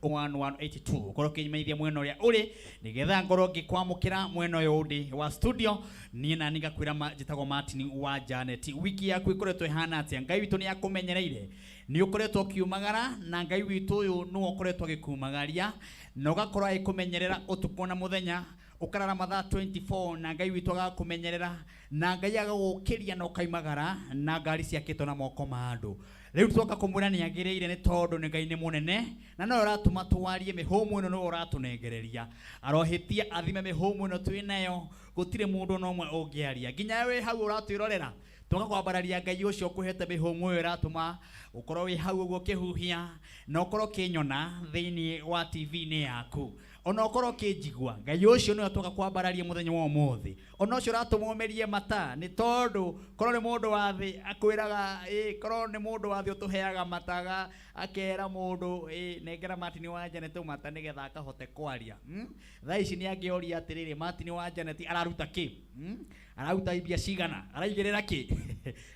1182 ũkorwo ũkĩmenyithia mwena ũrĩa ũrĩ nĩgetha ngorwo ngĩkwamũkĩra mwena ũyũ ũndĩ wa studio. Niĩ nani ngakwĩra njĩtagwo Martin wa Janet. Wiki yaku ĩkoretwo ĩhana atĩa? Ngai witũ nĩ akũmenyereire, nĩ ũkoretwo ũkiumagara, na Ngai witũ ũyũ nĩwe ũkoretwo agĩkumagaria na ũgakorwo agĩkũmenyerera ũtukũ na mũthenya, ũkarara mathaa 24 na Ngai witũ agakũmenyerera na Ngai agagũkĩria na ũkaimagara na ngari ciakĩtwo na moko ma andũ. Rĩu twoka kũmwĩra nĩ agĩrĩire nĩ tondũ nĩ Ngai nĩ mũnene na nowe ũratũma twarie mĩhũmũ ĩno, nĩwe ũratũnengereria. Arohĩtia athime mĩhũmũ ĩno twĩ nayo, gũtirĩ mũndũ ona ũmwe ũngĩaria. Nginya wĩ hau ũratwĩrorera, twoka kwambararia Ngai ũcio ũkũhete mĩhũmũ ĩyo ĩratũma ũkorwo wĩ hau ũguo ũkĩhuhia na ũkorwo ũkĩnyona thĩinĩ wa TV-inĩ yaku, ona ũkorwo ũkĩnjigua. Ngai ũcio nĩwe twoka kwambararia mũthenya wa ũmũthĩ, ona ũcio ũratũma ũmerie mata, nĩ tondũ korwo nĩ mũndũ wa thĩ akwĩraga ĩ, korwo nĩ mũndũ wa thĩ ũtũheaga mataga akera mũndũ ĩ, nengera Martin wa Janet mata nĩgetha akahote kwaria. Thaa ici nĩ angĩoria atĩrĩrĩ, Martin wa Janet araruta kĩ? Araruta mbia cigana? Araigĩrĩra kĩ?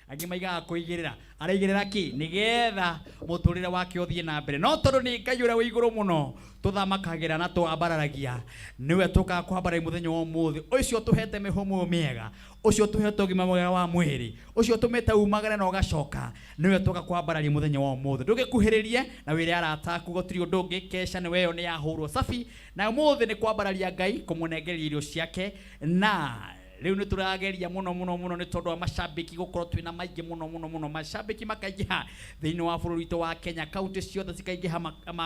Angĩ maigaga kũigĩrĩra, araigĩrĩra kĩ nĩgetha mũtũrĩre wake ũthiĩ na mbere? No tondũ nĩ Ngai ũrĩa wĩ igũrũ mũno tũthamakagĩra na twambararagia, nĩwe tũkaga kwambararia mũthenya wa ũmũthĩ, ũcio tũhete mĩhũmũ mĩega, ũcio tũhete ũgima mwega wa mwĩrĩ, ũcio tũmĩte umagare na ũgacoka, nĩwe tũka kwambararia mũthenya wa ũmũthĩ. Ndũgĩkuhĩrĩrie na wĩre arata aku, gũtirĩ ũndũ ũngĩ, kesha nĩwe ĩyo nĩ yahũrwo cabi, na ũmũthĩ nĩ kwambararia Ngai, kũmũnengereria irio ciake. Na rĩu nĩ tũrageria mũno mũno mũno nĩ tondũ wa macambĩki gũkorwo twĩna maingĩ mũno mũno mũno, macambĩki makaingĩha thĩinĩ wa bũrũri witũ wa Kenya, kaunti ciothe cikaingĩha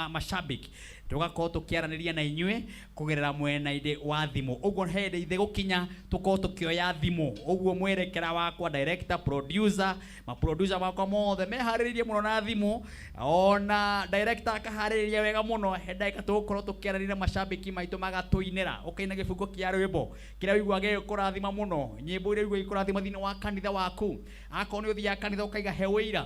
macambĩki, tũgakorwo tũkĩaranĩria na inyuĩ kũgerera mwena-inĩ wa thimũ. Ũguo he hĩndĩ ithe gũkinya tũkorwo tũkĩoya thimũ, ũguo mwerekera wakwa, director, producer, maproducer makwa mothe meharĩrĩirie mũno na thimũ, ona director akaharĩrĩria wega mũno. He ndagĩka tũgũkorwo tũkĩaranĩria na macambĩki maitũ, magatũinĩra, ũkaina gĩbungo kĩa rwĩmbo kĩrĩa ũiguaga gĩgĩkũrathima mũno, nyĩmbo iria ũiguaga ikũrathima thĩinĩ wa kanitha waku. Akorwo nĩ ũthiaga kanitha ũkaiga he ũira,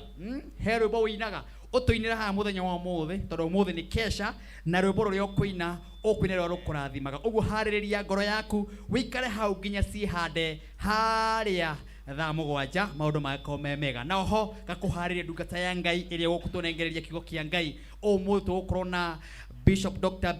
he rwĩmbo ũinaga, ũtũinĩre haha mũthenya wa ũmũthĩ, tondũ ũmũthĩ nĩ kesha, na rwĩmbo rũrĩa ũkũina, ũkũina rũrĩa rũkũrathimaga. Ũguo harĩrĩria ngoro yaku, wĩikare hau nginya ciĩhande harĩa thaa 7, maũndũ magakorwo me mega. Na oho gakũharĩria ndungata ya Ngai ĩrĩa ũgũtũnengereria kiugo kĩa Ngai. Ũmũthĩ tũgũkorwo na Bishop Dr.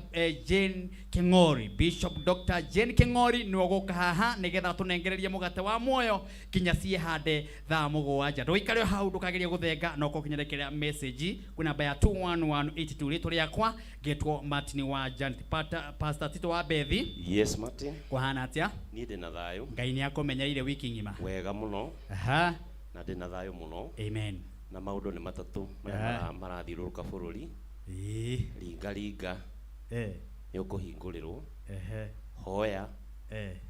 Jane King'ori. Bishop Dr. Jane King'ori nĩwe ũgũka haha nĩgetha atũnengererie mũgate wa muoyo nginya ciĩhande thaa 7. Ndũikare hau, ndũkagerie gũthenga, no ũkorwo ũkĩnyerekeria message kwĩ namba ya 21182. Rĩtwa rĩakwa ngetwo Martin wa Janet. Pastor Tito wa Bethi. Yes, Martin. Kũhana atĩa? Niĩ ndĩ na thayũ. Ngai nĩ akũmenyereire wiki ng'ima. Wega mũno. Na ndĩ na thayũ mũno. Amen. Na maũndũ nĩ matatũ marĩa marathiũrũrũka bũrũri. Ringa ringa. Nĩ ũkũhingũrĩrwo. Hoya.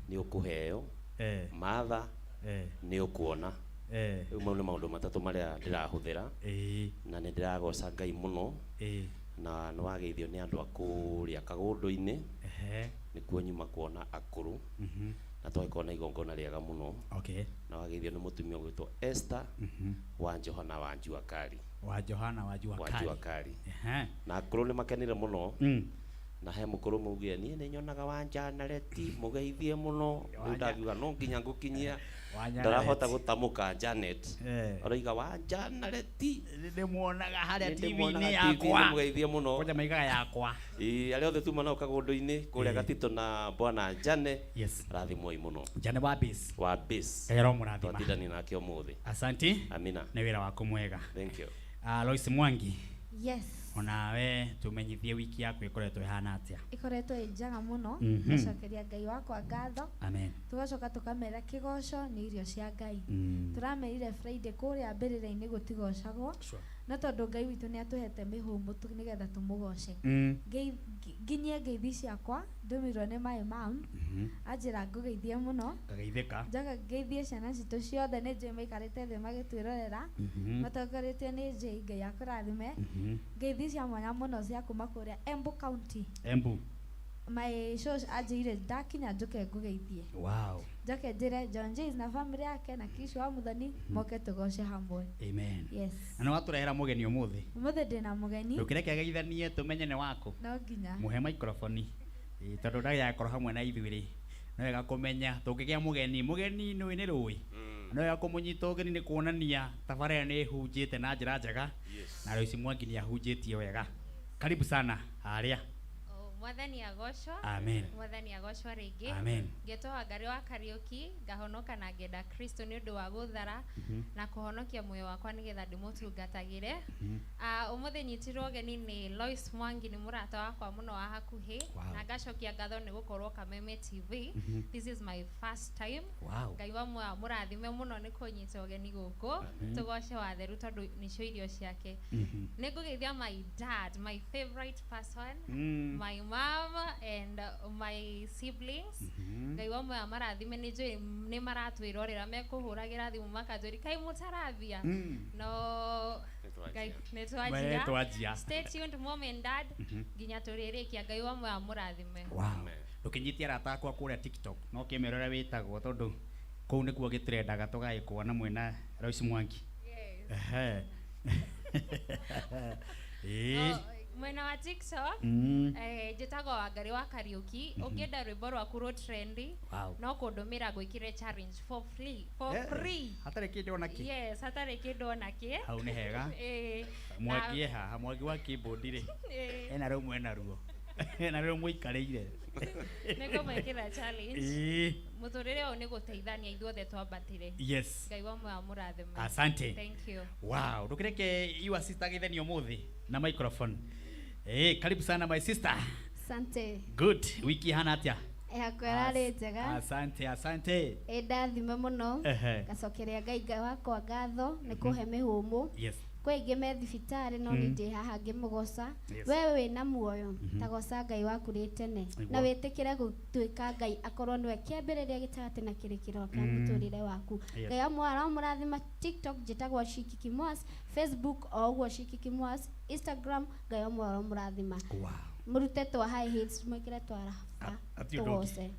Nĩ ũkũheo. Matha. Nĩ ũkuona. Rĩu mau nĩ maũndũ matatũ marĩa ndĩrahũthĩra. Na nĩ ndĩragoca Ngai mũno. Na nĩ wageithio nĩ andũ a kũrĩa Kagũndũ-inĩ. Nĩkuo nyuma kuona akũrũ. Na twagĩkorwo na igongona rĩega mũno. Na wageithio nĩ mũtumia ũgwĩtwo Esther wa Johana wa Jua Kali. Wa Johana wa Jua Wa Jua Kali. Na akũrũ nĩ makenire mũno. Na he mũkũrũ maugire niĩ nĩ nyonaga wa Janet mũgeithie mũno. Rĩu ndakiuga no nginya ngũkinyia. Ndarahota gũtamũka Janet. Aroiga wa Janet. Ndĩmuonaga harĩa TV-inĩ yakwa. Mũgeithie mũno. Kwanja maigaga yakwa. Ĩĩ, arĩa othe tuma nao Kagũndũ-inĩ kũrĩa Gatito na bwana Jane. Rathimwoi mũno. Jane wa base. Wa base. Ngai aromũrathima. Twatindania nake ũmũthĩ. Asanti. Amina. Nĩ wĩra waku mwega. Thank you. Lois Mwangi. Yes. Onawe tumenyithie wiki yaku ĩkoretwo ĩhana atĩa? Ĩkoretwo ĩ njega mũno. Ngacokeria Ngai wakwa ngatho. Amen. Tũgacoka tũkamera kĩgoco nĩ irio cia Ngai. Tũramerire Friday kũrĩa mbĩrĩra-inĩ gũtigocagwo. No tondũ Ngai witũ nĩ atũhete mĩhũmũ nĩgetha tũmũgoce. Nginyie ngeithi ciakwa ndũmĩirwo nĩ my mom. Anjĩra ngũgeithie mũno. Ngageithĩka. Njoka ngeithie ciana citũ ciothe, nĩ njũĩ maikarĩte thĩ magĩtwĩrorera. Matongoretio nĩ Jay, Ngai akũrathime. Ngeithi cia mwanya mũno cia kuma kũrĩa Embu County. Embu. My shosh anjĩire ndakinya njũke ngũgeithie. Njoke njĩre John Jays na family yake na Kishu wa Muthoni moke tũgoce hamwe. Amen. Yes. Na nĩ watũrehera mũgeni ũmũthĩ. Ũmũthĩ ndĩna mũgeni. Ndũkĩreke ageithanie tũmenye nĩ waku. No nginya. Mũhe microphone. Tondũ ndagĩakorwo hamwe na ithuĩ rĩ, nĩ wega kũmenya tũngĩgĩa mũgeni, mũgeni nĩ nĩ rũĩ. Nĩ wega kũmũnyita ũgeni nĩ kuonania tabarĩra nĩ ĩhunjĩte na njĩra njega. Na Lois Mwangi nĩ ahunjĩtie wega. Karibu sana harĩa. Oh, Mwathani agocwo. Amen. Mwathani agocwo rĩngĩ. Amen. Ngetwo Wangari wa Kariũki, ngahonoka na ngenda Kristo nĩ ũndũ wa gũthara na kũhonokia muoyo wakwa nĩgetha ndĩmũtungatagĩre. Ũmũthĩ nyitirwo ũgeni nĩ Lois Mwangi, nĩ mũrata wakwa mũno wa hakuhĩ. Na ngacokia ngatho nĩ gũkorwo Kameme TV. This is my first time. Ngai wa muoyo amũrathime mũno nĩ kũnyita ũgeni gũkũ. Tũgoce watheru tondũ nĩcio irio ciake. Nĩ ngũgeithia my dad, my favorite person, my mom and my siblings. Ngai wa muoyo amarathime, nĩ njũĩ nĩ maratwĩrorera, mekũhũragĩra thimũ makanjũria kaĩ mũtarathia, no Ngai nĩ We twanjia. twanjia. Stay tuned, mom and dad, nginya tũrĩrĩkia. Ngai wa muoyo amũrathime. Wow. Ndũkĩnyitie arata akwa kũrĩa TikTok no kĩmera ũrĩa wĩtagwo, tondũ kũu nĩkuo gĩtrendaga tũgagĩkuona mwĩna Lois Mwangi. Yes. Ehe. Ĩĩ. Oh, mwena wa TikTok, njĩtagwo Wangari wa Kariũki. Ũngĩenda rwĩmbo rwaku rũ trendy, no kũndũmĩra ngwĩkĩre challenge for free, for free. Hatarĩ kĩndũ ona kĩ. Yes, hatarĩ kĩndũ ona kĩ. Hau nĩ hega. Mwangi e haha, Mwangi wa keyboard rĩ, ena rĩu mwena ruo ena rĩu mũikarĩire. Nĩngũmwĩkĩra challenge. Mũtũrĩre ũyũ nĩ gũteithania, ithuothe twambatĩre. Ngai wa muoyo amũrathime. Asante. Thank you. Wow, ndũkĩreke your sister gĩthenio ũmũthĩ na microphone. Karibu sana, my sister. Asante. Good. Wiki ihana atĩa? Yakwa ĩrarĩ njega. Asante, asante. Ĩ ndathime mũno. Ngacokeria Ngai Ngai wakwa ngatho nĩ kũhe mĩhũmũ. Kwĩ aingĩ me thibitarĩ, no niĩ ndĩ haha ngĩmũgoca. We wĩna muoyo, ta goca Ngai waku rĩ tene. Na wĩtĩkĩre gũtuĩka Ngai akorwo nĩwe kĩambĩrĩria, gĩtagatĩ na kĩrĩkĩro kĩa mũtũrĩre waku. Ngai wa muoyo aramũrathima. TikTok njĩtagwo Shiki Kimwas, Facebook o ũguo Shiki Kimwas, Instagram. Ngai wa muoyo aramũrathima. Mũrute twa high heels, mwĩkĩre twa raba, Hatirĩ ũndũ ũngĩ. tũgoce.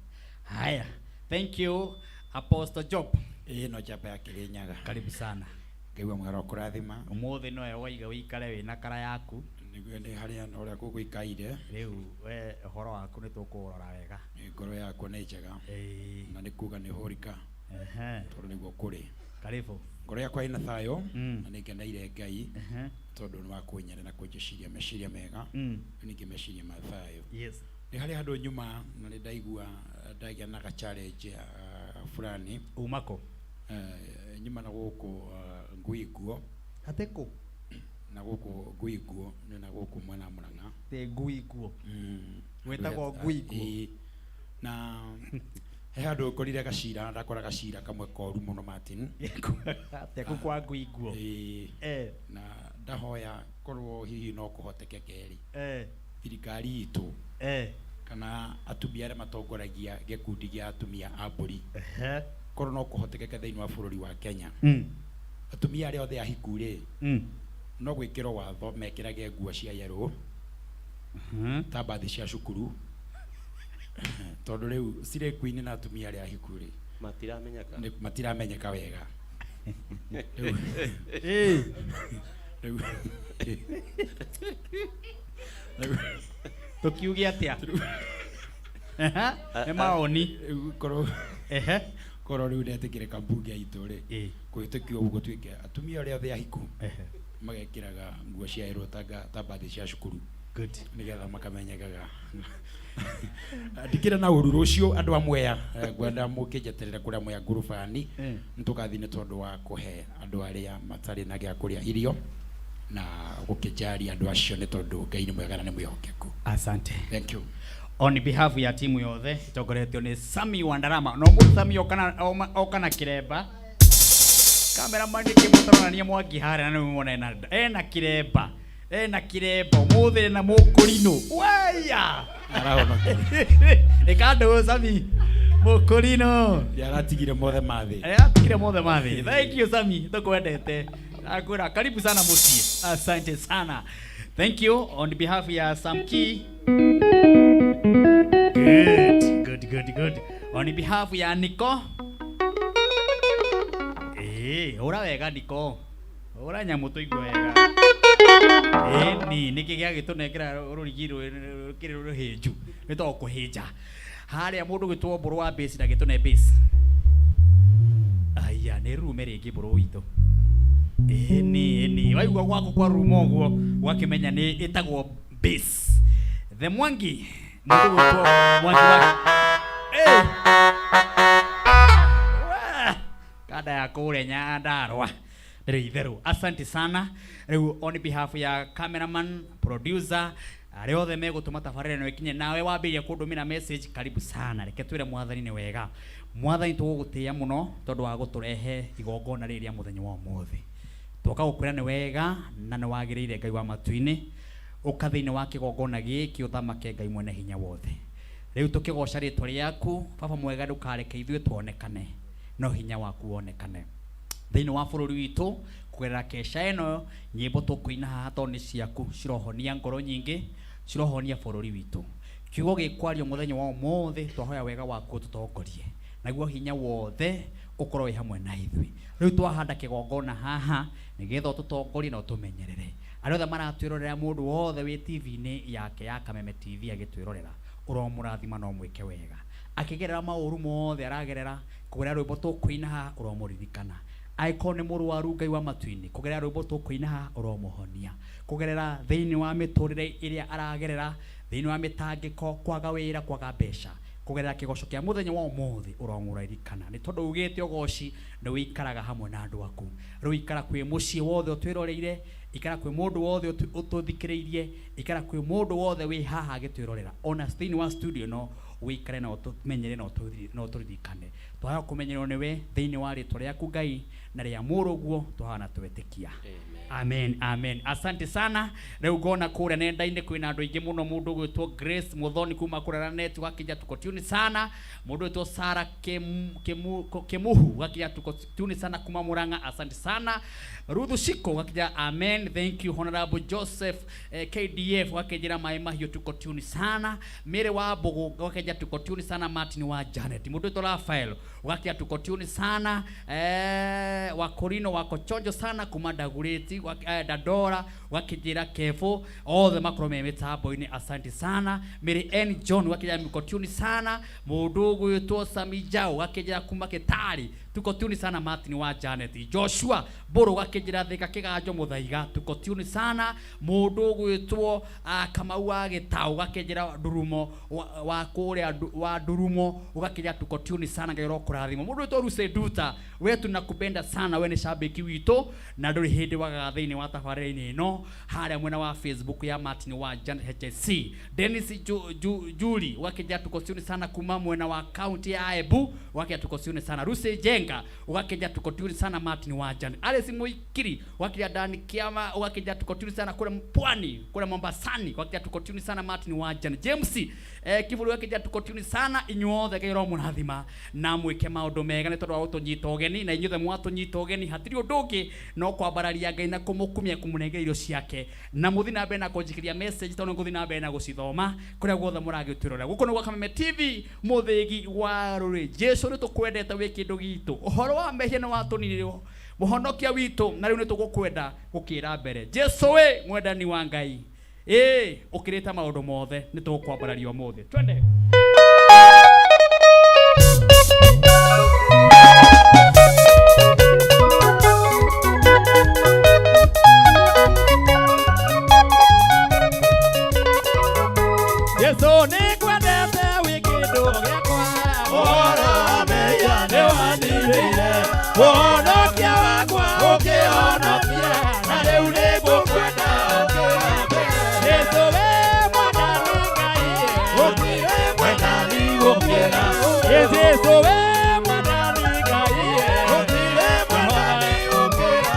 Haya, thank you, Apostle Job. Ĩĩ, no njamba ya Kĩrĩnyaga. Karibu sana. Ngai wa mwera kũrathima. Ũmũthĩ nowe waiga wĩikare wĩna kara yaku. Nĩguo nĩ harĩa na ũrĩa gũgũikaire. Rĩu we ũhoro waku nĩ tũkũũrora wega. Ngoro yakwa nĩ njega. Na nĩ kuga nĩ hũrika. Tondũ nĩguo kũrĩ. Karibu. Ngoro yakwa ĩna thayũ na nĩ ngeneire Ngai tondũ nĩ wa kũnyenda na kũnjĩciria meciria mega, ningĩ meciria ma thayũ. Nĩ harĩ handũ nyuma na nĩ ndaigua ndagĩa na ga challenge fulani. Umako? Nyuma na gũkũ ngui nguo. Hatĩkũ? Na gũkũ ngui nguo nĩ na gũkũ mwena wa Murang'a. Tĩ ngui nguo. Wĩtagwo ngui nguo. Ĩĩ. Na he handũ ngorire gacira, ndakora gacira kamwe koru mũno, Martin. Atĩa kũ kwa ngui nguo? Ĩĩ. Na ndahoya korwo hihi no kũhoteke kerĩ, thirikari itũ kana atumia arĩa matongoragia gĩkundi gĩa atumia a mbũri, korwo no kũhotekeke thĩinĩ wa bũrũri wa Kenya, atumia arĩa othe ahiku rĩ, no gwĩkĩrwo watho mekĩrage nguo cia yellow ta mbathi cia cukuru, tondũ rĩu cirĩ queen na atumia arĩa ahiku rĩ Matiramenyeka. Matiramenyeka wega. Rĩu Tũkiuge atĩa? Nĩ maoni. Rĩu korwo rĩu ndetĩkĩrĩka mbunge itũ rĩ, kũhĩtũkio ũguo gũtuĩke atumia arĩa othe ahiku magekĩraga nguo cia yellow ta mbathi cia cukuru. Good. Nĩgetha makamenyekaga. Ndikĩrĩ na ũru rũciũ, andũ a Mwea, ngwenda mũkĩnjeterera kũrĩa Mwea ngurubani. Nĩtũgathiĩ nĩ tondũ wa kũhe andũ arĩa matarĩ na gĩa kũrĩa irio na gũkĩjaria andũ acio, nĩ tondũ Ngai nĩ mwega na nĩ mwĩhokeku. Asante. Thank you. On behalf ya timu yothe itongoretio nĩ Sami Wandarama, no mũndũ Sami okana okana kiremba, cameraman nĩ mũtaronania Mwangi harĩa na nĩ muona ena kiremba, ena kiremba ũmũthĩ na mũkũrinũ waya. Ĩkandũ Sami mũkũrinũ. Yaratigire mothe mathĩ. Atigire mothe mathĩ. Thank you, Sami, tukwendete. Akwĩra karibu sana mũciĩ. Asante sana. Thank you on behalf ya Samki. Good, good, good, good. On behalf ya Nico. Hũra wega Nico. Hũra nyamũ tũigue wega. Ĩni, nĩkĩ gĩagĩtũnengera rũrigi rũkĩrĩ rũhĩnju? Nĩ to kũhĩnja. Harĩa mũndũ gwĩtwo mbũrũ wa bass na gĩtũne bass. Aya, nĩ rume rĩngĩ mbũrũ witũ. Ĩni, ĩni, waigua gwaku kwa ruma ũguo, ũgakĩmenya nĩ ĩtagwo Bass. The Mwangi mũndũ gwĩtwo Mwangi wa hey! Kanda ya kũrĩa Nyandarua rĩ itherũ. Asante sana. Rĩu on behalf ya cameraman, producer, arĩa othe megũtũma tabarĩra ĩno ĩkinye, nawe wambĩrĩria kũndũmĩra message, karibu sana. Reke twĩre mwathani nĩ wega. Mwathani, tũgũgũtĩĩa mũno tondũ wa gũtũrehe igongona rĩrĩ rĩa mũthenya wa ũmũthĩ. Twoka gũkwĩra nĩ wega na nĩ wagĩrĩire, Ngai wa matu-inĩ, ũka thĩinĩ wa kĩgongona gĩkĩ ũthamake, Ngai mwene hinya wothe. Rĩu tũkĩgoca rĩtwa rĩaku, Baba mwega, ndũkareke ithuĩ tuonekane, no hinya waku wonekane thĩinĩ wa bũrũri witũ kũgerera kesha ĩno. Nyĩmbo tũkũina haha tondũ nĩ ciaku, cirohonia ngoro nyingĩ, cirohonia bũrũri witũ. Kiugo gĩkwario mũthenya wa ũmũthĩ, twahoya wega waku ũtũtongorie, naguo hinya wothe ũkorwo wĩ hamwe na ithuĩ. Rĩu twahanda kĩgongona haha nĩgetha ũtũtongorie na ũtũmenyerere. Arĩa othe maratwĩrorera, mũndũ wothe wĩ TV-inĩ yake ya Kameme TV agĩtwĩrorera, ũromũrathima na ũmwĩke wega akĩgerera maũru mothe aragerera. Kũgerera rwĩmbo tũkũina haha, ũromũririkana. Angĩkorwo nĩ mũrwaru, Ngai wa matu-inĩ, kũgerera rwĩmbo tũkũina haha, ũromũhonia kũgerera thĩinĩ wa mĩtũrĩre ĩrĩa aragerera, thĩinĩ wa mĩtangĩko, kwaga wĩra, kwaga mbeca. Kũgerera kĩgoco kĩa mũthenya wa ũmũthĩ, ũromũririkana, nĩ tondũ ugĩte ũgoci nĩ wĩikaraga hamwe na andũ aku. Rĩu ikara kwĩ mũciĩ wothe ũtwĩroreire, ikara kwĩ mũndũ wothe ũtũthikĩrĩirie, ikara kwĩ mũndũ wothe wĩ haha agĩtwĩrorera, ona thĩinĩ wa studio ĩno, wĩikare na ũtũmenyere na ũtũririkane. Twahaya kũmenyerwo nĩwe thĩinĩ wa rĩtwa rĩaku, Ngai, na rĩa mũrũguo, twahana twetĩkia. Amen, amen. Asante sana. Rĩu ngona kũrĩa nenda-inĩ kwĩna andũ aingĩ mũno. Mũndũ ũgwĩtwo Grace Muthoni kuma kũrĩa net gakĩnja tuko tune sana. Mũndũ ũgwĩtwo Sara Kimuhu gakĩnja tuko tune sana kuma Murang'a. Asante sana. Ruthu Shiko gakĩnja amen, thank you. Honorable Joseph KDF gakĩnjĩra maĩ mahiũ, tuko tune sana. Mary wa Mbugu gakĩnja tuko tune sana. Martin wa Janet, mũndũ ũgwĩtwo Rafael gakĩnja tuko tune sana. Wakorino wako chonjo sana kuma Dagureti Dandora, wakijira Kefo, othe makorwo me mitambo-inĩ, asante sana. Mary N John wakijira mko tune sana. Mũndũ ũgwĩtwo Sami Jao wakijira kuma Kitari, tuko tune sana. Martin wa Janet, Joshua Mbũrũ gakĩnjĩra Thika Kĩganjo Mũthaiga, tuko tune sana. Mũndũ ũgwĩtwo Kamau wa Gĩtaũ gakĩnjĩra Ndurumo wa kũrĩa wa Ndurumo, ũgakĩnjĩra tuko tune sana, Ngai ũrokũrathima. Mũndũ ũgwĩtwo Ruse Nduta, we tunakupenda sana, we nĩ shabiki witũ na ndũrĩ hĩndĩ wagaga thĩinĩ wa tabarĩra-inĩ ĩno harĩa mwena wa Facebook ya Martin wa Janet HSC. Dennis Juli ũgakĩnjĩra tuko tune sana kuma mwena wa county ya Embu, ũgakĩnjĩra tuko tune sana. Ruse Jenga ũgakĩnjĩra tuko tune sana. Martin wa Janet. Alice Muikiri ũgakĩnjĩra Dani Kiama ũgakĩnjĩra tuko tune sana kule pwani, kule Mombasani, ũgakĩnjĩra tuko tune sana. Martin wa Janet. James Kiburu ũgakĩnjĩra tuko tune sana. Inyuothe Ngai ũromũrathima na mwĩke maũndũ mega nĩ tondũ wa gũtũnyita ũgeni, na inyuothe mwatũnyita ũgeni hatirĩ ũndũ ũngĩ no kwambararia Ngai na kũmũkumia, kũmũnengera irio ciake, na mũthi na mbere na kũnjikĩria message tondũ ngũthiĩ na mbere na gũcithoma kũrĩa guothe mũragĩtwĩrorera. Gũkũ nĩ gwa Kameme TV, mũthĩgi wa rũrĩ. Jesu, nĩ tũkwendete, wĩ kĩndũ gitũ. Ũhoro wa mehia nĩ watũninĩrwo, mũhonokia witũ, na rĩu nĩ tũgũkwenda gũkĩra mbere. Jesu, wĩ mwendani wa Ngai, ĩ ũkĩrĩte maũndũ mothe, nĩ tũgũkwambararia ũmũthĩ. Twende. Jesu, nĩngwendete, wĩ kĩndũ gĩakwa. Ũhoro wa mehia nĩwaninĩire, mũhonokia wakwa ũkĩhonokia, na rĩu nĩngũkwenda ũkĩra mbere. Jesu, wĩ mwendani Ngai. Gũtirĩ mwendani gũkĩra. Jesu, wĩ mwendani Ngai. Gũtirĩ mwendani gũkĩra.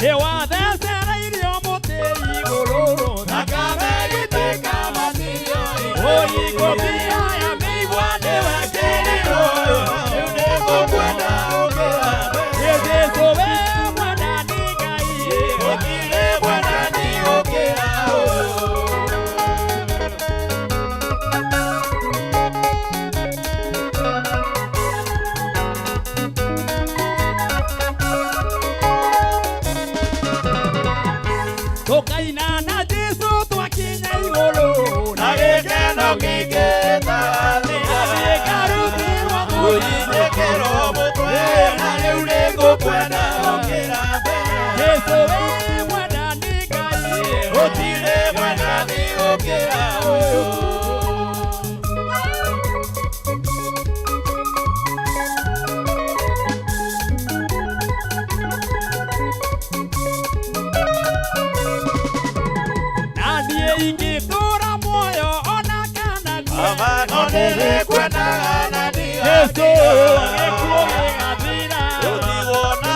Nĩ wathecereirio mũtĩ igũrũ, Thakame ĩgĩtuĩka matirio. Ũingũbia ya mĩigua nĩwekĩrirwo. Rĩu nĩngũkwenda ũkĩra mbere. Jesu, wĩ mwendani Ngai. Gũtirĩ mwendani gũkĩra. Tũkaina na Jesu twakinya igũrũ. Na gĩkeno. Ũinyĩkĩrwo mũtwe na rĩu nĩngũkwenda gũkĩra mbere. Jesũ wĩ mwendani Ngai Gũtirĩ mwendani gũkĩra ũyũ. Na niĩ ingĩtũũra muoyo ona kana ngue Ama no nĩrĩkwendaga na Jesũ ndigatiga. gĩkuũ gĩgathira Gũtigwo na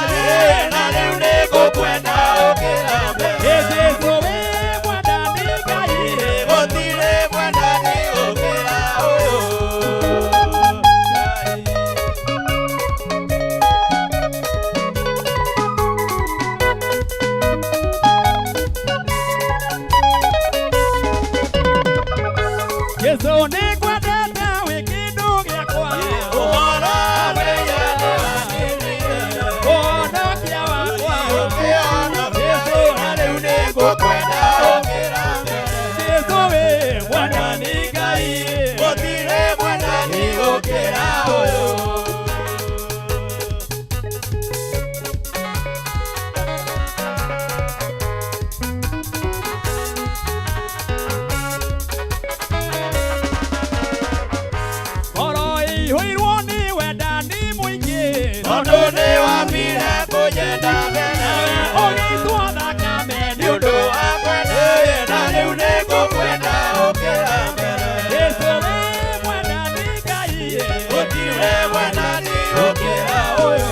na rĩu nĩngũkwenda gũkĩra mbere. Jesũ wĩ mwendani Ngai Gũtirĩ mwendani gũkĩra ũyũ. Jesũ nĩngwendete wĩ kĩndũ gĩakwa Ũhoro wĩgiĩ nĩwagĩrĩire. Ũhonokia wakwa Jesũ na rĩu nĩngũkwenda gũkĩra mbere. Jesũ wĩ mwendani Ngai Gũtirĩ mwendani gũkĩra ũyũ. Ngoro ĩihũirwo nĩ wendani mũingĩ Tondũ nĩwambire kũnyenda mbere. Ũgĩitwo thakame Nĩ ũndũ wa kwenda na rĩu nĩngũkwenda gũkĩra mbere. Jesũ wĩ mwendani Ngai Gũtirĩ mwendani gũkĩra ũyũ.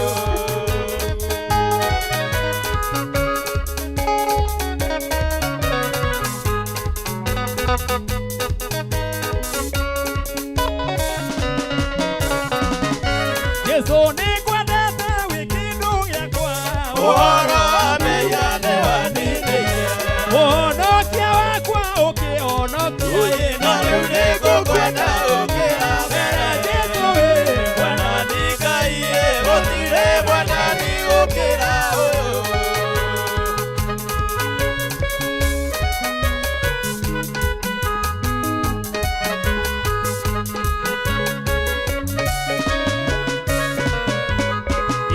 Jesũ nĩngwendete wĩ kĩndũ gĩakwa Ũhoro wa mehia nĩwaninĩire. Ũhonokia wakwa ũkĩhonokia Na rĩu nĩngũkwenda gũkĩra mbere. Jesũ wĩ mwendani Ngai gũtirĩ mwendani gũkĩra ũyũ.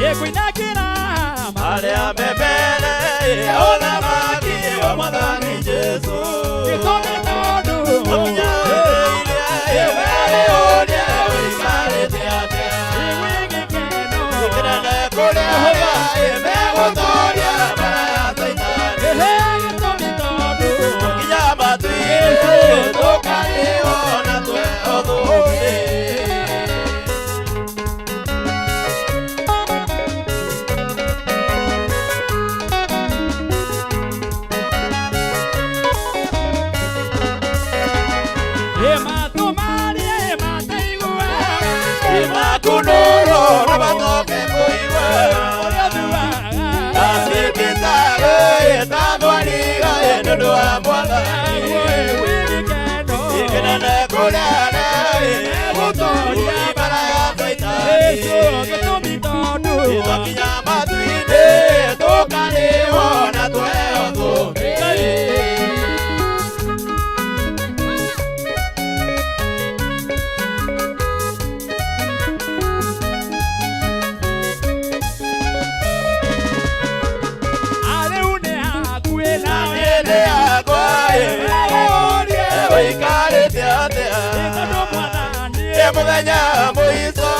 Ĩkũinakĩra Arĩa me mbere ũthamaki wa Mwathani Jesũ. Gĩtũmi tondũ Ũkinyanĩirie wee ũrĩa ũikarĩte atĩa. Igui gĩkeno Kĩnene kũrĩ arĩa megũtooria mbere ya Caitani. Ehe gĩtũmi tondũ Nginya matu-inĩ tũkarĩhwo na twehwo thũmbĩ. Ĩ matũ marĩa ĩ mataiguaga Ĩmakunũrwo na matoke kũigua. Ũrĩa ũthuaga Acibitaga ĩtathwariga nĩ ũndũ wa Mwathani. Igui gĩkeno Kĩnene kũrĩ arĩa megũtooria mbere ya Caitani. Jesũ gĩtũmi tondũ Twakinya matu-inĩ tũkarĩhwo na twehwo thũmbĩ. Arĩu nĩ hakuhĩ nawe Nĩ yakwa ũikarĩte atĩa. Tondũ Mwathani Ĩ mũthenya mũico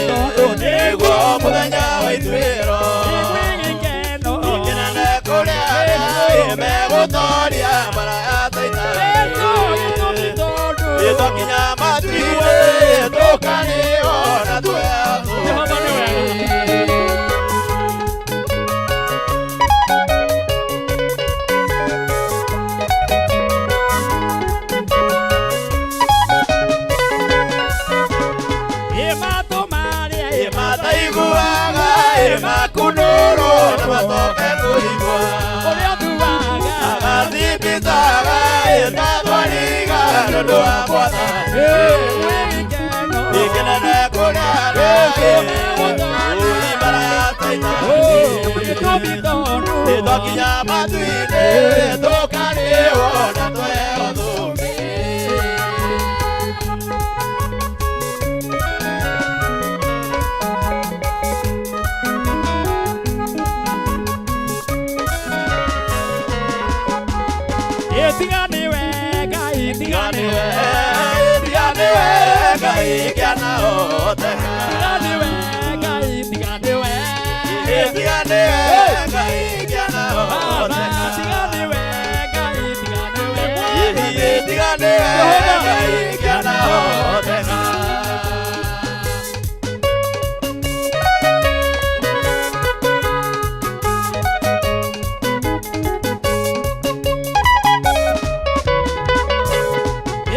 Tondũ nĩguo mũthenya wa ituĩro. Igui gĩkeno Kĩnene kũrĩ arĩa megũtooria mbara ya Caitani. Jesũ gĩtũmi tondũ Twakinya matu-inĩ tũkarĩhwo na twehwo Jehova nĩ wega. Ĩ matũ marĩa ĩ Mataiguaga ĩmakunũrwo na matoke kũigua. Ũrĩa ũthuaga Agathibitaga ĩtathwariga nĩ ũndũ wa Mwathani. Igui gĩkeno Kĩnene kũrĩ arĩa mbara ya Caitani. Gĩtũmi tondũ Twakinya matu-inĩ tũkarĩhwo na twehwo thũmbĩ. Ngai kĩanahoteka. Tiga nĩwe Ngai, tiga nĩwe. Tiga nĩwe Ngai kĩanahoteka. Tiga nĩwe Ngai, tiga nĩwe. Tiga nĩwe Ngai kĩanahoteka.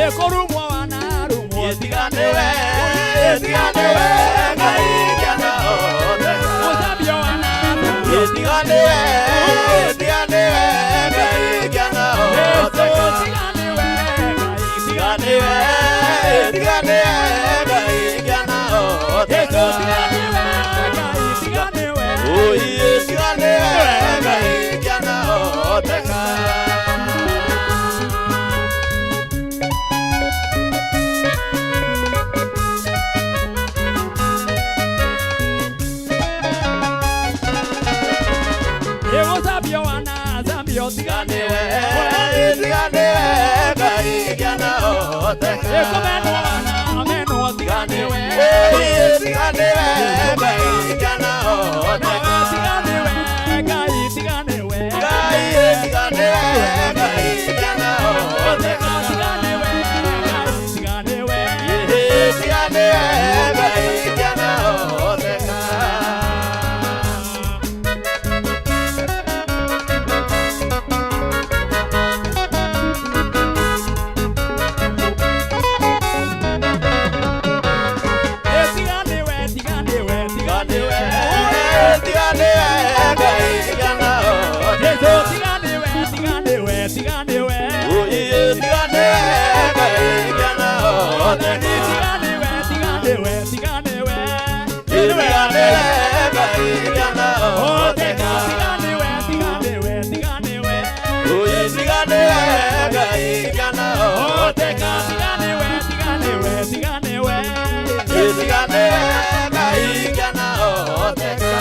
Ĩkũrumwo wanarumwo, Tiga nĩwe, tiga nĩwe Ngai kĩanahoteka. gũcambio wanacambio. Tiga nĩwe, tiga nĩwe Ngai kĩanahoteka. Tiga nĩwe Ngai, Tiga nĩwe, tiga nĩwe Ngai kĩanahoteka. Tiga nĩwe Ngai, tiga nĩwe. Oiye, tiga nĩwe Ngai kĩanahoteka. Ĩgũcambio wanacambio, tiga Tiga nĩwe. nĩwe, tiga nĩwe Ngai kĩanahoteka. Ĩkũmenwo wanamenwo, tiga nĩwe. Oiye, tiga nĩwe Ngai kĩanahoteka. Tiga nĩwe Ngai, tiga nĩwe. Ngai, tiga nĩwe Ngai kĩanahoteka. Tiga nĩwe Ngai, tiga nĩwe. Tiga nĩwe Ngai kĩanahoteka. Tiga nĩwe, tiga nĩwe, tiga Tiga nĩwe. nĩwe, tiga nĩwe Ngai kĩanahoteka. Tiga nĩwe, tiga nĩwe, tiga nĩwe. Oiye, tiga nĩwe Ngai kĩanahoteka. Tiga nĩwe, tiga nĩwe, tiga nĩwe. Tiga nĩwe Ngai kĩanahoteka. Tiga nĩwe, tiga nĩwe, tiga nĩwe. Oiye, tiga nĩwe Ngai kĩanahoteka. Tiga nĩwe, tiga nĩwe, tiga nĩwe. Tiga nĩwe Ngai kĩanahoteka.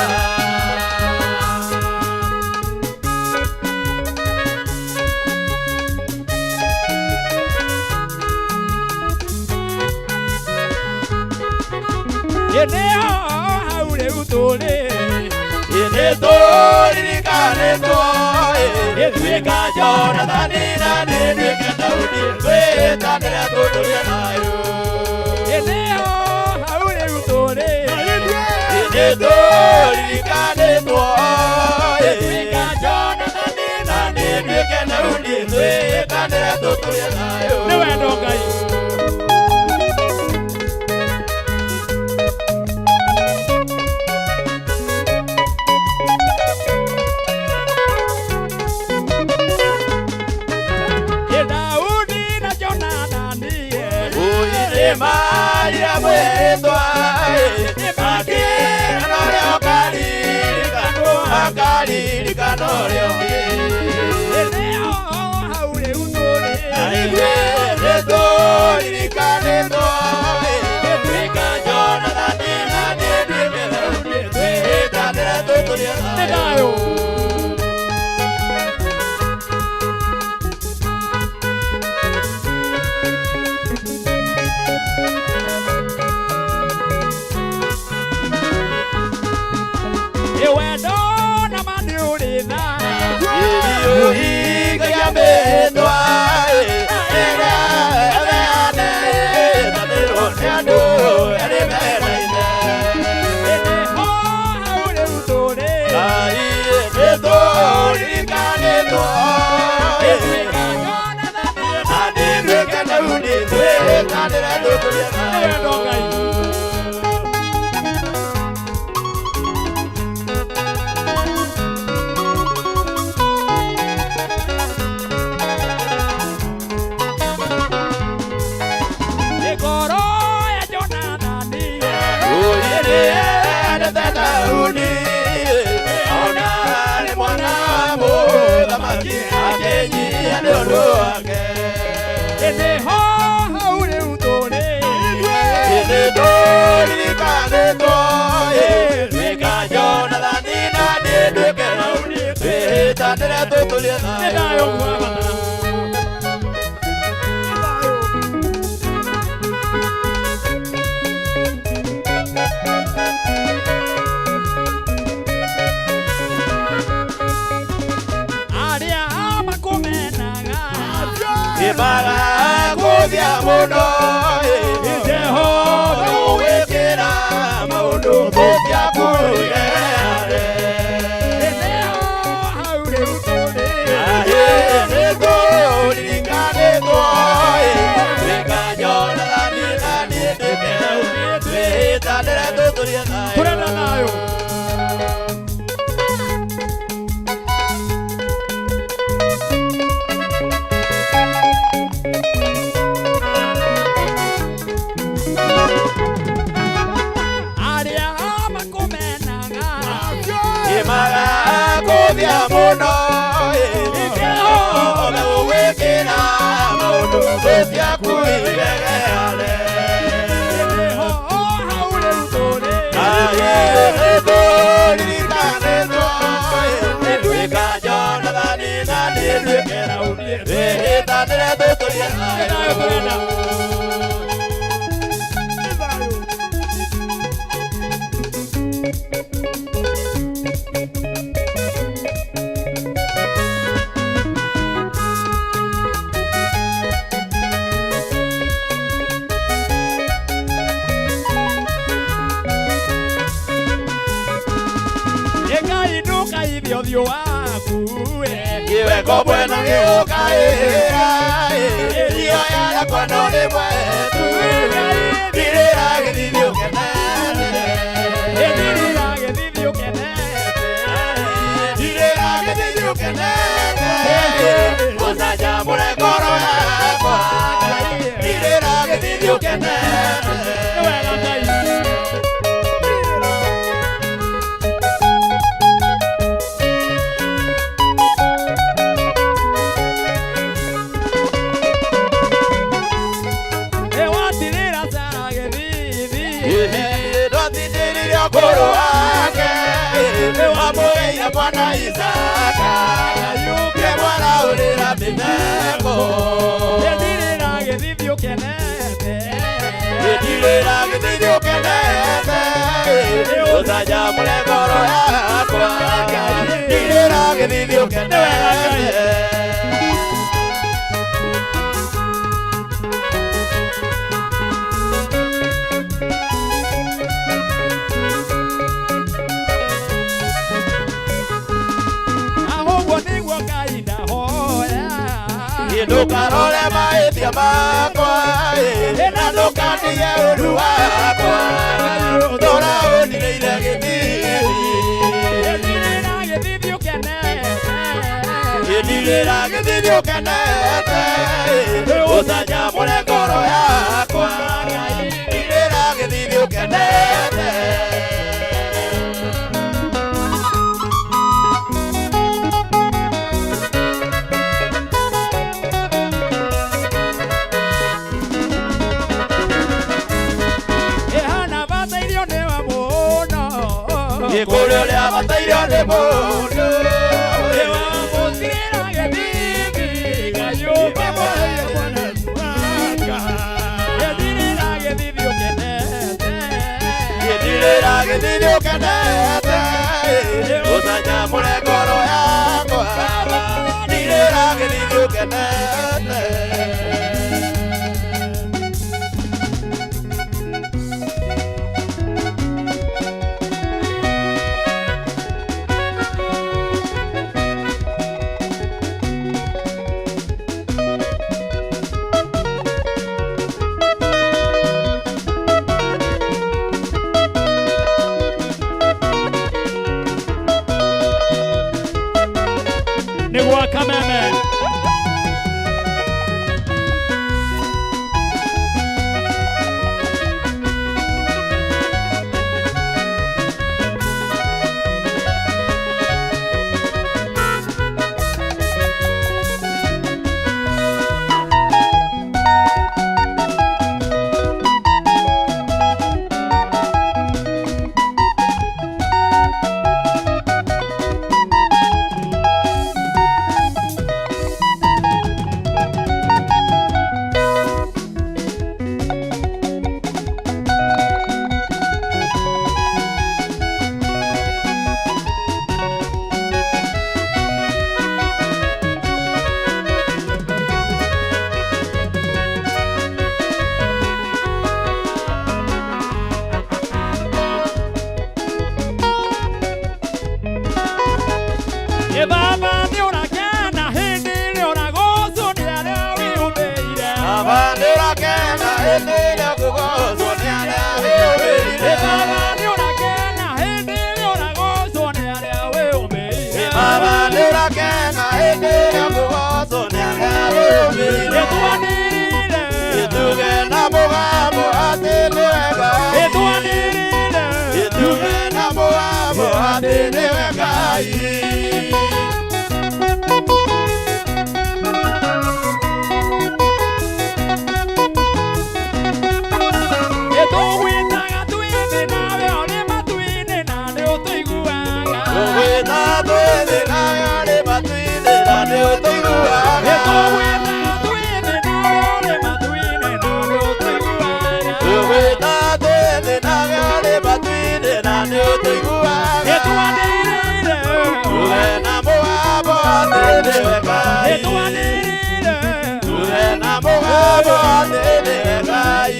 Nĩho hau rĩu tũrĩ. Nĩ tũririkanĩtwo, ĩtuĩka Jonathani na nĩ nduĩke Daudi, twĩtanĩre tũtũrie thayũ. Nĩho hau rĩu tũrĩ. Nĩ tũririkanĩtwo, ĩtuĩka Jonathani na nĩ nduĩke Daudi, twĩtanĩre tũtũrie thayũ. Nĩ wendo Ngai. Daudi na Jonathani. Nĩ marire mwĩhĩtwa, makĩrana ũrĩa ũkaririkanwo, akaririkana ũrĩa ũngĩ. Nĩho hau rĩu tũrĩ. Na ithuĩ nĩtũririkanĩtwo, ĩtuĩka Jonathani na nĩ nduĩke Daudi, twĩtanĩre tũtũrie Nĩ thayũ. thayũ. Wendo na ma nĩ ũrĩ tha. Irio mĩhĩtwa, ĩrĩa ĩheanĩtwo nĩ andũ erĩ mendaine. Nĩho hau rĩu tũrĩ. Ngai, nĩtũririkanĩtwo, Ĩtuĩka Jonathani na nĩ nduĩke Daudi, twĩtanĩre tũtũrie Nĩ thayũ. wendo Ngai. Ngoro ya Jonathani. Oiye, nĩendete Daudi, ona nĩ mwana wa mũthamaki, akĩnyihia nĩ ũndũ wake. Nĩho hau rĩu tũrĩ. Nĩtũririkanĩtwo, ĩtuĩka Jonathani na nĩ nduĩke Daudi, twĩtanĩre tũtũrie Nĩ thayũ. thayũ kwabatara. mũno Jehova gũgwĩkĩra maũndũ ciaku igereare hau rĩu tũrĩ nĩngũririkanĩtwo nduĩka Jonathani na niĩ nduĩke Daudi twĩhĩtanĩre tũtũrie thayũ Tũrenda thayũ. Arĩa makũmenaga Nĩmagakũthia mũno Jehova gũgwĩkĩra maũndũ ciaku igereare nĩho hau rĩu tũrĩ nĩngũririkanĩtwo nduĩka Jonathani na niĩ nduĩke Daudi twĩhĩtanĩre tũtũrie Thayũ tũrenda. Ngai ndũkaithe ũthiũ waku Iwe ngombo ĩno gĩũkaĩra ihoya rĩakwa no rĩmwe tu ndirĩra gĩthithi ũkenete Ndirĩra gĩthithi ũkenete ndirĩra gĩthithi ũkenete ũcanjamũre ngoro yakwa ndirĩra gĩthithi ũkenete Nĩ wega Ngai. Ĩ watirĩra Sara gĩthithi ndwatindĩrire ũkũrũ wake nĩwamũheire mwana Isaka kĩmwaraũrĩra mĩtheko Ndirĩra gĩthithi ũkenete ndirĩra gĩthithi ũkenete ũcanjamũre ngoro yakwa ndirĩra gĩthithi ũkenete Ũguo nĩguo Ngai ndahoya Ndũkarore mahĩtia makwa na ndũkandige ũũru wakwa tũra ũndirĩire gĩthithi Ndirĩra gĩthithi ũkenete ndirĩra gĩthithi ũkenete ũcanjamũre ngoro yakwa ndirĩra gĩthithi ũkenete Ĩhana batairio nĩwe mũno Gĩkũrĩ ũrĩa batairio nĩ mũndũ Wamũtirĩra gĩthithi Ngai ũkĩmũheire mwana Isaka Ndirĩra gĩthithi ũkenete ndirĩra gĩthithi ũkenete ũcanjamũre ngoro yakwa ndirĩra gĩthithi ũkenete Nĩ gwa Kameme. Ngai. Tũgwĩtaga twĩ thĩ nawe ũrĩ matu-inĩ na nĩ ũtũiguaga. Tũgwĩta twĩ thĩ nawe ũrĩ matu-inĩ na nĩ ũtũiguaga. Tũgwĩtaga twĩ thĩ nawe ũrĩ matu-inĩ na nĩ ũtũiguaga. Tũgwĩta twĩ thĩ nawe ũrĩ matu-inĩ na nĩ ũtũiguaga. Twanĩrĩire. Tuge na mũgambo atĩ nĩwe Ngai. Twanĩrĩire. Tuge na mũgambo atĩ nĩwe Ngai.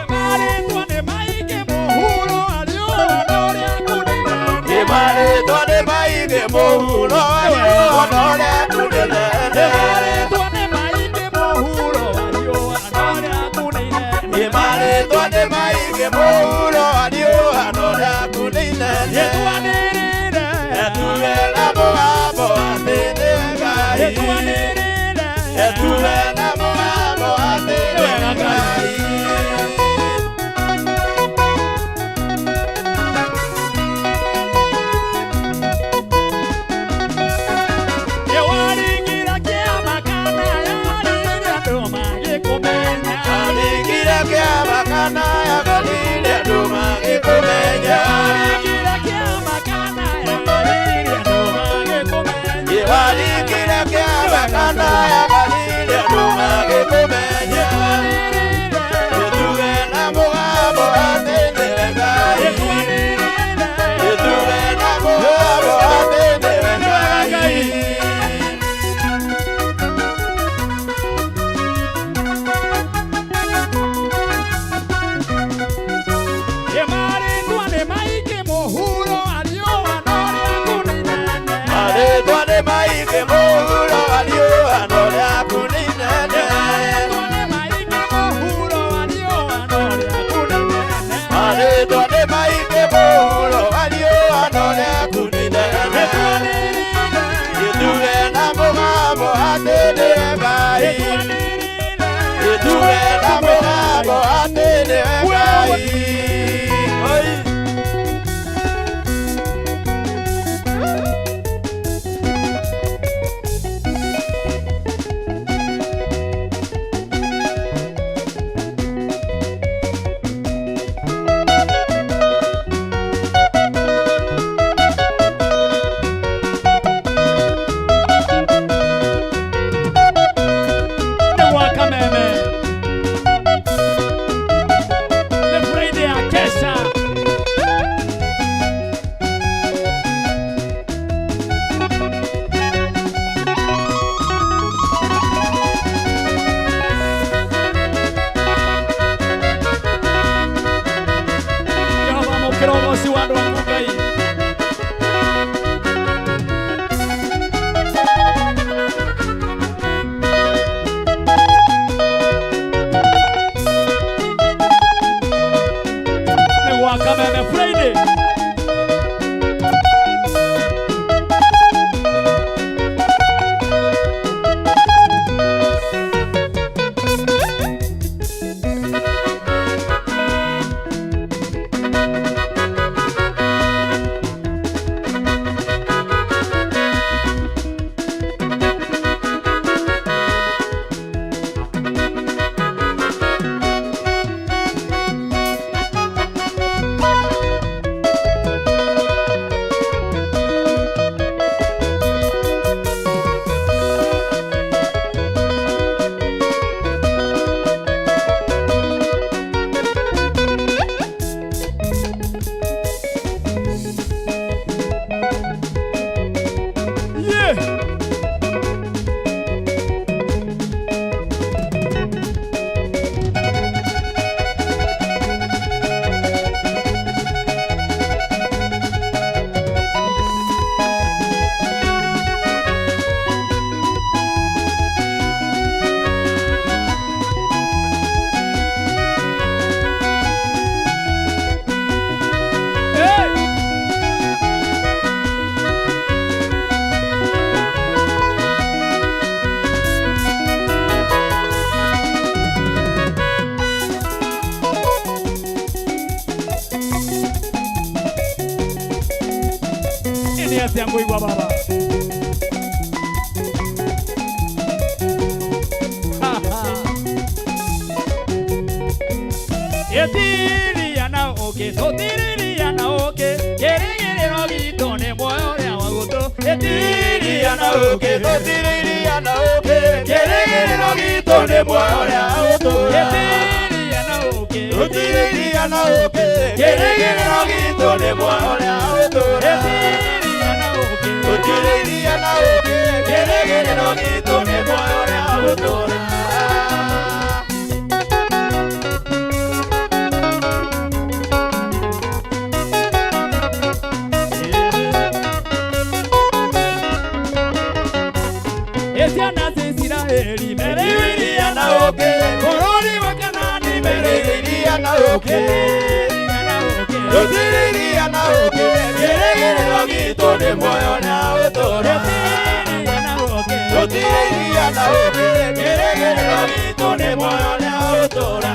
Marĩtwa nĩ maingĩ mũhuro wa riũa no rĩaku nĩ inene. Nĩ marĩtwa nĩ maingĩ mũhuro wa riũa no rĩaku nĩ inene. Marĩtwa nĩ maingĩ mũhuro wa riũa no rĩaku nĩ inene. Nĩ marĩtwa nĩ maingĩ mũhuro wa riũa no rĩaku nĩ inene. Twanĩrĩire. Tuge na mũgambo atĩ nĩwe Ngai. Twanĩrĩire. Tuge na mũgambo atĩ nĩwe Ngai. Waringire kĩama kana yarire andũ magĩkũmenya. Waringire kĩama kana yagarire andũ magĩkũmenya. Waringire kĩama kana yarire andũ magĩkũmenya. Waringire kĩama kana yagarire andũ magĩkũmenya. Tuge na mũgambo atĩ nĩwe Ngai. Tuge na mũgambo atĩ nĩwe Ngai. Marĩtwa nĩ maingĩ mũhuro wa riũa no rĩaku nĩ inene. Marĩtwa nĩ maingĩ mũhuro wa riũa no rĩaku nĩ inene. Marĩtwa nĩ maingĩ mũhuro wa riũa no rĩaku nĩ inene. Marĩtwa nĩ maingĩ mũhuro wa riũa no rĩaku nĩ inene. Tuge na mũgambo atĩ nĩwe Ngai. Tuge na mũgambo atĩ nĩwe Ngai. Oi. Nĩ gwa Kameme. Nĩ Friday ya Atia ngũigua baba. Etiria na ũkĩ tũtiriria na ũkĩ kĩrĩgĩrĩro gitũ nĩ muoyo ũrĩa wa gũtũ Etiria na ũkĩ tũtiriria na ũkĩ kĩrĩgĩrĩro gitũ nĩ muoyo ũrĩa wa gũtũũra. Etiria na ũkĩ Tũtiriria na ũkĩ kĩrĩgĩrĩro gitũ nĩ muoyo ũrĩa wa gũtũũra. Etiria na ũkĩ Tũtiriria na ũkĩ kĩrĩgĩrĩro gitũ nĩ muoyo ũrĩa wa gũtũũra. Ciana cia Isiraeli Merĩiria na ũkĩ bũrũri wa Kanaani merĩiria na ũkĩ Tũtiriria na ũkĩ kĩrĩgĩrĩro gitũ nĩ muoyo ũrĩa wa gũtũũra. Tũtiriria na ũkĩ kĩrĩgĩrĩro gitũ nĩ muoyo ũrĩa wa gũtũũra.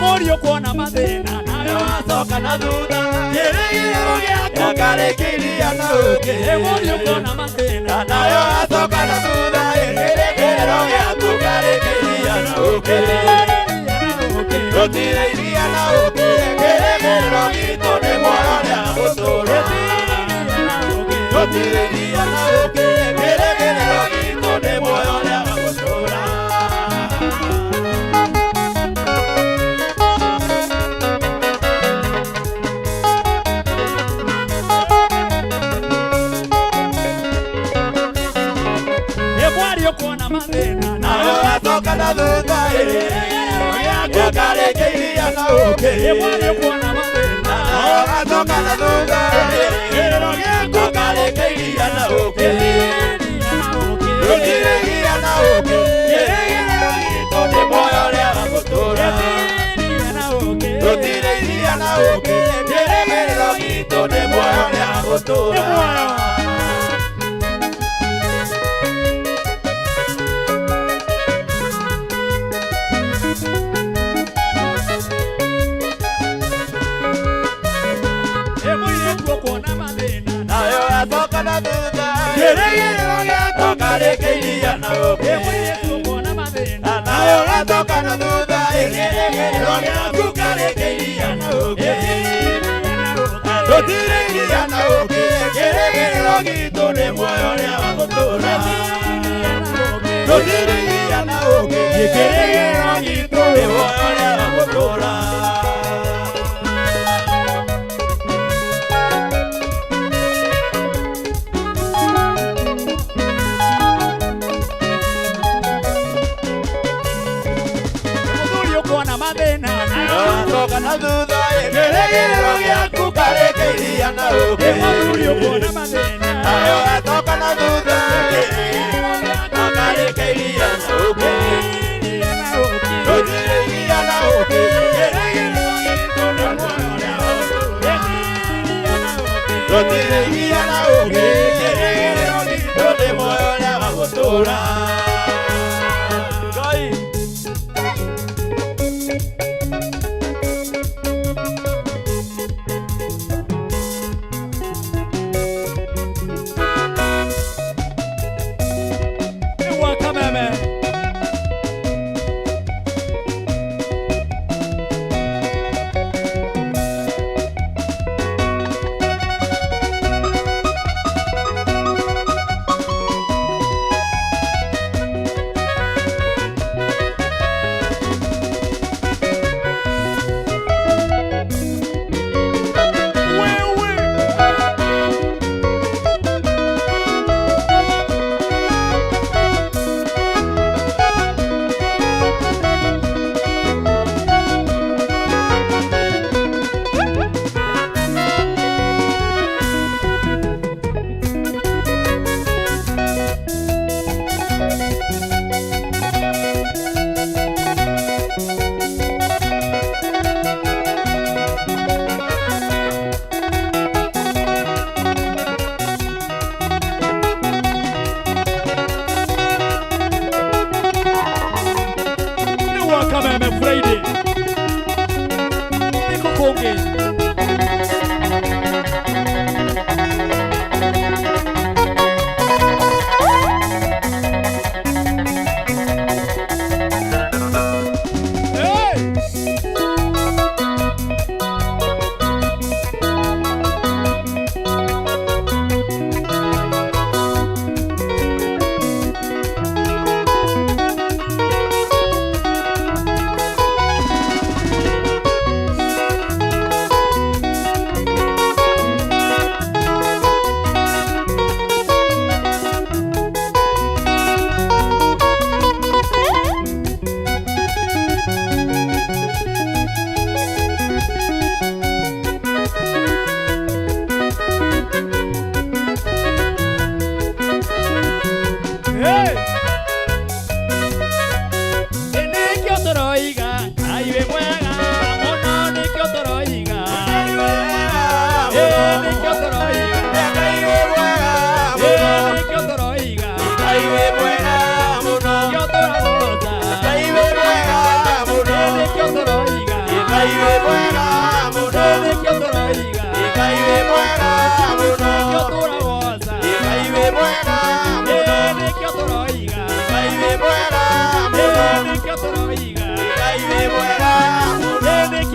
Mũriũ kuona mathĩna nawe wacoka na thutha kĩrĩgĩrĩro gĩaku karĩkĩiria na ũkĩ Mũriũ kuona mathĩna nawe wacoka na thutha kĩrĩgĩrĩro gĩaku karĩkĩiria na ũkĩ Tũtiriria na ũkĩ kĩrĩgĩrĩro gitũ nĩ muoyo ũrĩa wa gũtũũra. Tũtiriria na ũkĩ kĩrĩgĩrĩro gitũ nĩ muoyo ũrĩa wa gũtũũra. Mũriũ kuona mathĩna Nawe wacoka na thutha gĩaku karĩkĩiria na ũkĩ Mũriũ kuona mathĩna Nawe wacoka na thutha kĩrĩgĩrĩro gĩaku karĩkĩiria na ũkĩ Tũtiriria na ũkĩ kĩrĩgĩrĩro gitũ nĩ muoyo ũrĩa wa gũtũũra. Tũtiriria na ũkĩ kĩrĩgĩrĩro gitũ nĩ muoyo ũrĩa wa gũtũũra. Mũirĩtu ũkuona mathĩna Nayo yacoka na thutha kĩrĩgĩrĩro gĩaku karĩkĩiria na ũkĩ Mũirĩtu ũkuona mathĩna Nayo yacoka na thutha kĩrĩgĩrĩro gĩaku karĩkĩiria na ũkĩ Tũtiriria na ũkĩ kĩrĩgĩrĩro gitũ nĩ muoyo ũrĩa wa gũtũũra. Tũtiriria na ũkĩ kĩrĩgĩrĩro gitũ nĩ muoyo ũrĩa wa gũtũũra. Mũthuri ũkuona mathĩna Wacoka na thutha kĩrĩgĩrĩro gĩaku karĩkĩiria na ũkĩ Mũthuri ũkuona mathĩna Nayo wacoka na thutha kĩrĩgĩrĩro gĩaku karĩkĩiria na ũkĩ Tũtiriria na ũkĩ kĩrĩgĩrĩro gitũ nĩ muoyo ũrĩa wa gũtũũra. Tũtiriria na ũkĩ kĩrĩgĩrĩro gitũ nĩ muoyo ũrĩa wa gũtũũra. Ngai. Wakameme.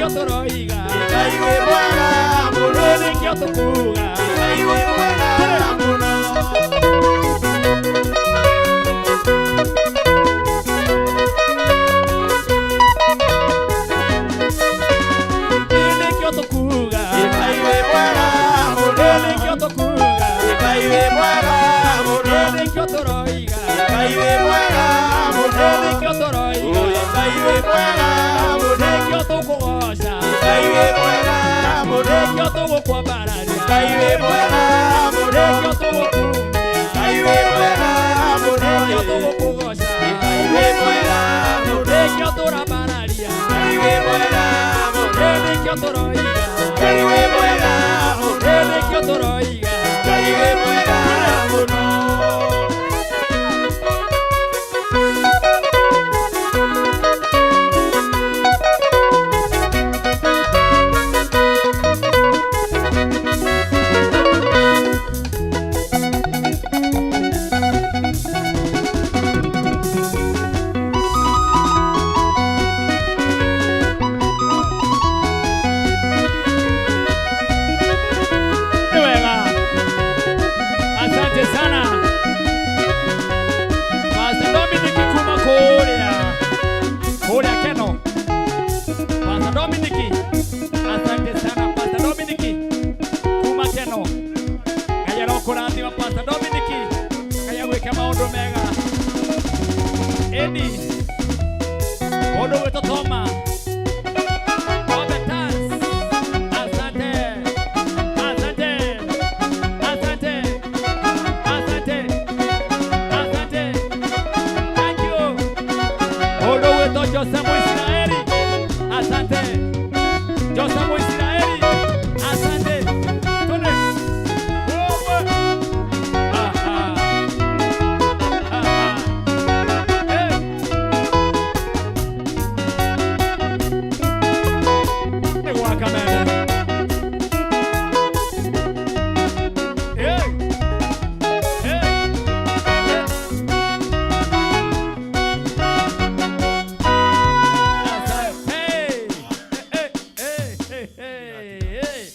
Nĩkĩo tũroiga. Ngai wĩ mwega mũno. Nĩkĩo tũkuga. Ngai wĩ mwega mũno. Nĩkĩo tũkuga. Ngai wĩ mwega mũno. Nĩkĩo tũkuga. Ngai wĩ mwega mũno. Nĩkĩo tũroiga. Ngai wĩ mwega mũno. Nĩkĩo tũroiga. Ngai wĩ mwega mũno. Nĩkĩo tũkũgoca. Ngai wĩ mwega mũno. Nĩkĩo tũgũkwambararia. Ngai wĩ mwega mũno. Nĩkĩo tũgũkumia. Ngai wĩ mwega mũno. Nĩkĩo tũgũkũgoca. Ngai wĩ mwega mũno. Nĩkĩo tũrambararia. Ngai wĩ mwega mũno. Nĩkĩo tũroiga. Ngai wĩ mwega mũno. Nĩkĩo tũroiga. Ngai wĩ mwega mũno. Ni wega. Asante sana. Pastor Dominic kuma kũrĩa kũrĩa Keno. Pastor Dominic, asante sana Pastor Dominic kuma Keno. Ngai arokũrathima Pastor Dominic. Ngai agwĩke maũndũ mega. Edi mũndũ gwĩtwo Toma Robertas, asante, asante, asante, asante, asante. Thank you. Mũndũ gwĩtwo Jose Mũisiraeli, asante. Jose Mũisiraeli, asante. Twende. Wewe. Aha. Aha. Hey. Nĩ gwaka mene. Hey. Hey. Hey. Hey. Hey. Hey. Hey. Hey.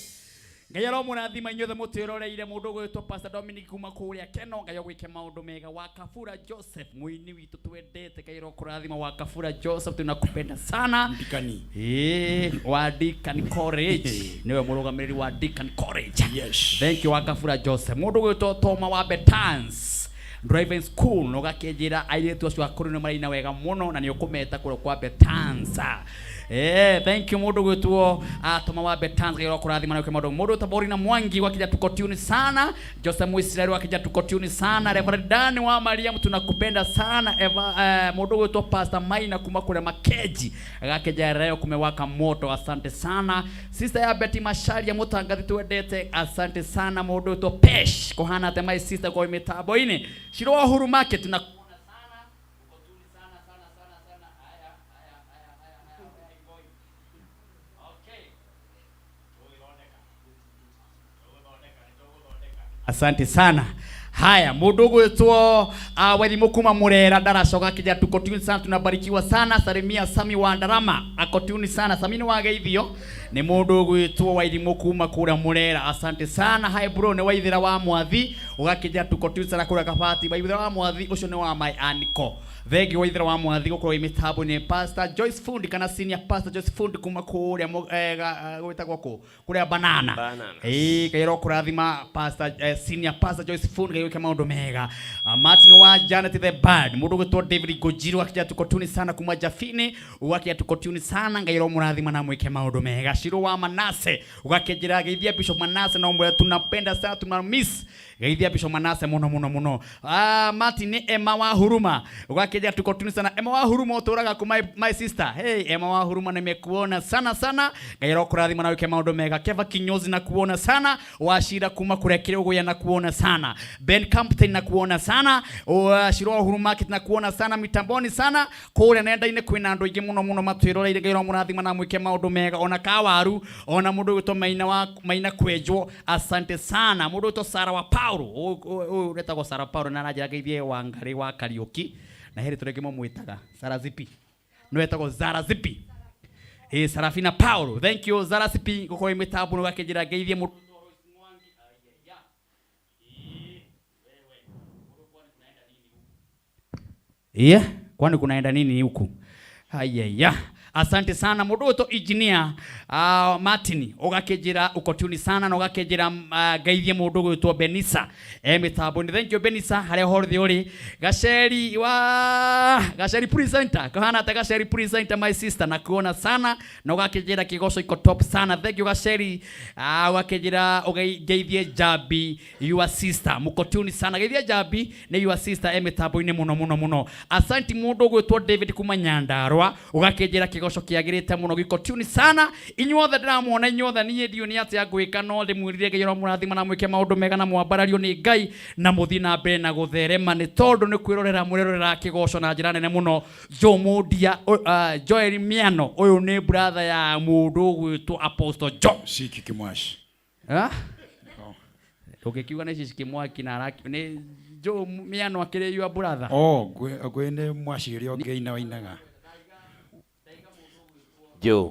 Ngai aromũrathima inyuothe mũtwĩroreire mũndũ ũgwĩtwo Pastor Dominic kuma kũrĩa Keno. Ngai agwĩke maũndũ mega. Wa Kabura Joseph, mũini witũ twendete, Ngai arokũrathima. Wa Kabura Joseph, tunakupenda sana. Ndikani. Wa Deacon College, niwe mũrũgamĩrĩri wa Deacon College. Yes. Thank you, wa Kabura Joseph. Mũndũ ũgwĩtwo Toma wa Betans Driving School, no gakĩnjĩra airĩtu acio akũrũ nĩ maraina wega mũno na nĩ ũkũmeta kũrĩa kwa Betans. Thank you, mũndũ gwĩtwo Toma wa Betans, Ngai arokũrathima na wĩke maũndũ. Mũndũ Taborina Mwangi wakija tuko tune sana. Joseph Muisraeli wakija tuko tune sana. Reverend Dan wa Mariam, tunakupenda sana. Eva, mũndũ gwĩtwo Pastor Maina kuma kũrĩa Makeji agakĩnja leo kumewaka moto, asante sana. Sister ya Betty Macharia mũtangathi twendete, asante sana. Mũndũ gwĩtwo Pesh kũhana atĩa, my sister kwa mĩtambo-inĩ. Shiro wa Uhuru Market tunakuona sana. Uko tune sana sana sana sana. Haya haya haya haya haya, where are you going? Okay. Asante sana. Haya, mũndũ ũgwĩtwo Wairimu kuma Murera ndaracoka akĩnjĩra tuko tune sana, tunabarikiwa sana. Salimia Sami wa Ndarama, ako tune sana. Sami nĩ wageithio nĩ mũndũ ũgwĩtwo Wairimu kuma kũrĩa Murera, asante sana. Hi bro, nĩ Waithĩra wa Mwathi ũgakĩnjĩra tuko tune sana kũrĩa Kabati. Waithĩra wa Mwathi ũcio nĩ wa my uncle. Thengi Waithĩra wa Mwathi gũkorwo wĩ mĩtambo-inĩ. Pastor Joyce Fundi kana Senior Pastor Joyce Fundi kuma kũrĩa gwĩtagwo kũ kũrĩa Banana. Banana. Ĩĩ, Ngai arokũrathima Pastor, Senior Pastor Joyce Fundi, Ngai gwĩke maũndũ mega. Martin wa Janet the Band, mũndũ ũgwĩtwo David Ngũnjiru akĩnjĩra tuko tune sana kuma Jafini, ũgakĩnjĩra tuko tune sana, Ngai aromũrathima na mwĩke maũndũ mega. Shiro wa Manase ũgakĩnjĩra geithia Bishop Manase na ũmwĩre tunapenda sana, tuna miss geithia Bishop Manase mũno mũno mũno. Martin nĩ Emma wa Huruma ũgakĩnjĩra tuko tune sana. Emma wa Huruma ũtũraga kũ my sister. Hey, Emma wa Huruma nimekuona sana sana, Ngai arokũrathima na wĩke maũndũ mega. Keva Kinyozi na kuona sana. Washira kuma kũrĩa Kĩrũgũya na kuona sana. Ben Compton na kuona sana. Shiro wa Uhuru Market na kuona sana mitamboni sana. Kũrĩa nenda-inĩ kwĩna andũ aingĩ mũno mũno matwĩroreire, Ngai aromũrathima na mwĩke maũndũ mega. Ona Kawaru, ona mũndũ ũgwĩtwo Maina wa Maina Kwenjwo, asante sana. Mũndũ ũgwĩtwo Sara wa Paulo, ũyũ ũretagwo Sara Paulo na aranjĩra ngeithie Wangari wa Kariũki, na he rĩtwa rĩngĩ mamwĩtaga Sara Zipi, no etagwo Zara Zipi. Ĩ Sarafina Paulo, thank you Zara CP gũkorwo mĩtambo nĩ gakĩnjĩra ngeithie mũndũ. Iya, kwani kunaenda nini huku? Hayaya. Asante sana mũndũ ũyũ engineer Martin ũgakĩnjĩra uko tuni sana na ũgakĩnjĩra ngeithie mũndũ ũgwĩtwo Benisa mĩtambo-inĩ. Thank you Benisa harĩa hothe ũrĩ. Gaceri wa Gaceri presenter kahana ta Gaceri presenter my sister na kuona sana na ũgakĩnjĩra kĩgoco iko top sana. Thank you Gaceri. Ũgakĩnjĩra ũgeithie Jabi your sister muko tuni sana. Geithia Jabi nĩ your sister mĩtambo-inĩ mũno mũno mũno. Asante mũndũ ũgwĩtwo David kuma Nyandarua ũgakĩnjĩra kĩgoco kĩagĩrĩte mũno gĩko tuni sana. Inyuothe ndĩramuona inyuothe niĩ ndiũ nĩ atĩa ngwĩka no ndĩmwĩrire Ngai ũromũrathima na mwĩke maũndũ mega na mwambarario nĩ Ngai na mũthiĩ na mbere na gũtherema nĩ tondũ nĩ kwĩrorera mũrerorera kĩgoco na njĩra nene mũno. Joe Mundia, Joel Miano ũyũ nĩ brother ya mũndũ ũgwĩtwo Apostle Joe. Shiki Kimwashi. Ah? Ũngĩkiuga nĩ Shiki Kimwaki na araki nĩ Joe Miano akĩrĩ your brother. Oh, ngwĩ nĩ mwaci ũrĩa ũngĩ ina wainaga. Joe.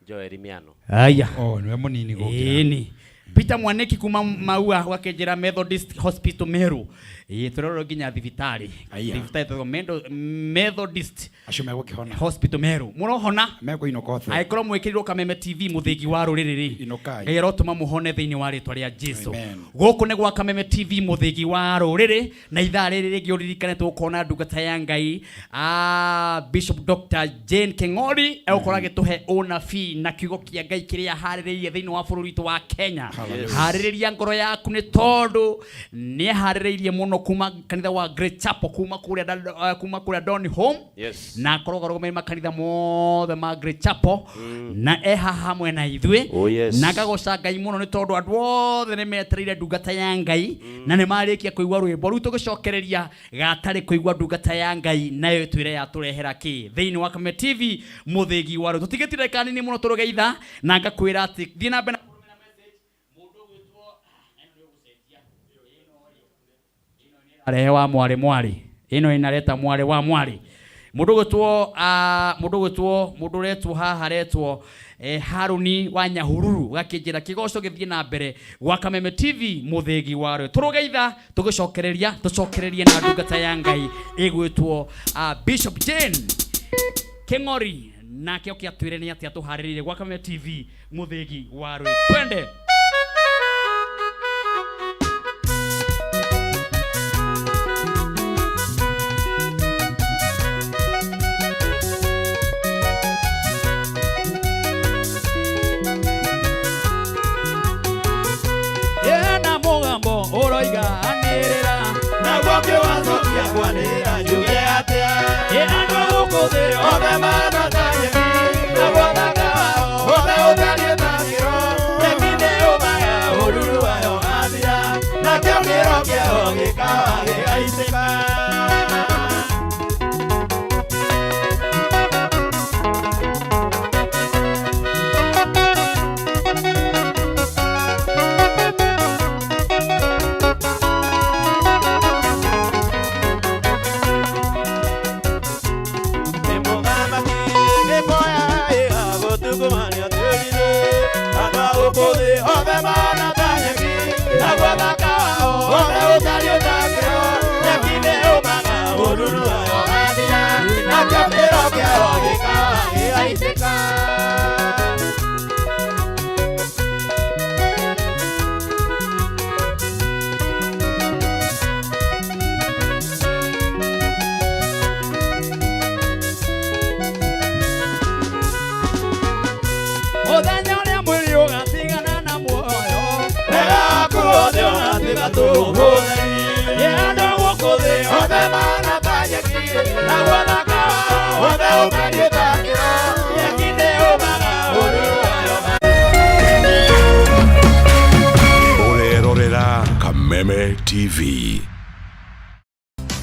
Joel Miano. Aya. Oh, niwe mũnini gũkĩra. Ĩni. Peter Mwaniki kuma Maua wakĩnjĩra Methodist Hospital Meru. Ĩĩ tũrorwo nginya thibitarĩ. Aya. Thibitarĩ ĩtagwo Methodist Acio megũkĩhona. Hospital Meru. Mũrohona? Mekũinũka othe. Angĩkorwo mwĩkĩrirwo Kameme TV mũthĩgi wa rũrĩrĩ rĩ. Inũkai. Ngai arotũma mũhone thĩinĩ wa rĩtwa rĩa Jesu. Amen. Gũkũ nĩ gwa Kameme TV mũthĩgi wa rũrĩrĩ na ithaa rĩrĩ rĩngĩ ũririkane tũgũkorwo ndungata ya Ngai Bishop Dr. Jane Keng'ori egũkorwo agĩtũhe ũnabii na kiugo kĩa Ngai kĩrĩa aharĩrĩirie thĩinĩ wa bũrũri witũ wa Kenya. Harĩrĩria ngoro yaku nĩ tondũ nĩ aharĩrĩirie mũno kuma kanitha wa Great Chapel kuma kũrĩa kuma kũrĩa Don Home. Yes. Na akorwo arũgamĩrĩire makanitha mothe ma Great Chapel na e haha hamwe na ithuĩ. Oh, yes. Na ngagoca Ngai mũno nĩ tondũ andũ othe nĩ metereire ndungata ya Ngai na nĩ marĩkia kũigua rwĩmbo. Rĩu tũgĩcokereria gatarĩ kũigua ndungata ya Ngai nayo ĩtwĩre yatũrehera kĩ thĩinĩ wa Kameme TV mũthĩgi wa rũrĩrĩ. Tũtigĩtire ndagĩka nini mũno tũrũgeitha na ngakwĩra atĩ thiĩ na mbere arehe wa mwarĩ mwarĩ ĩno inareta mwarĩ wa mwarĩ mũndũ gwĩtwo mũndũ gwĩtwo mũndũ ũretwo haha aretwo Haruni wa Nyahururu gakĩnjĩra kĩgoco gĩthiĩ na mbere gwa Kameme TV mũthĩgi wa rũrĩrĩ. Tũrũgeitha tũgĩcokereria tũcokererie na ndungata ya Ngai ĩgwĩtwo Bishop Jane Keng'ori nake oke atwĩre nĩ atĩa tũharĩrĩirie gwa Kameme TV mũthĩgi wa rũrĩrĩ. Twende. Ũrerorera Kameme TV.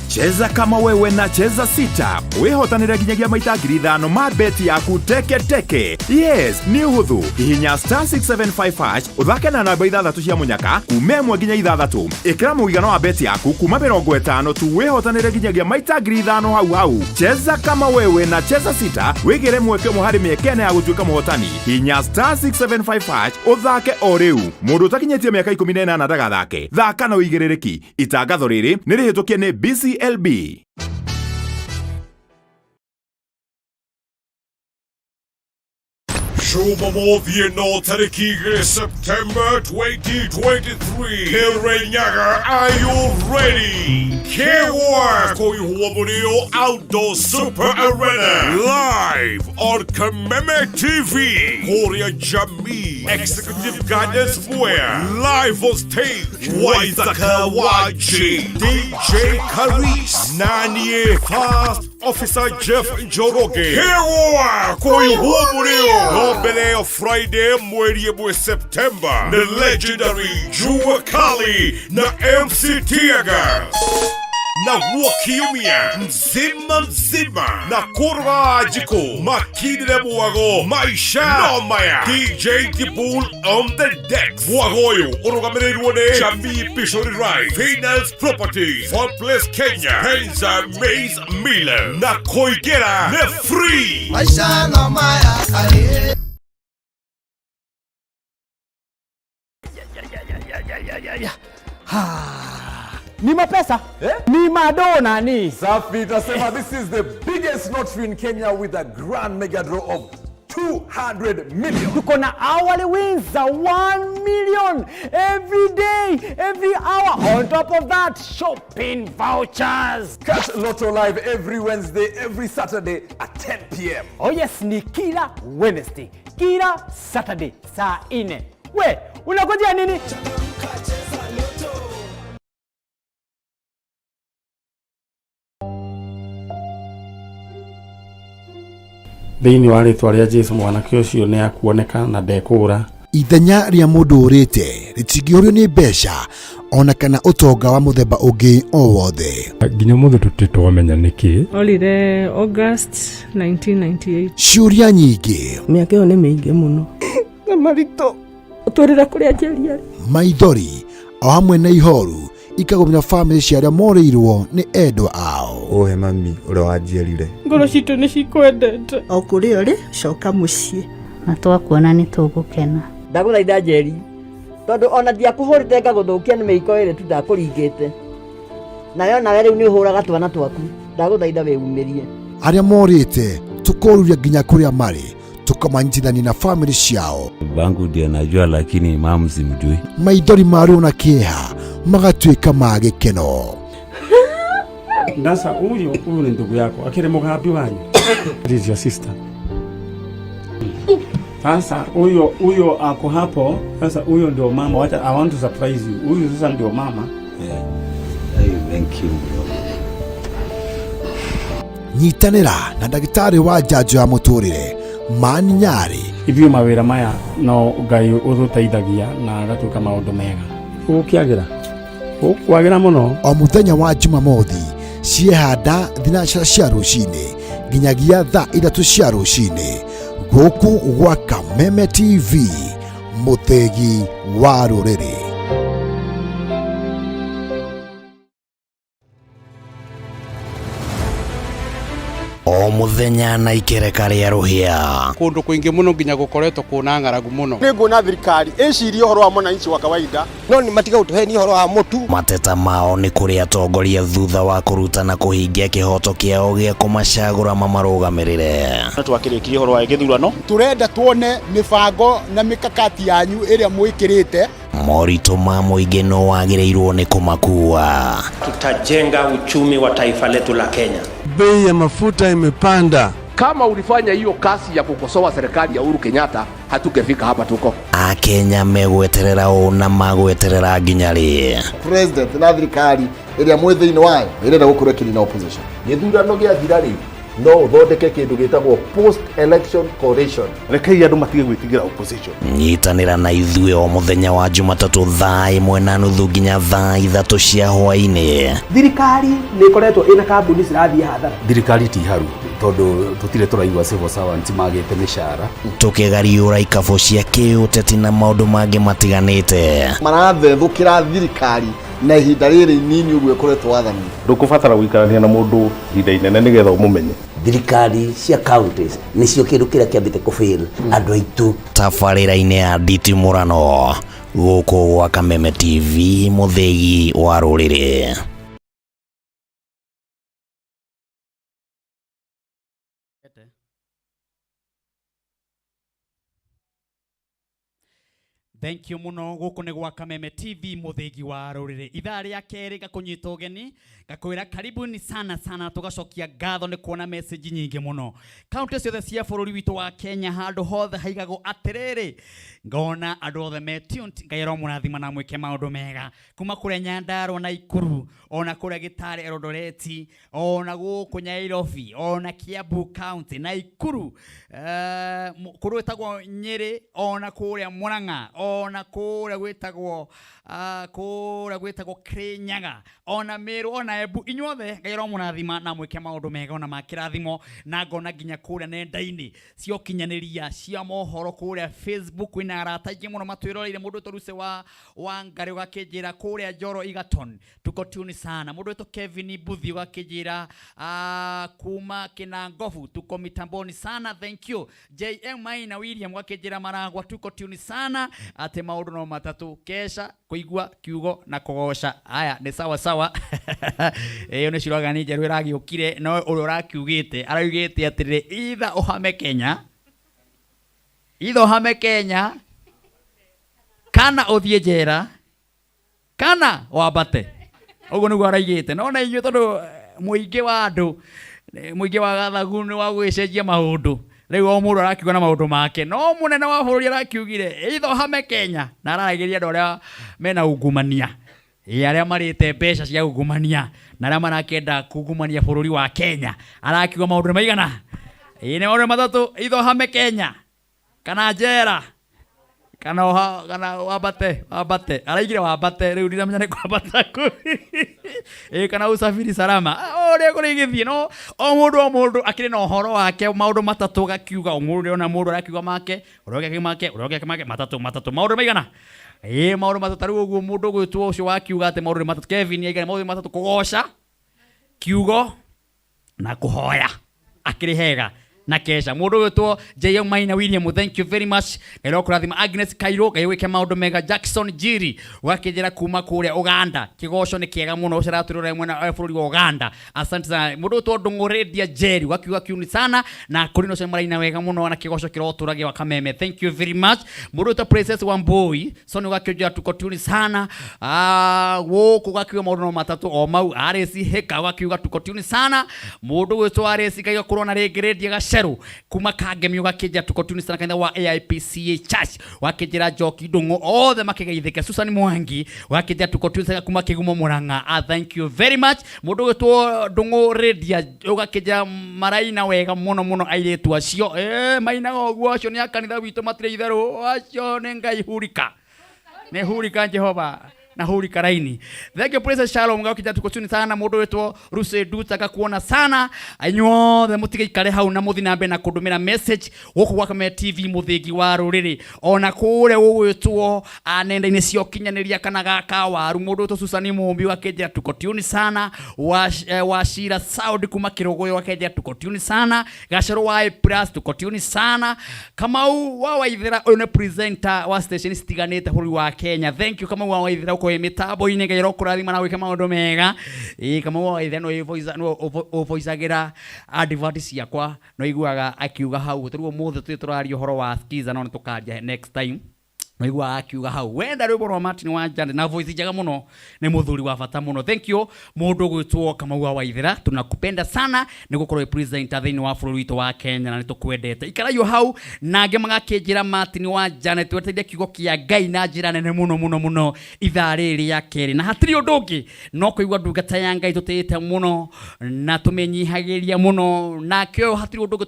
Cheza kama wewe na Cheza Sita wĩhotanĩre nginyagia maita 5,000 ma beti yaku teke teke. Yes, nĩ ũhũthũ. Hihinya star 675 hash ũthake na namba ithathatũ cia mũnyaka kuma 1 nginya 6. Ĩkĩra mũigana wa beti yaku kuma 50 tu wĩhotanĩre nginyagia maita 5,000 hau hau. Cheza kama wewe na Cheza Sita wĩgĩre mweke ũmwe harĩ mĩeke ĩna ya gũtuĩka mũhotani. Hihinya star 675 hash ũthake o rĩu. Mũndũ ũtakinyĩtie mĩaka 18 ndagathake. Thaka na ũigĩrĩrĩki. Itangatho rĩrĩ nĩ rĩhĩtũkie nĩ BCLB. Jumamothi ĩno tarĩki 2 September 2023. Kirinyaga, are you ready? Kewa Koihua Murio Outdoor Super Arena. Live on Kameme TV. Korea Jamii Executive Guidance Mwea. Live on stage. Waithaka YG. DJ Karis. Nanie Fast Officer Jeff Njoroge. Kewa Koihua Murio. No mbere ya Friday mweri 1 September. The legendary Jua Kali na MC Tiagas. Na guo kiumia mzima mzima na kurwa jiko makindire mwago maisha no maya DJ Dibul on the deck. Mwago ũyũ ũrũgamĩrĩirwo nĩ Jamii Pishori Right, Finance Properties, Fun Place Kenya, Penza Maize Miller na kũingĩra nĩ free. Maisha no maya aye. Ni mapesa, eh? Ni madona ni. Safi, tasema this is the biggest lottery in Kenya with a grand mega draw of 200 million. Tuko na hourly wins za 1 million every day, every hour. On top of that, shopping vouchers. Catch Lotto Live every Wednesday, every Saturday at 10 p.m. Oh yes, ni kila Wednesday, kila Saturday saa 4. We, unangojea nini? Thĩinĩ wa rĩtwa rĩa Jesu mwanake ũcio nĩ akuoneka na ndekũũra. Ithenya rĩa mũndũ ũrĩte rĩtingĩũrio nĩ mbeca ona kana ũtonga wa mũthemba ũngĩ o wothe. Nginya ũmũthĩ tũtirĩ twamenya nĩkĩ. Orire August 1998. Ciũria nyingĩ, Mĩaka ĩyo nĩ mĩingĩ mũno. Na maritũ ũtwĩrĩra kũrĩa Njeri arĩ. Maithori o hamwe na ihoru ikagũmĩra bamĩrĩ cia arĩa morĩirwo nĩ endwa ao. Ũhe mami ũrĩa wanjiarire. Ngoro citũ nĩ cikwendete. O kũrĩa ũrĩ, coka mũciĩ. Na twakuona nĩ tũgũkena. Ndagũthaitha Njeri, tondũ ona ndiakũhũrĩte ngagũthũkia nĩ mĩiko ĩrĩ tu ndakũringĩte. Nawe onawe rĩu nĩ ũhũraga twana twaku. Ndagũthaitha wĩumĩrie. Arĩa morĩte tũkoruria nginya kũrĩa marĩ tũkamanyitithania na bamĩrĩ ciao. Babangu ndiye najua, lakini mamu simjui. Maithori ma ruo na kĩeha magatuĩka ma gĩkeno. Ndasa huyu huyu ni ndugu yako akiri mugambi wanyu. This is your sister. Sasa huyo huyo ako hapo. Sasa huyo ndio mama. Wacha, I want to surprise you. Huyu sasa ndio mama. Yeah. Hey, thank you bro. Nyitanĩra na ndagĩtarĩ wa njanjo ya mũtũrĩre Mani Nyarĩ. Ithuĩ mawĩra maya no Ngai ũtũteithagia na agatuĩka maũndũ mega. Gũkĩagĩra gũkwagĩra mũno. O mũthenya wa Jumamothi ciehanda thinacara cia rũcinĩ nginyagia thaa 3 cia rũcinĩ gũkũ gwa Kameme TV, mũthĩgi wa rũrĩrĩ. O mũthenya na ikereka rĩa rũhĩa. Kũndũ kũingĩ mũno nginya gũkoretwo kwĩna ng'aragu mũno. Nĩ nguona thirikari ĩcirie ũhoro wa mwananchi wa kawaida, no nĩ matiga gũtũhenia ũhoro wa mũtu. Mateta mao nĩ kũrĩ atongoria thutha wa kũruta na kũhingia kĩhoto kĩao gĩa kũmacagũra mamarũgamĩrĩre. No twakĩrĩkirie ũhoro wa gĩthurano. Tũrenda tuone mĩbango na mĩkakati yanyu ĩrĩa mwĩkĩrĩte. Moritũ ma mũingĩ no wagĩrĩirwo nĩ kũmakua. Tutajenga uchumi wa taifa letu la Kenya. Bei ya mafuta imepanda. Kama ulifanya hiyo kazi ya kukosoa serikali ya Uhuru Kenyatta, hatungefika hapa tuko. Akenya megweterera ũ na magweterera nginya rĩ? President na thirikari ĩrĩa mwĩ thĩinĩ wayo ĩrenda gũkorwo ĩkĩnina opposition. Gĩthurano gĩathira rĩ, No ũthondeke kĩndũ gĩtagwo post election coalition. Rekei andũ matige gwĩtigĩra opposition. Nyitanĩra na ithuĩ o mũthenya wa Jumatatũ thaa 1:30 nginya thaa 3 cia hwaĩ-inĩ. Thirikari nĩ ĩkoretwo ĩna kambuni cirathiĩ hathara. Thirikari ti haru tondũ tũtirĩ tũraigua civil servants magĩte mĩcara. Tũkĩgariũra ikabũ cia kĩũteti na maũndũ mangĩ matiganĩte. Marathethũkĩra thirikari na ihinda rĩrĩ inini ũguo ĩkoretwo wathani. Ndũkũbatara gũikarania na mũndũ ihinda inene nĩgetha ũmũmenye. Thirikari cia counties nĩcio kĩndũ kĩrĩa kĩambĩte kũfail andũ aitũ. Tabarĩra-inĩ ya nditimũrano gũkũ gwa Kameme TV, mũthĩgi wa rũrĩrĩ. Thank you muno. Guku ni gwa Kameme TV, muthigi wa ruriri. Ithaa ria keri ngakunyita ugeni, ngakwira karibuni sana sana. Tugacokia ngatho ni kuona message nyingi muno kaunti ciothe cia bururi witu wa Kenya, handu hothe haigagwo atiriri, ngona andu othe me tuned. Ngai aromurathima na mwike maundu mega kuma kuria Nyandarua na Ikuru, ona kuria Gitare, Eldoret, ona guku Nyairobi, ona Kiambu County na Ikuru, kuru gwitagwo Nyeri, ona kuria Murang'a, ona kuria gwitagwo kuria gwitagwo Kirinyaga, ona Meru, ona Embu. Inyuothe Ngai aromurathima na mwike maundu mega ona makirathimo. Na ngona nginya kuria nenda-inĩ cia ũkinyanĩria cia mohoro, kuria Facebook kwĩna arata aingĩ mũno matwĩroreire. Mũndũ wĩtwo Lucy wa Wangari ũgakĩnjĩra kũrĩa Njoro Egerton tuko tune sana. Mũndũ wĩtwo Kevin Mbuthi ũgakĩnjĩra kuma Kinangofu tuko mitamboni sana, thank you. JM Maina William ũgakĩnjĩra Maragwa tuko tune sana. Atĩ maũndũ no matatũ: kesha, kũigua kiugo na kũgoca. Aya nĩ sawa sawa. Ĩyo nĩ cirogani njerũ ĩragĩũkire, no ũrĩa ũrakiugĩte araugĩte atĩrĩrĩ, either ũhame Kenya, either ũhame Kenya kana ũthiĩ njera kana wambate. Ũguo nĩguo araigĩte. No na inyuĩ tondũ mũingĩ wa andũ, mũingĩ wa gathagu nĩ wa gũgĩcenjia maũndũ. Rĩu o mũndũ arakiuga na maũndũ make, no mũnene wa bũrũri arakiugire either ũhame Kenya, na araragĩria andũ arĩa mena ungumania, arĩa marĩte mbeca cia ungumania na arĩa marakĩenda kungumania bũrũri wa Kenya. Arakiuga maũndũ maigana? Ĩĩ, nĩ maũndũ matatũ: either ũhame Kenya kana njera kana kana wambate. Wambate araigire wambate, rĩu ndiramenya nĩ kwambata kũ. Ĩĩ, kana usafiri salama. Ũrĩa kũrĩ gĩthiĩ, no o mũndũ o mũndũ akĩrĩ na ũhoro wake, maũndũ matatũ gakiuga. O mũndũ ona mũndũ arakiuga make, ũrĩa ũngĩ make, ũrĩa ũngĩ make, matatũ matatũ, maũndũ maigana? Ĩĩ, maũndũ matatũ. Tarĩu ũguo mũndũ ũgwĩtwo ũcio wakiuga atĩ maũndũ nĩ matatũ, Kevin aigana maũndũ matatũ: kũgoca, kiugo na kũhoya. Akĩrĩ hega na kesha. Mũndũ ũgwĩtwo JM Maina William, thank you very much. Ngai ũkũrathima. Agnes Kairo, Ngai wĩke maũndũ mega. Jackson Jiri ũgakĩnjĩra kuma kũrĩa Uganda, kĩgoco nĩ kĩega mũno, ũcio aratwĩrora mwena wa bũrũri wa Uganda, asante sana. Mũndũ ũgwĩtwo Ndũng'ũrĩndia Jerry ũgakiuga kiuni sana, na kũrĩ na ũcio maraina wega mũno na kĩgoco kĩrotũra gĩa Kameme, thank you very much. Mũndũ ũgwĩtwo Princess Wambui Soni ũgakĩnjĩra tuko tuni sana. Gũkũ ũgakiuga maũndũ no matatũ o mau. Aresi Heka ũgakiuga tuko tuni sana. Mũndũ ũgwĩtwo Aresi Ngai ũkũrona rĩngĩ Rĩndia Gacerũ kuma Kangemi ũgakĩnjĩra tuko tuni sana. Kanitha wa AIPCA Church ũgakĩnjĩra Njoki Ndung'u othe makĩgeithĩke. Susan Mwangi ũgakĩnjĩra tuko tuni sana kuma Kĩgumo Murang'a, thank you very much. Mũndũ ũgwĩtwo Ndung'u Rĩndia ũgakĩnjĩra maraina wega mũno mũno airĩtu acio. Mainaga ũguo, acio nĩ a kanitha witũ, matirĩ itherũ, acio nĩ Ngai hurika, nĩ hurika Jehova na hurika raini. Thank you Princess Shalom ngakija tuko tuni sana. Mũndũ wĩtwo Ruse Duta gakuona sana. Inyuothe mũtigaikare hau na mũthi na mbere na kũndũmĩra message gũkũ gwa Kameme TV, mũthĩgi wa rũrĩrĩ, ona kũrĩa gũgwĩtwo nenda-inĩ cia ũkinyanĩria kana gaka waru. Mũndũ wĩtwo Susan Mumbi ũgakĩnjĩra tuko tuni sana. Wa Shira Sound kuma Kĩrũgũyũ ũgakĩnjĩra tuko tuni sana. Gacerũ wa A Plus tuko tuni sana. Kamau wa Waithera, ũyũ nĩ presenter wa station citiganĩte bũrũri wa Kenya, thank you Kamau wa Waithera, ũkorwo wĩ mĩtambo-inĩ. Ngai arokũrathima na wĩke maũndũ mega. Ĩĩ, Kamau wa Waithera no ũvoicagĩra advert ciakwa, no iguaga akiuga hau. Tarĩu ũmũthĩ tũrĩ tũraria ũhoro wa skiza, no nĩ tũkaria next time. Naigua akiuga hau wenda rwĩmbo rwa Martin wa Njane na voice njega mũno, nĩ mũthuri wa bata mũno. Thank you mũndũ ũgwĩtwo Kamau wa Waithera, tunakupenda sana nĩ gũkorwo wĩ presenter thĩinĩ wa bũrũri witũ wa Kenya na nĩ tũkwendete. Ikaraio hau na angĩ magakĩnjĩra Martin wa Njane twetereire kiugo kĩa Ngai na njĩra nene mũno mũno mũno ithaa rĩrĩ rĩa kerĩ, na hatirĩ ũndũ ũngĩ no kũigua ndungata ya Ngai tũtĩĩte mũno na tũmĩnyihagĩria mũno, nake ũyũ hatirĩ ũndũ ũngĩ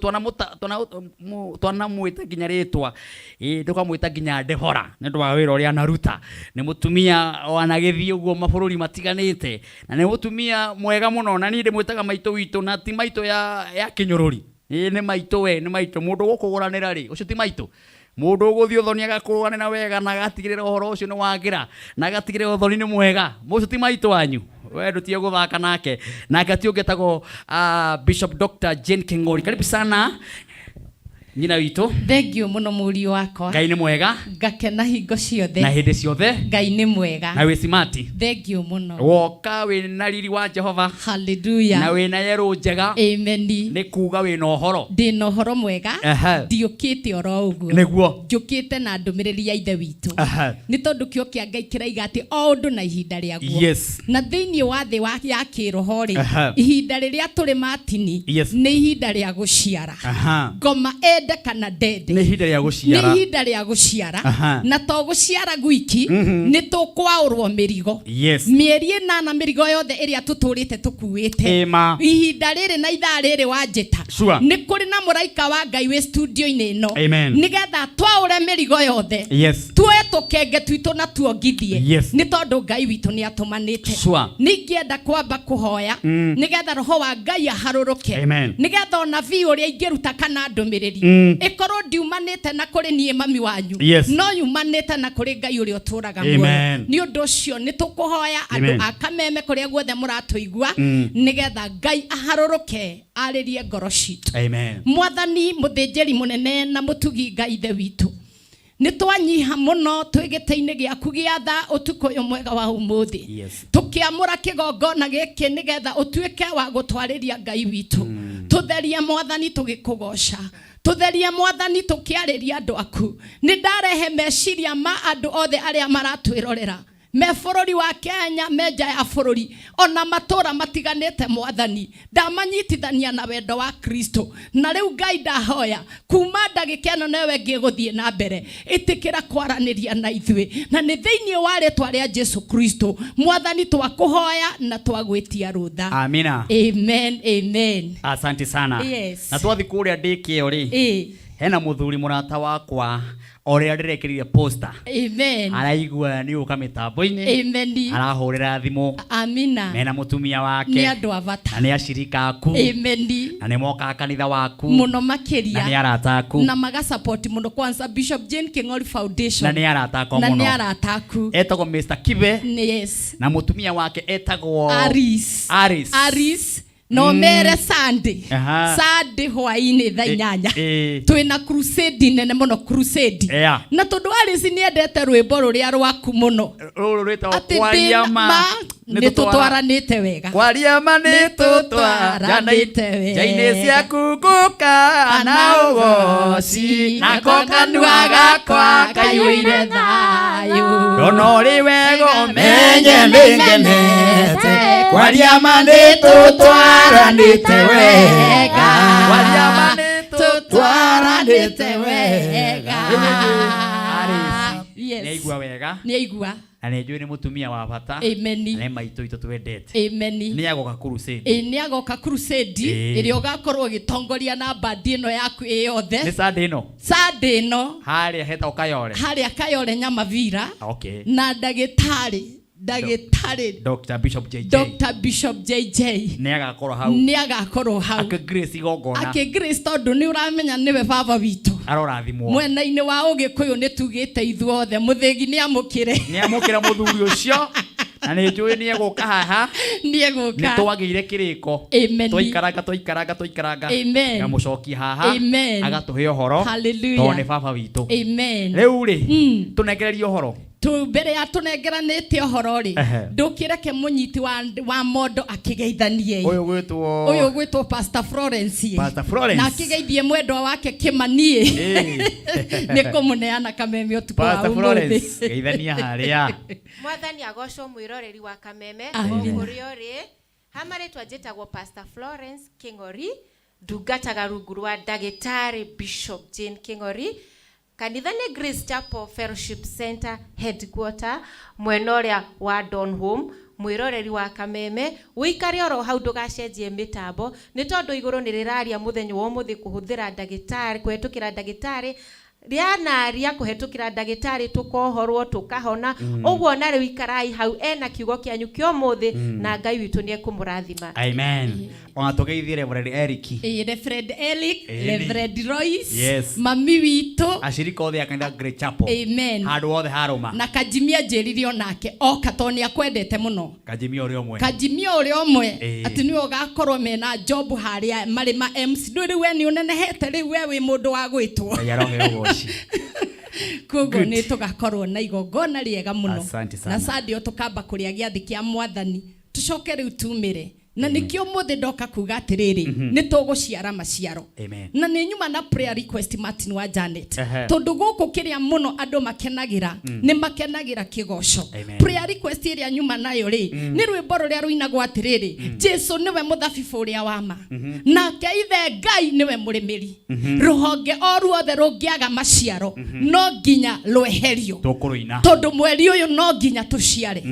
twanamwĩta nginya rĩtwa, ĩ tũkamwĩta nginya Debora nĩ ũndũ wa wĩra ũrĩa anaruta. Nĩ mũtumia wanagĩthiĩ ũguo mabũrũri matiganĩte na nĩ mũtumia mwega mũno, na niĩ ndĩmwĩtaga maitũ witũ na ti maitũ ya kĩnyũrũri. Ĩ nĩ maitũ, we nĩ maitũ. Mũndũ ũgũkũgũranĩra rĩ, ũcio ti maitũ. Mũndũ ũgũthiĩ ũthoni agakũrũganĩra wega na agatigĩrĩra ũhoro ũcio nĩ wagĩra na agatigĩrĩra ũthoni nĩ mwega, mũcio ti maitũ wanyu. We ndũtige gũthaka nake. Nake ti ũngĩ etagwo Bishop Dr. Jane King'ori. Karibu sana nyina witũ. Thengiũ mũno mũriũ wakwa. Ngai nĩ mwega. Ngakena hingo ciothe. Na hĩndĩ ciothe. Ngai nĩ mwega. Na wĩ simati. Thengiũ mũno. Woka wĩna riri wa Jehova. Hallelujah. Na wĩna yerũ njega. Amen. Nĩ kuga wĩna ũhoro. Ndĩna ũhoro mwega. Ndiũkĩte oro ũguo. Nĩguo. Njũkĩte na ndũmĩrĩri ya Ithe witũ. Nĩ tondũ kĩo kĩa Ngai kĩraiga atĩ o ũndũ na ihinda rĩaguo. Yes. Na thĩinĩ wa thĩ ya kĩroho rĩ, ihinda rĩrĩa tũrĩ Martini Yes. nĩ ihinda rĩa gũciara. Ngoma ende kana ndende. Nĩ ihinda rĩa gũciara. Nĩ ihinda rĩa gũciara. Na to gũciara gwiki, nĩ tũkwaũrwo mĩrigo. Yes. Mĩeri ĩnana mĩrigo yothe ĩrĩa tũtũrĩte tũkuĩte. Ĩma. Ihinda rĩrĩ na ithaa rĩrĩ wanjĩta. Sure. Nĩ kũrĩ na mũraika wa Ngai wĩ studio-inĩ ĩno. Amen. Nĩgetha twaũre mĩrigo yothe. Yes. Tuoe tũkenge twitũ na tuongithie. Yes. Nĩ tondũ Ngai witũ nĩ atũmanĩte. Sure. Ningĩenda kwamba kũhoya nĩgetha roho wa Ngai aharũrũke. Amen. Nĩgetha ũnabii ũrĩa ingĩruta kana ndũmĩrĩri ĩkorwo ndiumanĩte na kũrĩ niĩ mami wanyu. Yes. No yumanĩte na kũrĩ Ngai ũrĩa ũtũũraga muoyo. Amen. Nĩ ũndũ ũcio nĩ tũkũhoya andũ Amen. a Kameme kũrĩa guothe mũratũigua nĩgetha Ngai aharũrũke arĩrie ngoro citũ. Amen. Mwathani mũthĩnjĩri mũnene na mũtugi Ngai Ithe witũ, nĩ twanyiha mũno twĩ gĩtĩ-inĩ gĩaku gĩa tha ũtukũ ũyũ mwega wa ũmũthĩ. Yes. Tũkĩamũra kĩgongona gĩkĩ nĩgetha ũtuĩke wa gũtwarĩria Ngai witũ. Tũtherie Mwathani tũgĩkũgoca. Tũtherie Mwathani tũkĩarĩria andũ aku. Nĩ ndarehe meciria ma andũ othe arĩa maratwĩrorera me bũrũri wa Kenya, me nja ya bũrũri, ona matũra matiganĩte. Mwathani, ndamanyitithania na wendo wa Kristo. Na rĩu Ngai ndahoya kuma ndagĩka ĩno newe ngĩgũthiĩ na mbere, ĩtĩkĩra kwaranĩria na ithuĩ, na nĩ thĩinĩ wa rĩtwa rĩa Jesu Kristo Mwathani twakũhoya na twagwĩtia rũtha. Amina. Amen, amen. Asante sana. Yes. Na twathi kũrĩa ndĩkĩo rĩ, Ĩ. hena mũthuri mũrata wakwa ũrĩa ndĩrekĩrire poster. Amen. Araigua nĩ ũka mĩtambo-inĩ. Amen. Arahũrĩra thimũ. Amina. Mena mũtumia wake. Nĩ andũ a bata. Na nĩ acirika aku. Amen. Na nĩ mokaga kanitha waku. Mũno makĩria. Na nĩ arata aku. Na magasupport mũno kwanza Bishop Jane King'ori Foundation. Na nĩ arata akwa Na mũno. nĩ arata aku. Etagwo Mr. Kibe. Yes. Na mũtumia wake etagwo Aris. Aris. Aris. No mere Sunday. Sunday hwainĩ thaa inyanya. Twĩna crusade nene mũno, crusade. Yeah. Na tondũ Alice nĩ endete rwĩmbo rũrĩa rwaku mũno. Rũrũ rwĩtagwo Atĩ kwaria ndĩna ma ma nĩ tũtwaranĩte wega. Kwaria ma nĩ tũtwaranĩte wega. Nja-inĩ ciaku ngũka na ũgoci, nako kanua gakwa kaiyũire thayũ. Ndona ũrĩ wega ũmenye nĩngenete. Kwaria ma nĩ tũtwaranĩte wega. Kwaria ma nĩ tũtwaranĩte wega. Yes. Nĩ aigua wega. Nĩ aigua. Na nĩ njũĩ nĩ mũtumia wa bata. Amen. Na nĩ maitũ itũ twendete. Amen. Nĩ agoka crusade. Ĩ nĩ agoka crusade Ĩ. ĩrĩa ũgakorwo ũgĩtongoria na bandi ĩno yaku ĩ yothe. Nĩ Sunday ĩno. Sunday ĩno. Harĩa hetagwo Kayole. Harĩa Kayole Nyamavira. Okay. Na ndagĩtarĩ Dr. Bishop JJ. Dr. Bishop JJ nĩ agakorwo hau. Nĩ agakorwo hau. Akĩ Grace igongona. Akĩ Grace tondũ nĩ ũramenya nĩwe baba witũ. Arorathimwo. Mwena-inĩ wa Ũgĩkũyũ nĩ tugĩte ithuothe mũthĩgi nĩ amũkĩre. Nĩ amũkĩre mũthuri ũcio. Na nĩ njũĩ nĩ egũka haha. Nĩ egũka. Nĩ twagĩire kĩrĩko. Amen. Twaikaranga twaikaranga twaikaranga. Amen. Ngamũcokia haha. Amen. Agatũhe ũhoro. Hallelujah. Tondũ nĩ baba witũ. Amen. Rĩu rĩ, tũnengererie ũhoro. Tu mbere ya tũnengeranĩte ũhoro rĩ, ndũkĩreke mũnyiti wa mondo akĩgeithanie. Ũyũ gwĩtwo Ũyũ gwĩtwo Pastor Florence ĩ. Pastor Florence. Na akĩgeithie mwendwa wake Kĩmani ĩ. Nĩ kũmũneana Kameme ũtukũ wa Pastor ũmũthĩ. Florence, geithania harĩa. Mwathani agocwo mwĩroreri wa Kameme o Amen. kũrĩa ũrĩ. Ha marĩtwa njĩtagwo Pastor Florence Kĩng'ori, ndungataga rungu rwa ndagĩtarĩ Bishop Jane Kĩng'ori. Kanitha nĩ Grace Chapel Fellowship Center headquarter mwena ũrĩa wa Donholm. Mwĩroreri wa Kameme, ũikare oro hau ndũgacenjie mĩtambo, nĩ tondũ igũrũ nĩ rĩraria mũthenya wa ũmũthĩ kũhũthĩra ndagĩtarĩ, kũhetũkĩra ndagĩtarĩ rĩanaria kũhetũkĩra ndagĩtarĩ tũkohorwo tũkahona. Ũguo na rĩu ikarai hau ena kiugo kĩanyu kĩa ũmũthĩ, na Ngai witũ nĩ ekũmũrathima. Amen. Ona tũgeithie Reverend Eric. Ĩ, Reverend Eric, Ĩni. Reverend Royce, Yes. mami witũ. Acirika othe a kanitha Great Chapel. Amen. Handũ hothe harũma. Na Kajimia njĩrire onake oka tondũ nĩ akwendete mũno. Kajimia ũrĩa ũmwe. Kajimia ũrĩa ũmwe Ĩĩ. atĩ nĩwe ũgakorwo mena job harĩa marĩ ma MC. Ndũĩ rĩu we nĩ ũnenehete rĩu we wĩ mũndũ wa gwĩtwo. Ngai arohe ũgoci. Koguo Good. nĩ tũgakorwo na igongona rĩega mũno. Asante sana. Na Sunday tũkamba kũrĩa gĩathĩ kĩa mwathani tũcoke rĩu tumĩre. Na nĩkĩo ũmũthĩ ndoka kuga atĩrĩrĩ, nĩ tũgũciara maciaro. Amen. Na nĩ nyuma na prayer request Martin wa Janet. Ehe. Tondũ gũkũ kĩrĩa mũno andũ makenagĩra, nĩ makenagĩra kĩgoco. Amen. Prayer request ĩrĩa nyuma nayo rĩ, nĩ rwĩmbo rũrĩa rũinagwo atĩrĩrĩ, Jesu nĩwe mũthabibũ ũrĩa wa ma, nake ithe Ngai nĩwe mũrĩmĩri. Rũhonge o ruothe rũngĩaga maciaro, no nginya rweherio. Tũkũrũina. Tondũ mweri ũyũ no nginya tũciare.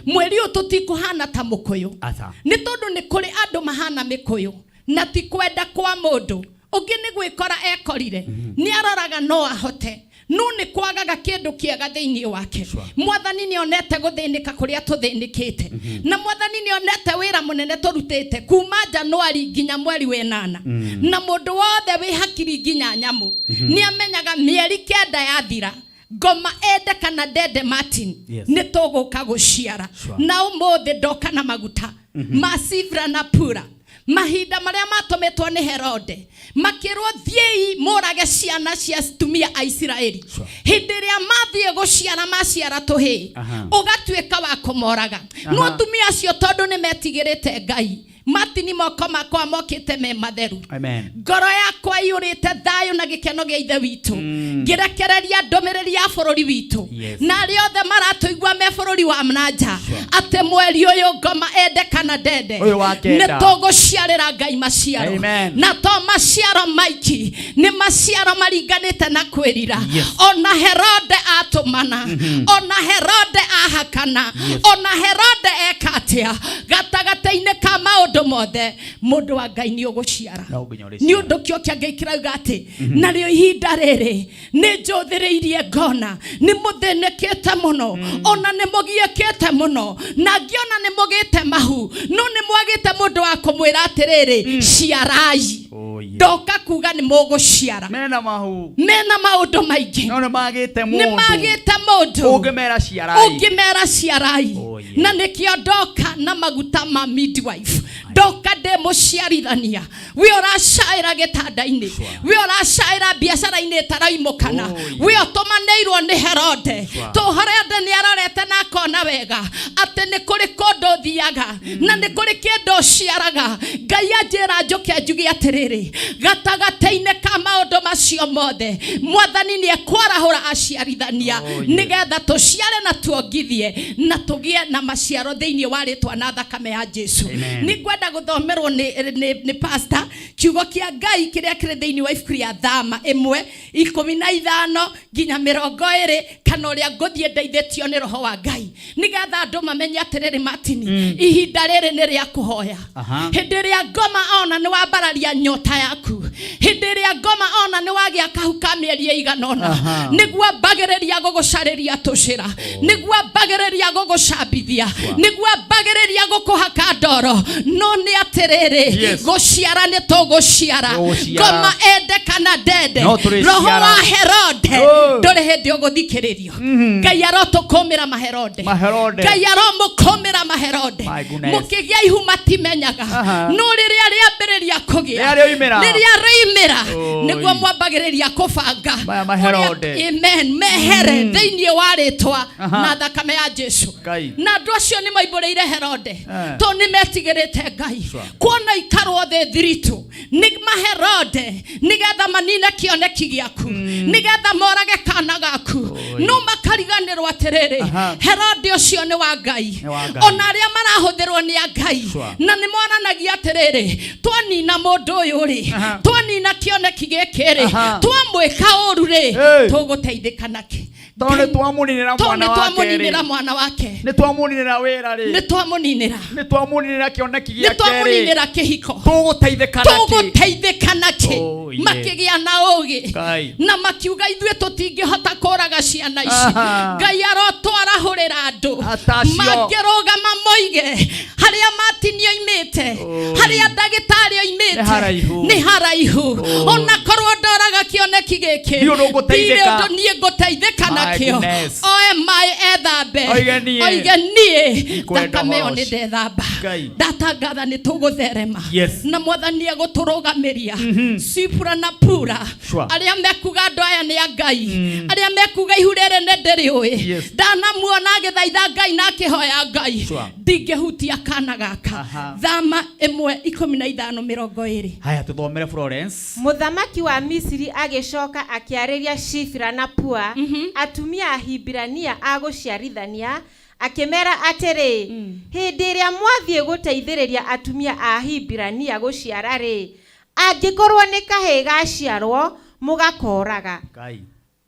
Mweri ũyũ tũtikũhana ta mũkũyũ. Aca. Nĩ tondũ nĩ kũrĩ andũ mahana mĩkũyũ na ti kwenda kwa mũndũ ũngĩ nĩ gwĩkora ekorire, nĩ aroraga no ahote, no nĩ kwagaga kĩndũ kĩega thĩinĩ wake. Mwathani nĩ onete gũthĩnĩka kũrĩa tũthĩnĩkĩte, na mwathani nĩ onete wĩra mũnene tũrutĩte kuma Januari nginya mweri wĩnana, na mũndũ wothe wĩ hakiri nginya nyamũ nĩ amenyaga mĩeri 9 yathira, ngoma ende kana ndende Martin, Yes. nĩ tũgũka gũciara. Sure. Na ũmũthĩ ndoka na maguta ma Sifra na Pura, mahinda marĩa matũmĩtwo nĩ Herode makĩrwo thiĩi mũrage ciana cia atumia a Isiraeli. Hĩndĩ ĩrĩa mathiĩ gũciara maciara tũhĩĩ, ũgatuĩka wa kũmoraga. No atumia acio tondũ nĩ metigĩrĩte Ngai, Martin, moko makwa mokĩte me matheru. Amen. Ngoro yakwa iyũrĩte thayũ na gĩkeno gĩa ithe witũ, ngĩrekereria ndũmĩrĩri ya bũrũri witũ Yes. na arĩa othe maratũigua me bũrũri wa nanja atĩ mweri ũyũ ngoma ende kana ndende, Ũyũ wa kenda. nĩ tũgũciarĩra Ngai maciaro. Amen. Na to maciaro maiki, nĩ maciaro maringanĩte na kwĩrira. Yes. Ona Herode atũmana, ona Herode ahakana, Yes. ona Herode eka atĩa, gatagatĩ-inĩ ka maũndũ mothe mũndũ wa Ngai nĩ ũgũciara. No nginya ũrĩciara. Nĩ ũndũ kĩo kĩa Ngai kĩrauga atĩ narĩo ihinda rĩrĩ nĩ njũthĩrĩirie ngona nĩ mũthĩnĩkĩte mũno, ona nĩ mũgiĩkĩte mũno, na ngĩona nĩ mũgĩte mahu, no nĩ mwagĩte mũndũ wa kũmwĩra atĩrĩrĩ, ciarai. Oh, yeah. Ndoka kuga nĩ mũgũciara. Mena mahu. Mena maũndũ maingĩ. No nĩ magĩte Nĩ mũndũ. magĩte mũndũ. Ũngĩmera ciarai. Ũngĩmera ciarai. Oh, yeah. Na nĩkĩo ndoka na maguta ma midwife, ndoka ndĩ mũciarithania. We ũracaĩra gĩtanda-inĩ, we ũracaĩra biacara-inĩ ĩtaraimũkana, Oh, yeah. we ũtũmanĩirwo nĩ Herode. Sure. To Herode nĩ arorete na akona wega atĩ nĩ kũrĩ kũndũ ũthiaga na nĩ kũrĩ kĩndũ ũciaraga. Ngai anjĩra njũke njuge atĩrĩrĩ, gatagatĩ-inĩ ka maũndũ macio mothe, mwathani nĩ ekwarahũra aciarithania, Oh, yeah. nĩgetha tũciare na tuongithie na tũgĩe na maciaro thĩinĩ wa rĩtwa na thakame ya Jesu. Amen. Nĩ ngwenda gũthomerwo nĩ pastor kiugo kĩa Ngai kĩrĩa kĩrĩ thĩinĩ wa ibuku rĩa Thama 1:15 nginya 20, kana ũrĩa ngũthiĩ ndeithĩtio nĩ Roho wa Ngai, nĩgetha andũ mamenye atĩrĩrĩ, Martin, ihinda rĩrĩ nĩ rĩa kũhoya. Aha. Hĩndĩ ĩrĩa ngoma ona nĩ wambararia nyota yaku, hĩndĩ ĩrĩa ngoma ona nĩ wagĩa kahu ka mĩeri ĩigana ũna, Aha. nĩguo ambagĩrĩria gũgũcarĩria tũcĩra, nĩguo ambagĩrĩria gũgũcambithia, nĩguo ambagĩrĩria gũkũhaka ndoro, no nĩ atĩrĩrĩ, Yes. gũciara nĩ tũgũciara. Tũgũciara. Ngoma ende kana ndende, No tũrĩciara. roho wa Herode Oh. ndũrĩ hĩndĩ ũgũthikĩrĩrio. Ngai arotũkũmĩra maherode. Maherode. Ngai aromũkũmĩra maherode. My goodness. Mũkĩgĩa ihu matimenyaga, Aha. no rĩrĩa rĩa rĩambĩrĩria kũgĩa, Rĩrĩa rĩoimĩra. rĩrĩa rĩoimĩra, Oi. nĩguo mwambagĩrĩria kũbanga Maya maherode. Ũrĩa- amen, mehere thĩinĩ wa rĩtwa Aha. na thakame ya Jesu. Ngai. Na andũ acio nĩ maimbũrĩire Herode Eh. tondũ nĩ metigĩrĩte Ngai. Sure. Kuona ikarwo thĩ thiritũ nĩ maherode nĩgetha manine kĩoneki gĩaku, nĩgetha morage kana gaku, no makariganĩrwo atĩrĩrĩ, Aha. Herode ũcio nĩ wa Ngai, Nĩ wa Ngai. ona arĩa marahũthĩrwo nĩ a Ngai. Sure. Na nĩ monanagia atĩrĩrĩ, twanina mũndũ ũyũ rĩ, Aha. twanina kĩoneki gĩkĩ rĩ, Aha. twamwĩka ũru rĩ, Hey. tũgũteithĩka nakĩ? Tondũ nĩ twamuninĩra Tondũ mwana nĩ wake twamuninĩra rĩ. mwana wake, Nĩ twamuninĩra wĩra rĩ. nĩ twamuninĩra, Nĩ twamuninĩra kĩoneki nĩ gĩake rĩ. twamuninĩra kĩhiko, Tũgũteithĩka nakĩ? tũgũteithĩka nakĩ? Oh, yeah. Makĩgĩa na ũgĩ Ngai. na makiuga ithuĩ tũtingĩhota kũraga ciana ici. Aha. Ngai arotwarahũrĩra andũ Atacio. mangĩrũgama moige harĩa Martin oimĩte, harĩa ndagĩtarĩ oimĩte Nĩ haraihu. nĩ haraihu. Oi. Ona korwo ndoraga kĩoneki gĩkĩ, Ndirĩ ũndũ ngũteithĩka. ndirĩ ũndũ niĩ ngũteithĩka My nakĩo. goodness. Oe maĩ ethambe, Oige niĩ. oige niĩ Ndikwenda thakame ĩyo ũhoro nĩ ũcio. ndethamba. Ngai. Ndatangatha nĩ tũgũtherema. Yes. Na mwathani egũtũrũgamĩria Sipura na Pura. Sure. Arĩa mekuga andũ aya nĩ a Ngai, arĩa mekuga ihu rĩrĩ nĩ ndĩrĩũĩ, Yes. ndanamuona agĩthaitha Ngai na akĩhoya Ngai, Sure. ndingĩhutia kana gaka. Aha. Thama 1:15-20. Haya, tũthomere Florence. Mũthamaki wa Misiri agĩcoka akĩarĩria Shifira na Pua, atumia Ahibirania a gũciarithania, akĩmeera atĩrĩ, hĩndĩ ĩrĩa mwathiĩ gũteithĩrĩria atumia a Ahibirania gũciara-rĩ, angĩkorwo nĩ kahĩĩ gaciarwo, mũgakoraga. Ngai.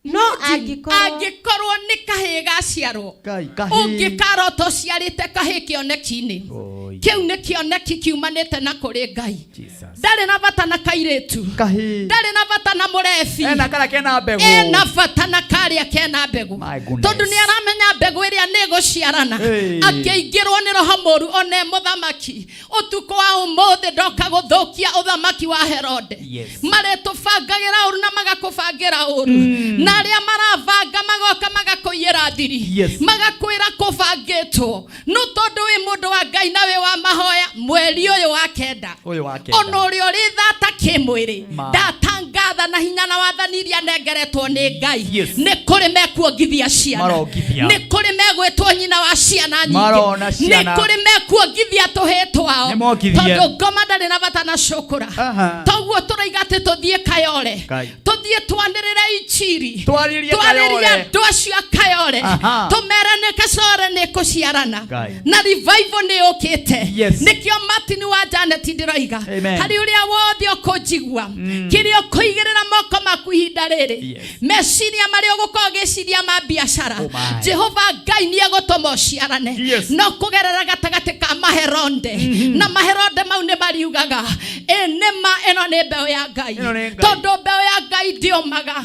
No angĩkorwo angĩkorwo nĩ kahĩĩ gaciarwo, Ngai, kahĩĩ. ũngĩkarota ũciarĩte kahĩĩ kĩoneki-inĩ, Oi. kĩu nĩ kĩoneki kiumanĩte na kũrĩ Ngai. Jesus. Ndarĩ na bata na kairĩtu, Kahĩĩ. ndarĩ na bata na mũrebi, Ena kara kena mbegũ. ena bata na karĩa kena mbegũ. My goodness. Tondũ nĩ aramenya mbegũ ĩrĩa nĩ ĩgũciarana. Hey. Akĩingĩrwo nĩ roho mũru one mũthamaki ũtukũ wa ũmũthĩ ndoka gũthũkia ũthamaki wa Herode. Yes. Marĩtũbangagĩra ũru na magakũbangĩra ũru, na arĩa marabanga magoka magakũiyĩra thiri. Yes. Magakwĩra kũbangĩtwo, no tondũ wĩ mũndũ wa Ngai na wĩ wa mahoya, mweri ũyũ wa kenda, Ũyũ wa kenda. ona ũrĩa ũrĩ thata kĩmwĩrĩ, Ma. ndatangatha na hinya na wathani iria nengeretwo nĩ Ngai. Yes. Nĩ kũrĩ mekuongithia ciana, Marongithia. nĩ kũrĩ megwĩtwo nyina wa ciana nyingĩ, Marona nĩ ciana. kũrĩ mekuongithia tũhĩĩ twao, Nĩ mongithie. tondũ ngoma ndarĩ na bata na cũkũra. Aha. Toguo tũroiga atĩ tũthiĩ Kayole, Ngai. tũthiĩ twanĩrĩre injiri, Twarĩrie twarĩrie Kayole. andũ acio a Kayole, Aha. tũmere nĩ Kacore nĩ kũciarana Ngai. na revival nĩ yũkĩte. Yes. Nĩkĩo Martin wa Janet ndĩroiga, Amen. harĩ ũrĩa wothe ũkũnjigua, kĩrĩa ũkũigĩrĩra moko maku ihinda rĩrĩ, Yes. meciria marĩa ũgũkorwo ũgĩciria ma biacara, Oh my. Jehova Ngai nĩ egũtũma ũciarane. Yes. No kũgerera gatagatĩ ka maheronde, na maheronde mau nĩ mariugaga ĩ nĩma ĩno nĩ mbeũ ya Ngai, Ĩno nĩ Ngai. tondũ mbeũ ya Ngai ndĩũmaga,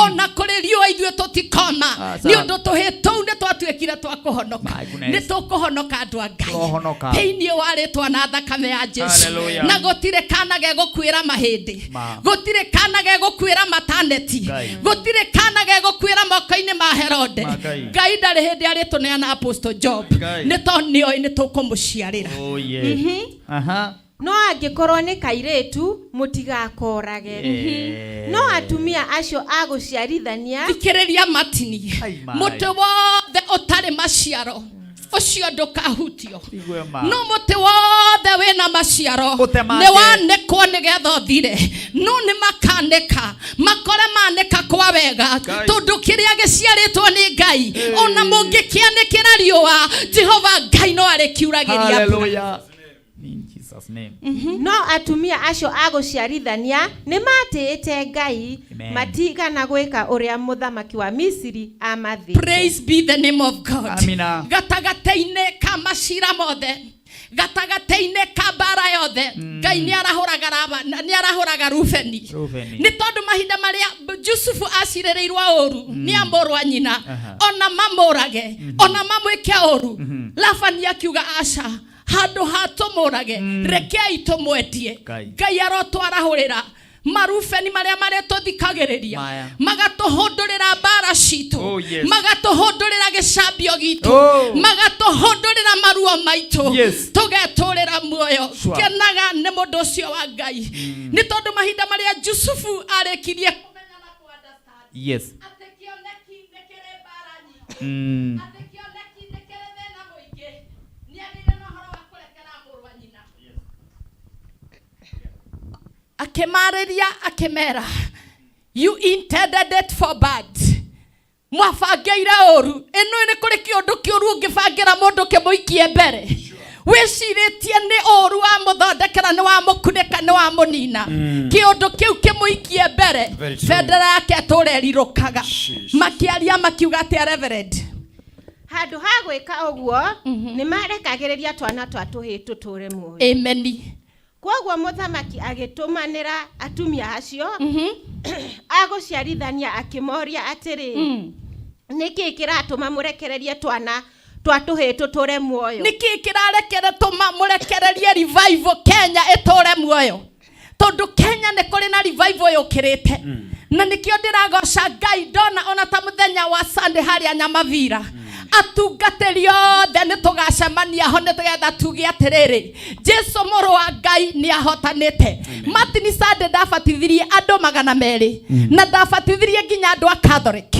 ona kũrĩ riũa ithuĩ tũtikoma, Aca. nĩ ũndũ tũhĩ tũu nĩ twatuĩkire twa kũhonoka. My goodness. Nĩ tũkũhonoka andũ a Ngai Tũrohonoka. thĩinĩ wa rĩtwa na thakame ya Jesu. Hallelujah. Na gũtirĩ kana gegũkuĩra mahĩndĩ, Ma. gũtirĩ kana gegũkuĩra mataneti, Ngai. gũtirĩ kana gegũkuĩra moko-inĩ ma Herode. Ma Ngai. Ngai ndarĩ hĩndĩ arĩtũneana Apostle Job, Ngai. nĩ tondũ nĩoĩ nĩ tũkũmũciarĩra. Oh yeah. Aha. No angĩkorwo nĩ kairĩtu, mũtigakorage. No atumia acio a gũciarithania, Thikĩrĩria Martini, Ai, my. mũtĩ wothe ũtarĩ maciaro ũcio ndũkahutio, Igue ma. no mũtĩ wothe wĩna maciaro Ũtemange. nĩ wanĩkwo nĩgetha ũthire, no nĩ makanĩka makore manĩka kwa wega, Ngai. tondũ kĩrĩa gĩciarĩtwo nĩ Ngai, ona mũngĩkĩanĩkĩra riũa, Jehova Ngai no arĩkiuragĩria mbura. Hallelujah. In Jesus name. No atumia acio a gũciarithania nĩ matĩĩte Ngai, Amen. matigana gwĩka ũrĩa mũthamaki wa Misiri amathĩte. Praise be the name of God. Amina. Gatagatĩ-inĩ ka macira mothe, gatagatĩ-inĩ ka mbara yothe, Ngai nĩ arahũraga nĩ arahũraga Rubeni. Rubeni. Nĩ tondũ mahinda marĩa Jusufu acirĩrĩirwo ũru nĩ amũrũ a nyina, Aha. ona mamũrage, ona mamwĩke ũru, Labani akiuga aca, handũ ha tũmũrage, rekei tũmwendie. Ngai. Ngai arotwarahũrĩra Marubeni marĩa marĩtũthikagĩrĩria, Maya. magatũhũndũrĩra mbara citũ, Oh, yes. magatũhũndũrĩra gĩcambio gitũ, Oh. magatũhũndũrĩra maruo maitũ, Yes. tũgetũrĩra muoyo. Sure. Kenaga nĩ mũndũ ũcio wa Ngai, nĩ tondũ mahinda marĩa Jusufu arĩkirie Yes. Akĩmarĩria akĩmera, "You intended it for bad," mwabangĩire ũru. Ĩno nĩ kũrĩ kĩũndũ kĩũru ũngĩbangĩra mũndũ kĩmũikie mbere, wĩcirĩtie nĩ ũru wamũthondekera, nĩ wamũkunĩka, nĩ wamũnina. Kĩũndũ kĩu kĩmũikie mbere. Very true. Bendera yake atũra ĩrirũkaga. Makĩaria makiuga atĩa, Reverend? Handũ ha gwĩka ũguo, nĩ marekagĩrĩria twana twa tũhĩĩ tũtũre muoyo. Ameni. Kwoguo mũthamaki agĩtũmanĩra atumia acio agũciarithania, akĩmoria atĩrĩ, "Nĩkĩ kĩratũma mũrekererie twana twa tũhĩĩ tũtũre muoyo?" Nĩkĩ kĩrarekere tũma mũrekererie revival Kenya ĩtũre muoyo? Tondũ Kenya nĩ kũrĩ na revival yũkĩrĩte, na nĩkĩo ndĩragoca Ngai ndona ona ta mũthenya wa Sunday harĩa Nyamavira, atungatĩri othe nĩ tũgacemania ho nĩgetha tuge atĩrĩrĩ, Jesu mũrũ wa Ngai nĩ ahotanĩte. Martin Sunday ndabatithirie andũ 200, na ndabatithirie nginya andũ a Catholic,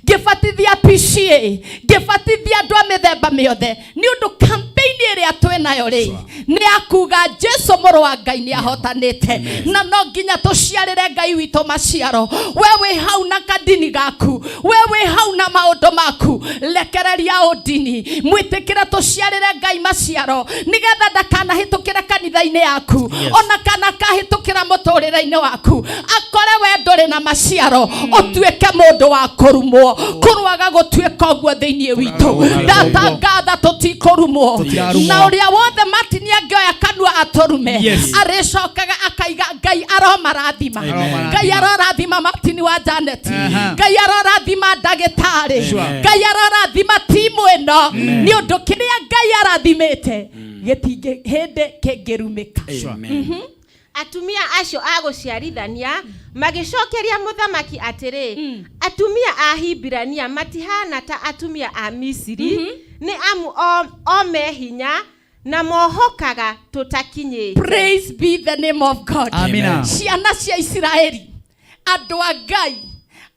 ngĩbatithia PCA, ngĩbatithia andũ a mĩthemba mĩothe, nĩ ũndũ campaign ĩrĩa twĩ nayo rĩ nĩ ya kuga Jesu mũrũ wa Ngai nĩ ahotanĩte, na no nginya tũciarĩre Ngai witũ maciaro. We wĩ hau na kandini gaku, we wĩ hau na maũndũ maku, rekereria ũndini, mwĩtĩkĩre tũciarĩre Ngai maciaro, nĩgetha ndakanahĩtũkĩre kanitha-inĩ yaku, ona kana akahĩtũkĩra mũtũrĩre-inĩ waku, akore we ndũrĩ na maciaro, ũtuĩke mũndũ wa kũrumwo. Kũrwaga gũtuĩka ũguo thĩinĩ witũ. Ndatangatha tũtikũrumwo. Tũtirarumwo. Na ũrĩa wothe Martin angĩoya kanua atũrume, arĩcokaga akaiga, "Ngai aromarathima." Aromarathimaga. Ngai arorathima Martin wa Janet. Aha. Ngai arorathima ndagĩtarĩ. Sure. Ngai arorathima timu ĩno, nĩ ũndũ kĩrĩa Ngai arathimĩte gĩtingĩ hĩndĩ kĩngĩrumĩka. Sure. Atumia acio a gũciarithania magĩcokeria mũthamaki atĩrĩ, "Atumia a Hibirania matihana ta atumia a Misiri, nĩ amu o me hinya na mohokaga tũtakinyĩte." Praise be the name of God. Amina. Ciana cia Isiraeli, andũ a Ngai,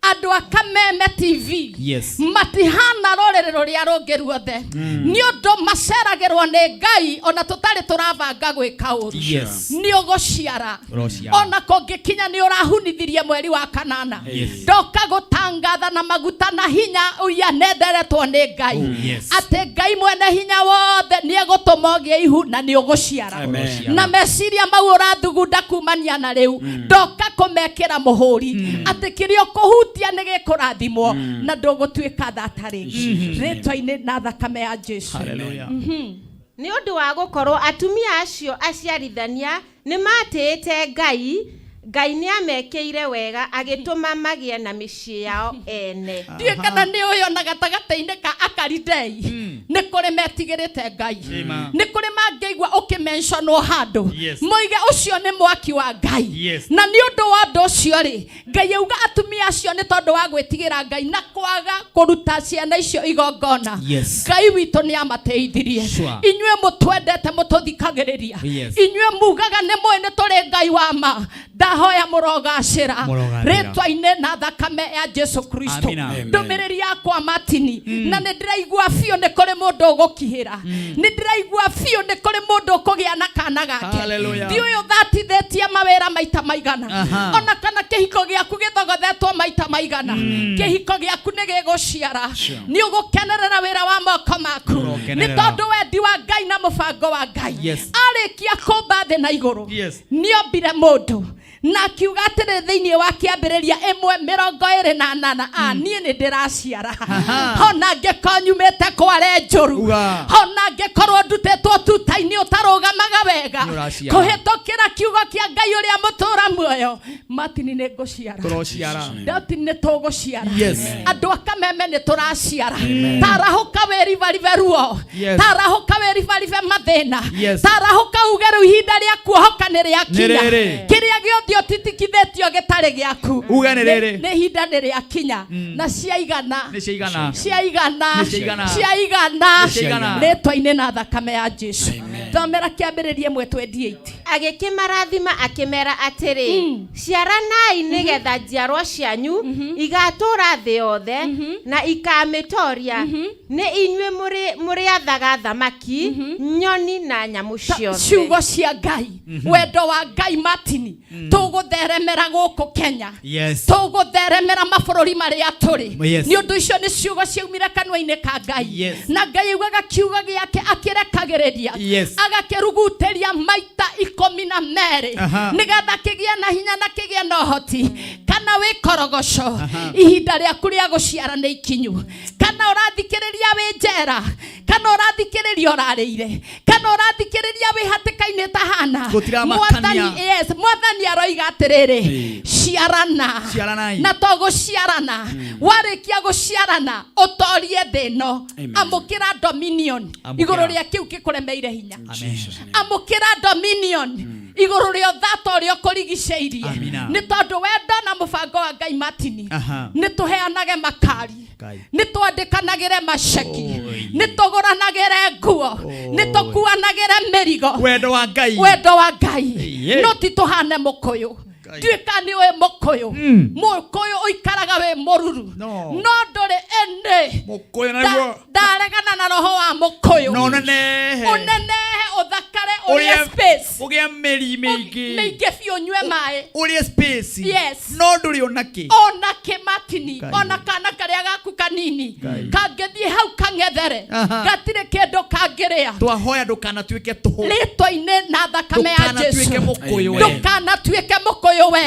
andũ a Kameme TV, matihana rũrĩrĩ rũrĩa rũngĩ ruothe, nĩ ũndũ maceragĩrwo nĩ Ngai ona tũtarĩ tũrabanga gwĩka ũru. Nĩ ũgũciara. Ũrociara. Ona kũngĩkinya nĩ ũrahunithirie mweri wa kanana, ndoka gũtangatha na maguta na hinya uria nenderetwo nĩ Ngai, atĩ Ngai mwene hinya wothe nĩ egũtũma ũgĩe ihu na nĩ ũgũciara. Amen. Na meciria mau ũrathugunda kumania na rĩu, ndoka kũmekĩra mũhũri atĩ kĩrĩa ũkũhutia nĩ gĩkũrathimwo na ndũgũtuĩka thata rĩngĩ, rĩtwa-inĩ na thakame ya Jesu. Hallelujah. Nĩ ũndũ wa gũkorwo atumia acio aciarithania nĩ matĩĩte Ngai, Ngai nĩ amekĩire wega, agĩtũma magĩe na mĩciĩ yao ene. Ndiũĩ kana nĩ ũyũ na gatagatĩ-inĩ ka Akaridei nĩ kũrĩ metigĩrĩte Ngai. Amen. Nĩ kũrĩ mangĩigua ũkĩmentionwo handũ, moige ũcio nĩ mwaki wa Ngai. Na nĩ ũndũ wa ũndũ ũcio rĩ, Ngai auga atumia acio nĩ tondũ wa gwĩtigĩra Ngai na kwaga kũruta ciana icio igongona, Ngai witũ nĩ amateithirie. Inyuĩ mũtwendete, mũtũthikagĩrĩria, inyuĩ mugaga nĩ mũĩ nĩ tũrĩ Ngai wa ma, ndahoya mũrogacĩra Mũrogacĩra. rĩtwa-inĩ na thakame ya Jesu Kristo. Amina. Amen. Ndũmĩrĩri yakwa Martini, na nĩ ndĩraigua biũ nĩ kũrĩ mũndũ ũgũkihĩra, nĩ ndĩraigua biũ nĩ kũrĩ mũndũ ũkũgĩa na kana gake. Hallelujah. Ndiũĩ ũthatithĩtie mawĩra maita maigana, ona kana kĩhiko gĩaku gĩthogothetwo maita maigana, kĩhiko gĩaku nĩ gĩgũciara, nĩ ũgũkenerera wĩra wa moko maku, nĩ Ũrokenerera. tondũ wendi wa Ngai na mũbango wa Ngai, arĩkia kũmba thĩ na igũrũ, nĩombire mũndũ na akiuga atĩrĩ thĩinĩ wa kĩambĩrĩria 1:28, "A niĩ nĩ ndĩraciara ona angĩkorwo nyumĩte kware njũru, Uga. ona angĩkorwo ndutĩtwo tuta-inĩ ũtarũgamaga wega, Nĩũraciara. kũhĩtũkĩra kiugo kĩa Ngai ũrĩa mũtũra muoyo, Martin, nĩ ngũciara." Tũrociara. Dauti, nĩ tũgũciara. Andũ a Kameme nĩ tũraciara. Tarahũka wĩribaribe ruo. Tarahũka wĩribaribe mathĩna. Tarahũka uge rĩu ihinda rĩa kuohoka nĩ rĩakinya. Nĩ rĩrĩ. Kĩrĩa gĩothe gĩothe ũtitikithĩtio gĩtarĩ gĩaku. Uga nĩ rĩrĩ. Nĩ ihinda nĩ rĩakinya na ciaigana. Nĩ ciaigana. Ciaigana. Nĩ ciaigana. Ciaigana. Nĩ ciaigana. Rĩtwa-inĩ na thakame ya Jesu. Thomera kĩambĩrĩria 1:28. Agĩkĩmarathima akĩmera atĩrĩ, ciaranai nĩgetha njiarwa cianyu igatũũra thĩ yothe na ikamĩtoria. Nĩ inyuĩ mũrĩathaga thamaki, nyoni na nyamũ ciothe. Ciugo cia Ngai, wendo wa Ngai Martini, tũgũtheremera gũkũ Kenya. Yes. Tũgũtheremera mabũrũri marĩa tũrĩ. Yes. Nĩ ũndũ icio nĩ ciugo ciaumire kanua-inĩ ka Ngai. Yes. Na Ngai augaga kiugo gĩake akĩrekagĩrĩria. Yes. Agakĩrugutĩria maita 12. Aha. Nĩgetha kĩgĩe na hinya na kĩgĩe na ũhoti. Kana wĩ korogoco, ihinda rĩaku rĩa gũciara nĩ ikinyu. Kana ũrathikĩrĩria wĩ njera, kana ũrathikĩrĩria ũrarĩire, kana ũrathikĩrĩria wĩ hatĩka-inĩ ta hana. Gũtiramakania. Mwathani, yes, mwathani aroiga atĩrĩrĩ, ciarana. Ciaranai. Na to gũciarana, warĩkia gũciarana ũtorie thĩ ĩno. Amũkĩra dominion Amũkĩra. igũrũ rĩa kĩu gĩkũremeire hinya. Amũkĩra dominion igũrũ rĩa ũthata ũrĩa ũkũrigicĩirie. Amina. Nĩ tondũ wendo na mũbango wa Ngai Martini, Aha. nĩ tũheanage makari, Ngai. nĩ twandĩkanagĩre maceki, nĩ tũgũranagĩre nguo, nĩ tũkuanagĩre mĩrigo. Wendo wa Ngai. Wendo wa Ngai. Yeah. No ti tũhane mũkũyũ. Tuĩka nĩ ũĩ mũkũyũ. Mũkũyũ ũikaraga wĩ mũruru. No ndũrĩ ĩnĩ. Mũkũyũ naguo. Ndaregana na roho wa mũkũyũ. Na ũnenehe. Ũnenehe, ũthakare, ũrĩe space. Ũgĩe mĩri mĩingĩ. Mĩingĩ biũ, ũnyue maĩ. Ũrĩe space. Yes. No ndũrĩ ona kĩ. Ona kĩ Martini, Ngai. ona kana karĩa gaku kanini Ngai. kangĩthiĩ hau kang'ethere, Aha. gatirĩ kĩndũ kangĩrĩa. Twahoya ndũkanatuĩke tũhũ. Rĩtwa-inĩ na thakame ya Jesu. Ndũkanatuĩke mũkũyũ we. Ndũkanatuĩke mũkũyũ we.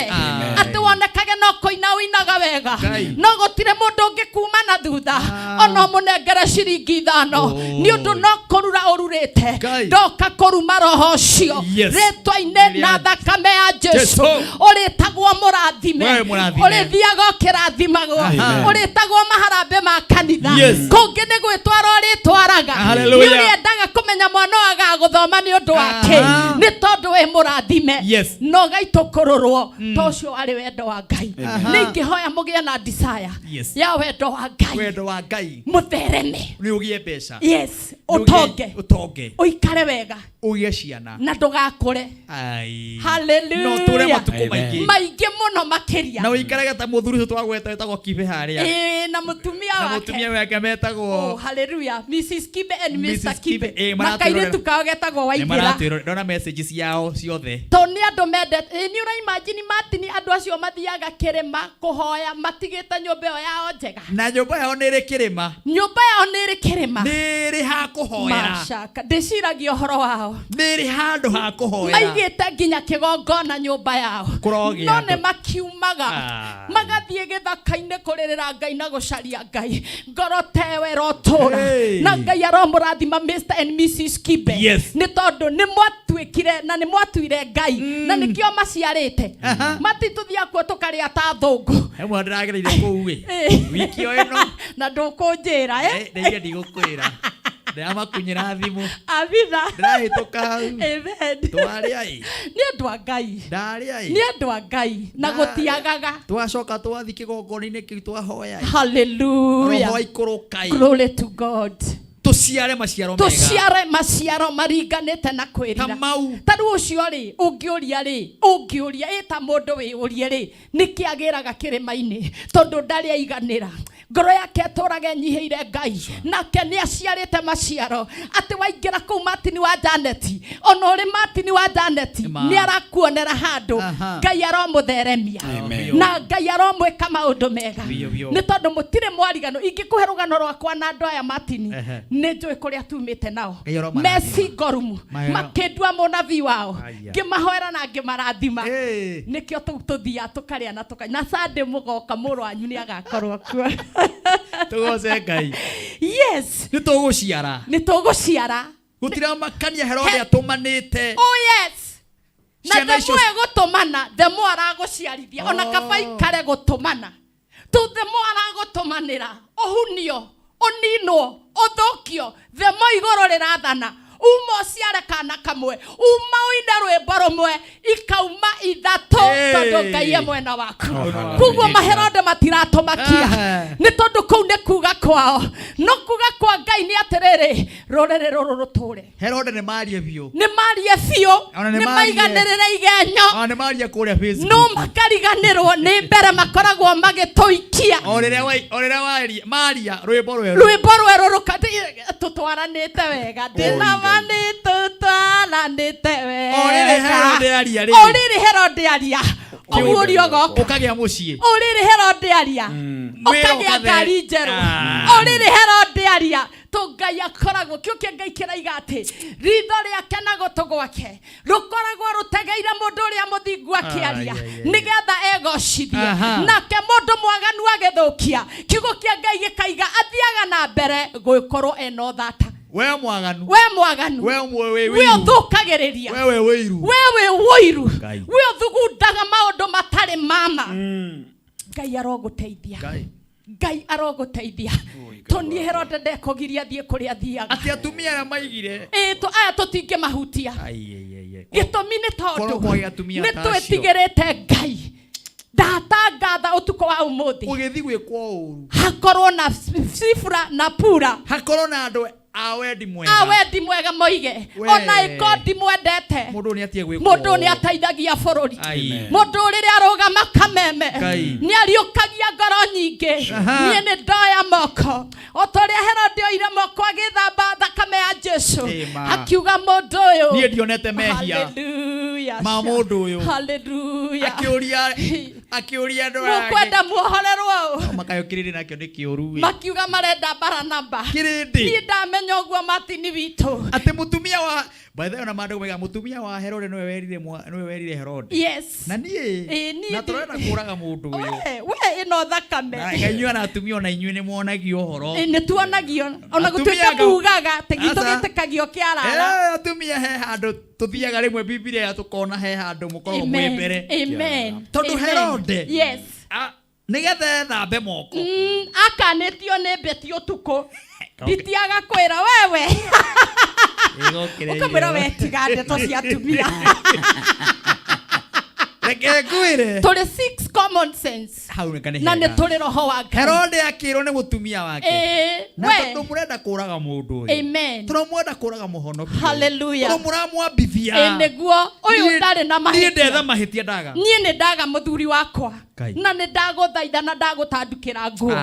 Atĩ wonekage no kũina ũinaga wega, Ngai. no gũtirĩ mũndũ ũngĩkuma na thutha ona ũmũnengere ciringi 5, nĩ ũndũ no kũrura ũrurĩte. Ngai. Ndoka kũruma roho ũcio. Yes. Rĩtwa-inĩ na thakame ya Jesu. Jesu. Ũrĩtagwo mũrathime. We mũrathime. Ũrĩthiaga ũkĩrathimagwo. Amen. Ũrĩtagwo maharambĩ ma kanitha. Yes. Kũngĩ nĩ gwĩtwara ũrĩtwaraga. Hallelujah. Nĩ ũrĩendaga kũmenya mwana ũyũ agagũthoma nĩ ũndũ wake, Aha. nĩ tondũ wĩ mũrathime. Yes. Na ũgaitũkũrũrwo. To ũcio warĩ wendo wa Ngai. Aha. Nĩ ingĩhoya mũgĩe na desire Yes. ya wendo wa Ngai. Wendo wa Ngai. Mũthereme. Nĩ ũgĩe mbeca. Yes. Nĩ ũgĩe- Ũtonge. Ũtonge. Ũikare wega. Ũgĩe ciana. Na ndũgakũre. Ai. Hallelujah. No ũtũre matukũ maingĩ. Maingĩ mũno makĩria. Na ũikarage ta mũthuri ũcio twagweta wĩtagwo Kibe harĩa. Ĩĩ, na mũtumia Na wake. mũtumia wake metagwo Oh, hallelujah. Mrs. Kibe and Mr. Mrs. Kibe. Kibe. Ĩĩ, Na maratwĩrorera. kairĩtu kao getagwo Nĩ Waithĩra. maratwĩrorera. Ndona message ciao ciothe. To nĩ andũ mendete. Ĩĩ, nĩ ũraimagine Martin andũ acio mathiaga kĩrĩma kũhoya matigĩte nyũmba ĩyo yao njega. Na nyũmba yao nĩ ĩrĩ kĩrĩma. Nyũmba yao nĩ ĩrĩ kĩrĩma. Nĩ ĩrĩ ha kũhoera. Mashaka. Ndĩciragia ũhoro wao. Nĩ ĩrĩ handũ ha kũhoera. Maigĩte nginya kĩgongona nyũmba yao. Kũrogĩa No andũ. nĩ makiumaga. Ah. Magathiĩ gĩthaka-inĩ kũrĩrĩra Ngai na gũcaria Ngai. Ngoro tewe ĩrotũra. Hey. Na Ngai aromũrathima Mr. and Mrs. Kibe. Yes. Nĩ tondũ nĩ mwatuĩkire na nĩ mwatuire Ngai. Na nĩkĩo maciarĩte. Matitũthiaga kuo tũkarĩa ta thũngũ. He mwana ndĩragereire kũu ĩ. Wiki o ĩno. Na ndũkũnjĩra eh? Ndaiga ndigũkwĩra. Ndĩramakunyĩra thimũ. Abitha. Ndĩrahĩtũka hau. Amen. Twarĩa ĩ. Nĩ andũ a Ngai. Ndarĩa ĩ. Nĩ andũ a Ngai na gũtiagaga. Twacoka twathiĩ kĩgongona-inĩ kĩu twahoya ĩ. Hallelujah. Roho aikũrũka ĩ. Glory to God. Tũciare maciaro mega. Tũciare maciaro maringanĩte na kwĩrira. Ta mau. Ta rĩu ũcio rĩ, ũngĩũria rĩ, ũngĩũria ĩ ta mũndũ wĩyũrie rĩ, nĩkĩ agĩraga kĩrĩma-inĩ? Tondũ ndarĩ aiganĩra. Ngoro yake ĩtũraga ĩnyihĩire Ngai. Nake nĩ aciarĩte maciaro. Atĩ waingĩra kũu Martin wa Janet, ona ũrĩ Martin wa Janet, nĩ arakuonera handũ. Ngai aromũtheremia. Amen. Na Ngai aromwĩka maũndũ mega. Biũ, biũ. Nĩ tondũ mũtirĩ mwarigano. Ingĩkũhe rũgano rwakwa na andũ aya Martin, Ehe. nĩ njũĩ kũrĩa tumĩte nao. Ngai aromarathima. Mesi Ngorumu, Mahero. makĩndua mũnabii wao. Aya. Ngĩmahoera na ngĩmarathima. Nĩkĩo tũu tũthiaga tũkarĩa na tũkanyua. Na Sunday mũgoka mũrũ wanyu nĩ agakorwo kuo. Tũgoce Ngai. Yes. Nĩ tũgũciara. Nĩ tũgũciara. Gũtiramakania Herode atũmanĩte. Oh yes. Na Ciana the icio- more egũtũmana, the more aragũciarithia. Ona kaba ikare gũtũmana. Tu the more aragũtũmanĩra, ũhunio, ũninwo, ũthũkio, the more igũrũ rĩrathana. Uma ũciare kana kamwe, uma ũine rwĩmbo rũmwe, ikauma Ithatũ, Hey. tondũ Ngai e mwena waku. Oh, Koguo maherode matiratũmakia, nĩ tondũ kũu nĩ kuga kwao, no kuga kwa Ngai nĩ atĩrĩrĩ, rũrĩrĩ rũrũ rũtũre. Herode nĩ marie biũ. Nĩ marie biũ. Ona nĩ Nĩ marie. maiganĩrĩre igenyo. Ona nĩ marie kũrĩa Facebook. No makariganĩrwo nĩ mbere makoragwo magĩtũikia. O rĩrĩa o rĩrĩa waria maria rwĩmbo rwerũ. Rwĩmbo rwerũ tũtwaranĩte wega, ndĩnama nĩ tũtwaranĩte wega. O rĩrĩ Herode aria rĩ. O rĩrĩ Herode aria, ũguo ũrĩa ũgoka. Ũkagĩa mũciĩ. O rĩrĩ Herode aria, Wĩra ũkagĩa ngari njerũ. O rĩrĩ Herode aria, tũ Ngai akoragwo kĩo kĩa Ngai kĩraiga atĩ ritho rĩake na gũtũ gwake rũkoragwo rũtegeire mũndũ ũrĩa mũthingu akĩaria, nĩgetha egocithie. Nake mũndũ mwaganu agĩthũkia, kiugo kĩa Ngai gĩkaiga athiaga na mbere gũkorwo ena ũthata. We mwaganu. We mwaganu. We we We wĩiru. ũthũkagĩrĩria. We wĩiru. We wĩ wũiru. Ngai. We ũthugundaga maũndũ matarĩ mama. Ngai arogũteithia. Ngai arogũteithia. Tũniĩ Herode ndekũgiria athiĩ kũrĩa athiaga. Atĩ atumia arĩa maigire. Ĩĩ, aya tũtingĩmahutia. Gĩtũmi nĩ tondũ Korwo kwagĩa atumia nĩ ta acio. twĩtigĩrĩte Ngai. Ndatangatha ũtukũ wa ũmũthĩ. Ũgĩthiĩ gwĩkwo ũru. Hakorwo na Sifra na Pura. Hakorwo na andũ a wendi mwega. A wendi mwega moige. We. Ona ĩko ndimwendete. Mũndũ nĩ atige gwĩkwo Mũndũ nĩ ũru. ateithagia bũrũri. Amen. Mũndũ rĩrĩa arũgama kameme Ngai. nĩ ariũkagia ngoro nyingĩ. Aha. Niĩ nĩ ndoya moko o ta ũrĩa Herode oire moko agĩthamba thakame ya Jesu, Ĩma. akiuga mũndũ ũyũ Niĩ ndionete mehia. Hallelujah. Ma mũndũ ũyũ. Hallelujah. Akĩũria akĩũria andũ aya angĩ. Mũkwenda muohorerwo ũ? Makayo kĩrĩndĩ nakĩo nĩ kĩũru ĩ. Makiuga marenda Baranaba. Kĩrĩndĩ. Niĩ ndamenya ũguo Martin witũ. Atĩ mũtumia wa by the way, ona maandĩko maiga mũtumia wa Herode nĩwe werire nĩwe werire Herode. Yes. Na niĩ Ĩĩ, niĩ na tũrenda kũraga mũndũ ũyũ. We ĩno thakame. Na inyuĩ ana atumia ona inyuĩ nĩ mwonagio ũhoro. Ĩĩ, nĩ tuonagio ona Atumia gũtuĩka mugaga atĩ gitũ Aca. gĩtĩkagio kĩarara. Atumia he handũ tũthiaga rĩmwe Bibilia tũkona he handũ mũkoragwo mwĩ Amen. mbere. Amen. Tondũ Amen. Herode. Yes. Nĩgetha ethambe moko. Akanĩtio nĩ mbĩti ũtukũ. Nditiaga kwĩra wewe. Ũkamwĩra we tiga ndeto cia atumia. Reke ngwĩre. Tũrĩ six common sense. Hau nĩ Na nĩ hega. tũrĩ roho wa Ngai. Herode akĩrwo nĩ mũtumia wake. Ĩĩ, Na we. tondũ mũrenda kũraga mũndũ ũyũ. Amen. Tondũ mwenda kũraga mũhonokia. Hallelujah. Tondũ mũramwambithia. Ĩĩ, nĩguo ũyũ ndarĩ na Niĩ mahĩtia. ndetha mahĩtia ndaga. Niĩ nĩ ndaga mũthuri wakwa. Ngai. Na nĩ ndagũthaitha na ndagũtandukĩra nguo.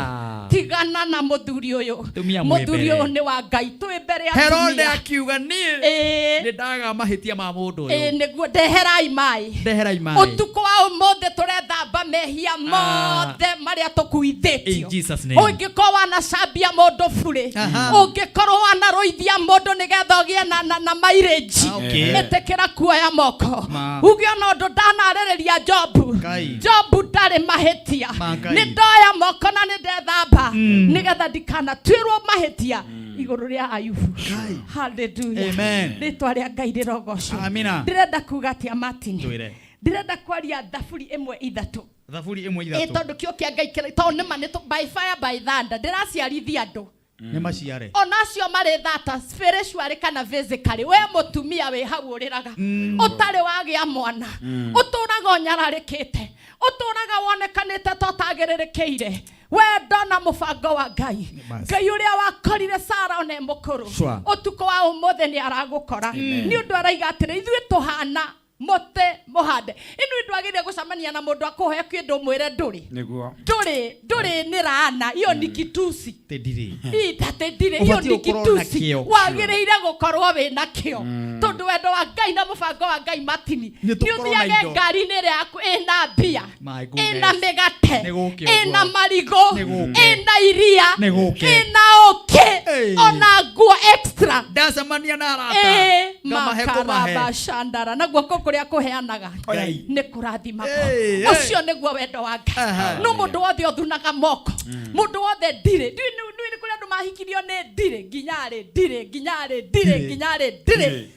Tigana na mũthuri ũyũ. Atumia mwĩ Mũthuri mbere. ũyũ nĩ wa Ngai. Twĩ mbere ya Herode atumia. akiuga niĩ Ĩĩ. nĩ ndaga mahĩtia ma mũndũ Ĩĩ, ũyũ. nĩguo ndeherai maĩ. Ndeherai maĩ. Ũtukũ wa ũmũthĩ tũrethamba mehia mothe marĩa tũkuithĩtio. In Jesus name. Ũngĩkorwo wanacambia mũndũ burĩ, ũngĩkorwo wanarũithia mũndũ nĩgetha ũgĩe na mileage, Okay. ĩtĩkĩra kuoya moko. Ma. Uge ona ũndũ ndanarĩrĩria Jobu. Ngai. Jobu ndarĩ mahĩtia. Ma Ngai. Nĩ ndoya moko na nĩ ndethamba nĩgetha ndikanatuĩrwo mahĩtia igũrũ rĩa Ayubu. Hallelujah. Amen. Rĩtwa rĩa Ngai rĩrogocwo. Amina. Ndĩrenda kuga atĩa Martin? Twĩre. Ndĩrenda kwaria thaburi ĩmwe ithatũ. Thaburi ĩmwe Ĩ, ithatũ. tondũ kĩo kĩa Ngai kĩra tondũ nĩma nĩ by fire by thunder ndĩraciarithia andũ. Nĩ maciare. Ona acio marĩ thata spiritually kana physically, we mũtumia wĩ hau ũrĩraga, ũtarĩ wagĩa mwana, ũtũraga ũnyararĩkĩte, ũtũraga wonekanĩte ta ũtagĩrĩrĩkĩire wendo na mũbango wa Ngai. Ngai ũrĩa wakorire Sara ona e mũkũrũ, Sure. ũtukũ wa ũmũthĩ nĩ aragũkora. Nĩ ũndũ araiga atĩrĩ, ithuĩ tũhana mũtĩ mũhande. Ĩno ndwagĩrĩire gũcemania na mũndũ akũhe kĩndũ ũmwĩre ndũrĩ. Nĩguo. Ndũrĩ, ndũrĩ nĩ rana, iyo ni kitusi. Atĩ ndirĩ. Itatĩ ndirĩ, iyo Ũbatiĩ ni gũkorwo na kitusi. kĩo. Wagĩrĩire gũkorwo wĩna kĩo. Tondũ wendo wa Ngai na mũbango wa Ngai Martin, Nĩ nĩ tũkorwo na ũthiage indo. ngari-inĩ ĩrĩa yaku ĩna mbia, My goodness. ĩna mĩgate, Nĩ gũke ĩna ũguo. marigũ, Nĩ gũke. ĩna iria, Nĩ gũke. ĩna ũkĩ, Ĩĩ. ona nguo extra. Ndacemania na arata. Ĩĩ, Ngamahe kũmahe. makarabacandara na guoko kũrĩa kũheanaga Ngai. nĩ kũrathimagwo. Ĩĩ, ĩĩ. Ũcio nĩguo wendo wa Ngai. No mũndũ wothe ũthunaga moko, mũndũ wothe ndirĩ. Ndiũĩ nĩ kũrĩ andũ mahikirio nĩ ndirĩ nginya rĩ, ndirĩ nginya rĩ, ndirĩ nginya rĩ, ndirĩ.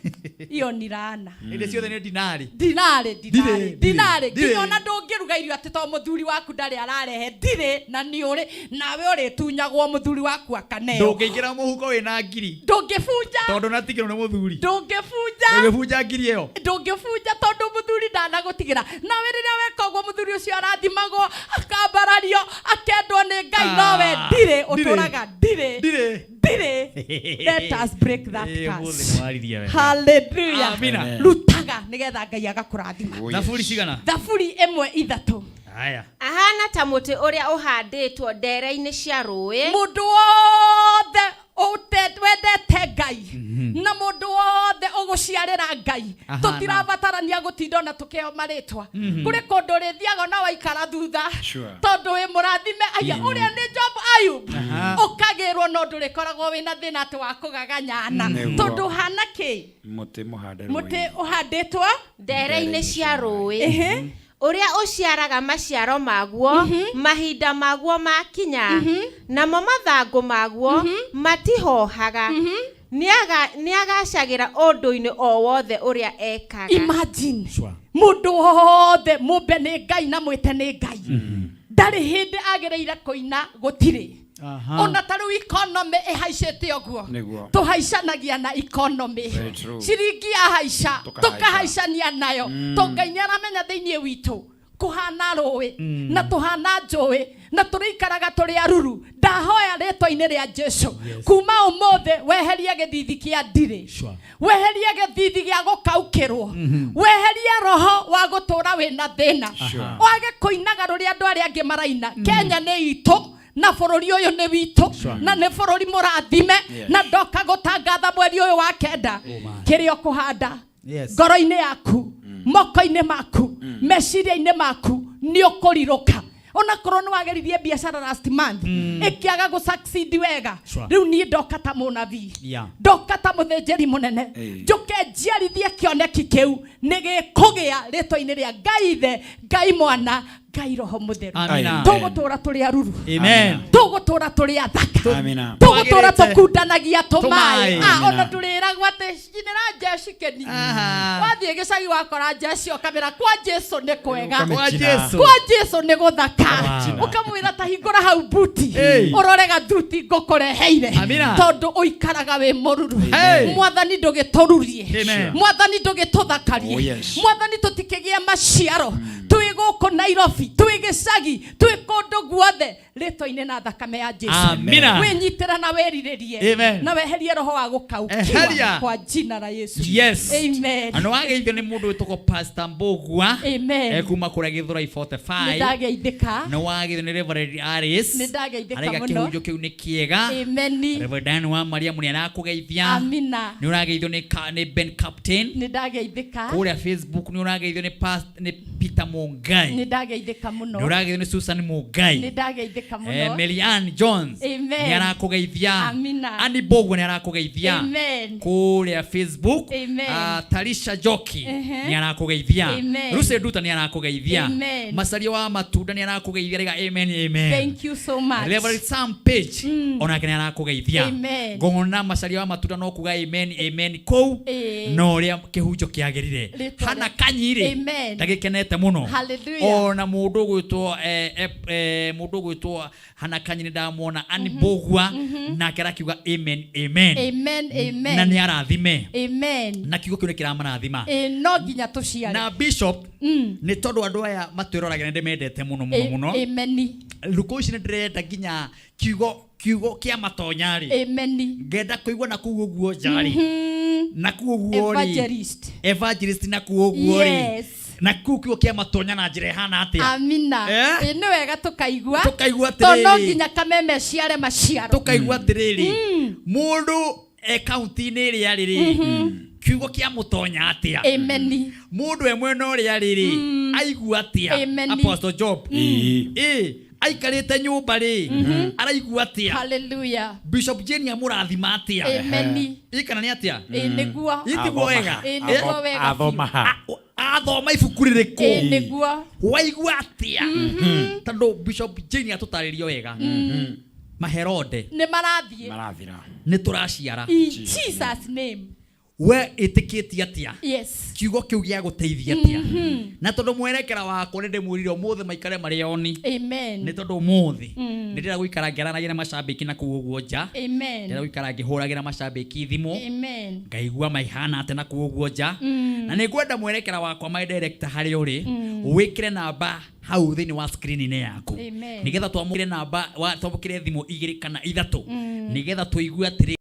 Iyo ni laana. Hĩndĩ ciothe nĩ dinari. Dinarĩ, dinarĩ, Ndirĩ, dinarĩ. ndirĩ. Nginya ona ndũngĩruga kũruga irio atĩ to mũthuri waku ndarĩ ararehe ndirĩ na nĩ ũrĩ nawe ũrĩtunyagwo mũthuri waku akaneo. Ndũngĩingĩra mũhuko wĩna ngiri. Ndũngĩbunja. Tondũ natigĩrwo nĩ mũthuri. Ndũngĩbunja. Ndũngĩbunja ngiri ĩyo. Ndũngĩbunja tondũ mũthuri ndanagũtigĩra. Nawe rĩrĩa weka ũguo mũthuri ũcio arathimagwo, akambarario, akendwo nĩ Ngai, nowe ndirĩ, ũtũraga ndirĩ. Ndirĩ. Ndirĩ. Let us break that Eh, ũmũthĩ curse. nĩwaririe wega. Hallelujah. Amina. Amen. Rutaga nĩgetha Ngai agakũrathima. Oh, yes. Thaburi cigana? Thaburi 1:3. Haya. Ahana ta mũtĩ ũrĩa ũhandĩtwo ndere-inĩ cia rũĩ. Mũndũ wothe wendete Ngai na mũndũ wothe ũgũciarĩra Ngai, Ahana. tũtirabatarania gũtinda ona tũkĩheo marĩtwa. Kũrĩ kũndũ ũrĩthiaga na waikara thutha, Sure. tondũ wĩ mũrathime. Aya, ũrĩa nĩ Job Ayub, Aha. ũkagĩrwo no ndũrĩkoragwo wĩna thĩna atĩ wa kũgaganyana. Nĩguo. Tondũ ũhana kĩ? Mũtĩ mũhande Mũtĩ ũhandĩtwo ndere-inĩ cia rũĩ. Ehe. Ũrĩa ũciaraga maciaro maguo mahinda maguo makinya, namo mathangũ maguo matihohaga. Nĩagacagĩra ũndũ-inĩ o wothe ũrĩa ekaga. Imagine. Mũndũ wothe mũmbe nĩ Ngai na mwĩte nĩ Ngai, ndarĩ hĩndĩ agĩrĩire kũina gũtirĩ. Ona ta rĩu economy ĩhaicĩte ũguo, Nĩguo. tũhaicanagia na economy. Very true. Ciringi yahaica Tũkahaica. tũkahaicania nayo. To Ngai nĩaramenya thĩinĩ witũ kũhana rũĩ na tũhana njũĩ na tũrĩikaraga tũrĩ aruru. Ndahoya rĩtwa-inĩ rĩa Jesu, kuma ũmũthĩ weherie gĩthithi kĩa ndirĩ, weherie gĩthithi gĩa gũkaukĩrwo, weherie roho wa gũtũra wĩna thĩna, Sure. wage kũinaga rũrĩa andũ arĩa angĩ maraina. Kenya nĩ itũ na bũrũri ũyũ nĩ witũ, Sure. na nĩ bũrũri mũrathime. Yes. Na ndoka gũtangatha mweri ũyũ wa kenda, kĩrĩa ũkũhanda Yes. ngoro-inĩ yaku, moko-inĩ maku, meciria-inĩ maku, nĩ ũkũrirũka. Onakorwo nĩ wageririe biacara last month ĩkĩaga gũ succeed wega, Sure. rĩu niĩ ndoka ta mũnabii, Yeah. ndoka ta mũthĩnjĩri mũnene, Ĩĩ. njũke njiarithie kĩoneki kĩu nĩ gĩkũgĩa rĩtwa-inĩ rĩa Ngai Ithe, Ngai Mwana, Ngai Roho Mũtheru. Amina. Tũgũtũra tũrĩ aruru. Amen. Tũgũtũra tũrĩ athaka. Amina. Tũgũtũra Twagĩrĩte. tũkundanagia tũmaĩ. Tũmaĩ. Ah, ona Amina. ndũrĩragwo atĩ cinĩra njeci kĩni. Wathiĩ gĩcagi wakora njeci ũkamĩra kwa Jesu nĩ kwega. Kwa Jesu. Kwa Jesu nĩ gũthaka. Wow. Ũkamwĩra ta hingũra hau buti. Hey. Ũrore gathuti ngũkũreheire. Amina. Tondũ ũikaraga wĩ mũruru. Hey. Mwathani ndũgĩtũrurie. Amen. Mwathani ndũgĩtũthakarie. Oh, yes. Mwathani tũtikĩgĩe maciaro. Twĩ gũkũ Nairobi, twĩ gĩcagi, twĩ kũndũ guothe, rĩtwa-inĩ na thakame ya Jesu. Amina. Wĩnyitĩra na wĩrirĩrie. Amen. Na weherie roho wa gũkaũkiwa Eheria. kwa jina la Yesu. Yes. Amen. Na nĩwageithio nĩ mũndũ wĩtagwo Pastor Mbũgua. Amen. Kuma kũrĩa Gĩthũrai 45. Nĩndageithĩka. Nĩwageithio nĩ Reverend Alice. Nĩndageithĩka Araiga mũno. kĩhunjio kĩu nĩ kĩega. Amen. Reverend Dan wa Mariamu nĩarakũgeithia. Amina. Nĩũrageithio nĩ nĩ Ben Captain. Nĩndageithĩka. Kũrĩa Facebook nĩũrageithio nĩ nĩ Peter Mungai. Nĩndageithĩka mũno. Nĩũrageithio nĩ Susan Mungai. Nĩndageithĩka mũno. Mary Ann Jones Amen. nĩarakũgeithia. Amina. Annie Mbũgua nĩarakũgeithia. Amen. Kũrĩa Facebook. Amen. Tarisha Njoki Ehe. nĩarakũgeithia. Amen. Lucy Nduta nĩarakũgeithia. Amen. Macaria wa matunda nĩarakũgeithia rĩga amen amen. Thank you so much. Reverend Sam Page onake nĩarakũgeithia. Amen. Ngona Macaria wa matunda no kuga amen amen kũu Ĩĩ. no ũrĩa kĩhunjo kĩagĩrire. Rĩtwa Hana rĩa- Kanyi-rĩ Amen. ndagĩkenete mũno. Hallelujah. Ona mũndũ ũgwĩtwo mũndũ ũgwĩtwo Hana Kanyi nĩndamwona Annie Mbũgua nake arakiuga amen amen. Amen, amen. Na nĩarathime. Amen. Na kiugo kĩu nĩkĩramarathima. Ĩ, no nginya tũciare. Na Bishop nĩ tondũ andũ aya matwĩroragĩra nĩndĩmendete mũno mũno mũno. Amen. Rukũ ici nĩndĩrenda nginya kiugo kĩa matonya rĩ. Amen. Ngenda kũigua na kũu ũguo nja rĩ. Na kũu ũguo rĩ. Evangelist. Evangelist na kũu ũguo rĩ. Yes. Na kũu kiugo kĩa matonya na njĩra ĩhana atĩa? Amina. Eh? Ĩ, nĩ wega tũkaigua. Tũkaigua Tondũ no atĩrĩrĩ. nginya kameme ciare maciaro. Tũkaigua atĩrĩrĩ. Mũndũ e kaunti-inĩ ĩrĩa rĩ rĩ. Kiugo kĩa mũtonya atĩa? Amen. Mũndũ e mwena ũrĩa rĩ rĩ. Aigua atĩa? Amen. Apostle Job. Ĩ, aikarĩte nyũmba rĩ. Araigua atĩa? Hallelujah. Bishop Jane amũrathima atĩa? Amen. Ĩ, kana nĩ atĩa? Ĩ, nĩguo. Ĩ, tiguo wega? Ĩ, nĩguo wega. Athoma ha. Athoma ibuku rĩrĩkũ? Ĩ, nĩguo. Waigua atĩa? Tondũ Bishop Jane atũtarĩrio wega. Maherode Nĩ marathiĩ. Marathira. nĩ tũraciara. In Jesus name. We ĩtĩkĩtie atĩa? Yes. Kiugo kĩu gĩa gũteithia atĩa? Mhm. Na tondũ mwerekera wakwa nĩ ndĩmwĩrire ũmũthĩ maikare marĩ oni. Amen. Nĩ tondũ ũmũthĩ Mm. nĩ ndĩrenda gũikara ngĩaranagia na macambĩki na kũu ũguo nja. Amen. Ndĩrenda gũikara ngĩhũragĩra macambĩki thimũ. Amen. Ngaigua maihana atĩa na kũu ũguo nja. Mm. Na nĩ ngwenda mwerekera wakwa my director harĩa ũrĩ Mm. wĩkĩre namba hau thĩinĩ wa screen-inĩ yaku. Amen. Nĩgetha twamũkĩre namba twamũkĩre thimũ igĩrĩ kana ithatũ. Mm. Nĩgetha tũigue atĩrĩ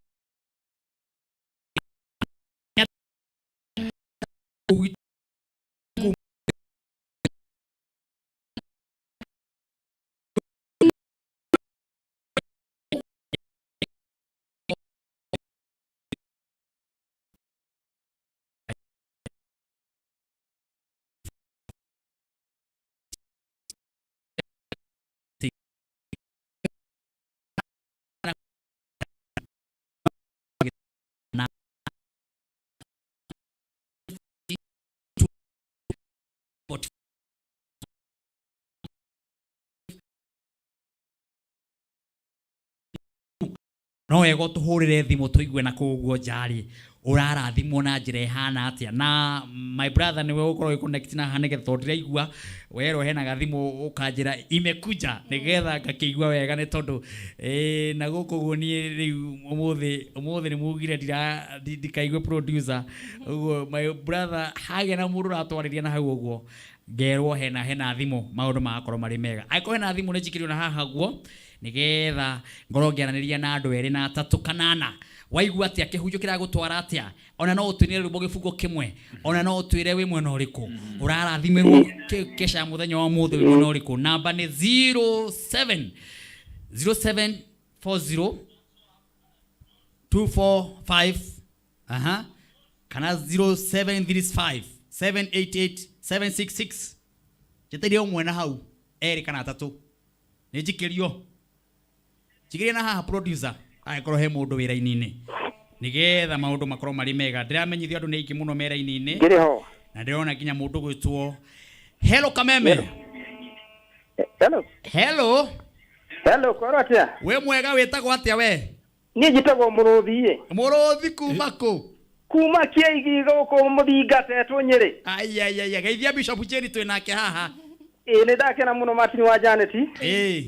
na no wega ũtũhũrĩre thimũ tũigue na kũu ũguo nja-rĩ ũrarathimwo na njĩra ĩhana atĩa. Na my brother nĩwe ũgũkorwo ũgĩ-connect na haha nĩgetha tondũ ndĩraigua werwo hena gathimũ ũkanjĩra imekuja nĩgetha ngakĩigua wega nĩ tondũ na gũkũ ũguo niĩ rĩu ũmũthĩ nĩ mugire ndikaigue producer ũguo my brother hagĩa na mũndũ ũratwarĩria na hau ũguo ngerwo hena thimũ maũndũ magakorwo marĩ mega. Angĩkorwo hena thimũ nĩ njikĩrio na haha guo nĩgetha ngorwo ngĩaranĩria na andũ erĩ na atatũ kana ana. Waigua atĩa kĩhunjio kĩragũtwara atĩa? Ona no ũtwĩre rwĩmbo gĩbungo kĩmwe, ona no ũtwĩre wĩ mwena ũrĩkũ ũrarathimĩrwo kesha ya mũthenya wa ũmũthĩ wĩ mwena ũrĩkũ. Namba nĩ 07 0740 245 aha kana 0735 788 766. Njetereire ũmwe na hau erĩ kana atatũ nĩ njikĩrio njikĩrie na haha producer angĩkorwo he mũndũ wĩra-inĩ nĩgetha maũndũ makorwo marĩ mega. Ndĩramenyithio andũ nĩ aingĩ mũno me raini-inĩ. Ngĩrĩ ho. Na ndĩrona nginya mũndũ gwĩtwo Hello Kameme. Hello. Hello. Hello, kwĩrwo atĩa? Wĩ mwega, wĩtagwo atĩa we? Niĩ njĩtagwo Mũrũthi. Mũrũthi kuma kũ? Kuma Kĩaigi gũkũ Mũthinga Tetũ Nyĩrĩ. Aiaiaia, geithia Bishop Jane twĩ nake haha. Ĩĩ nĩ ndakena mũno Martin wa Janet. Ĩĩ.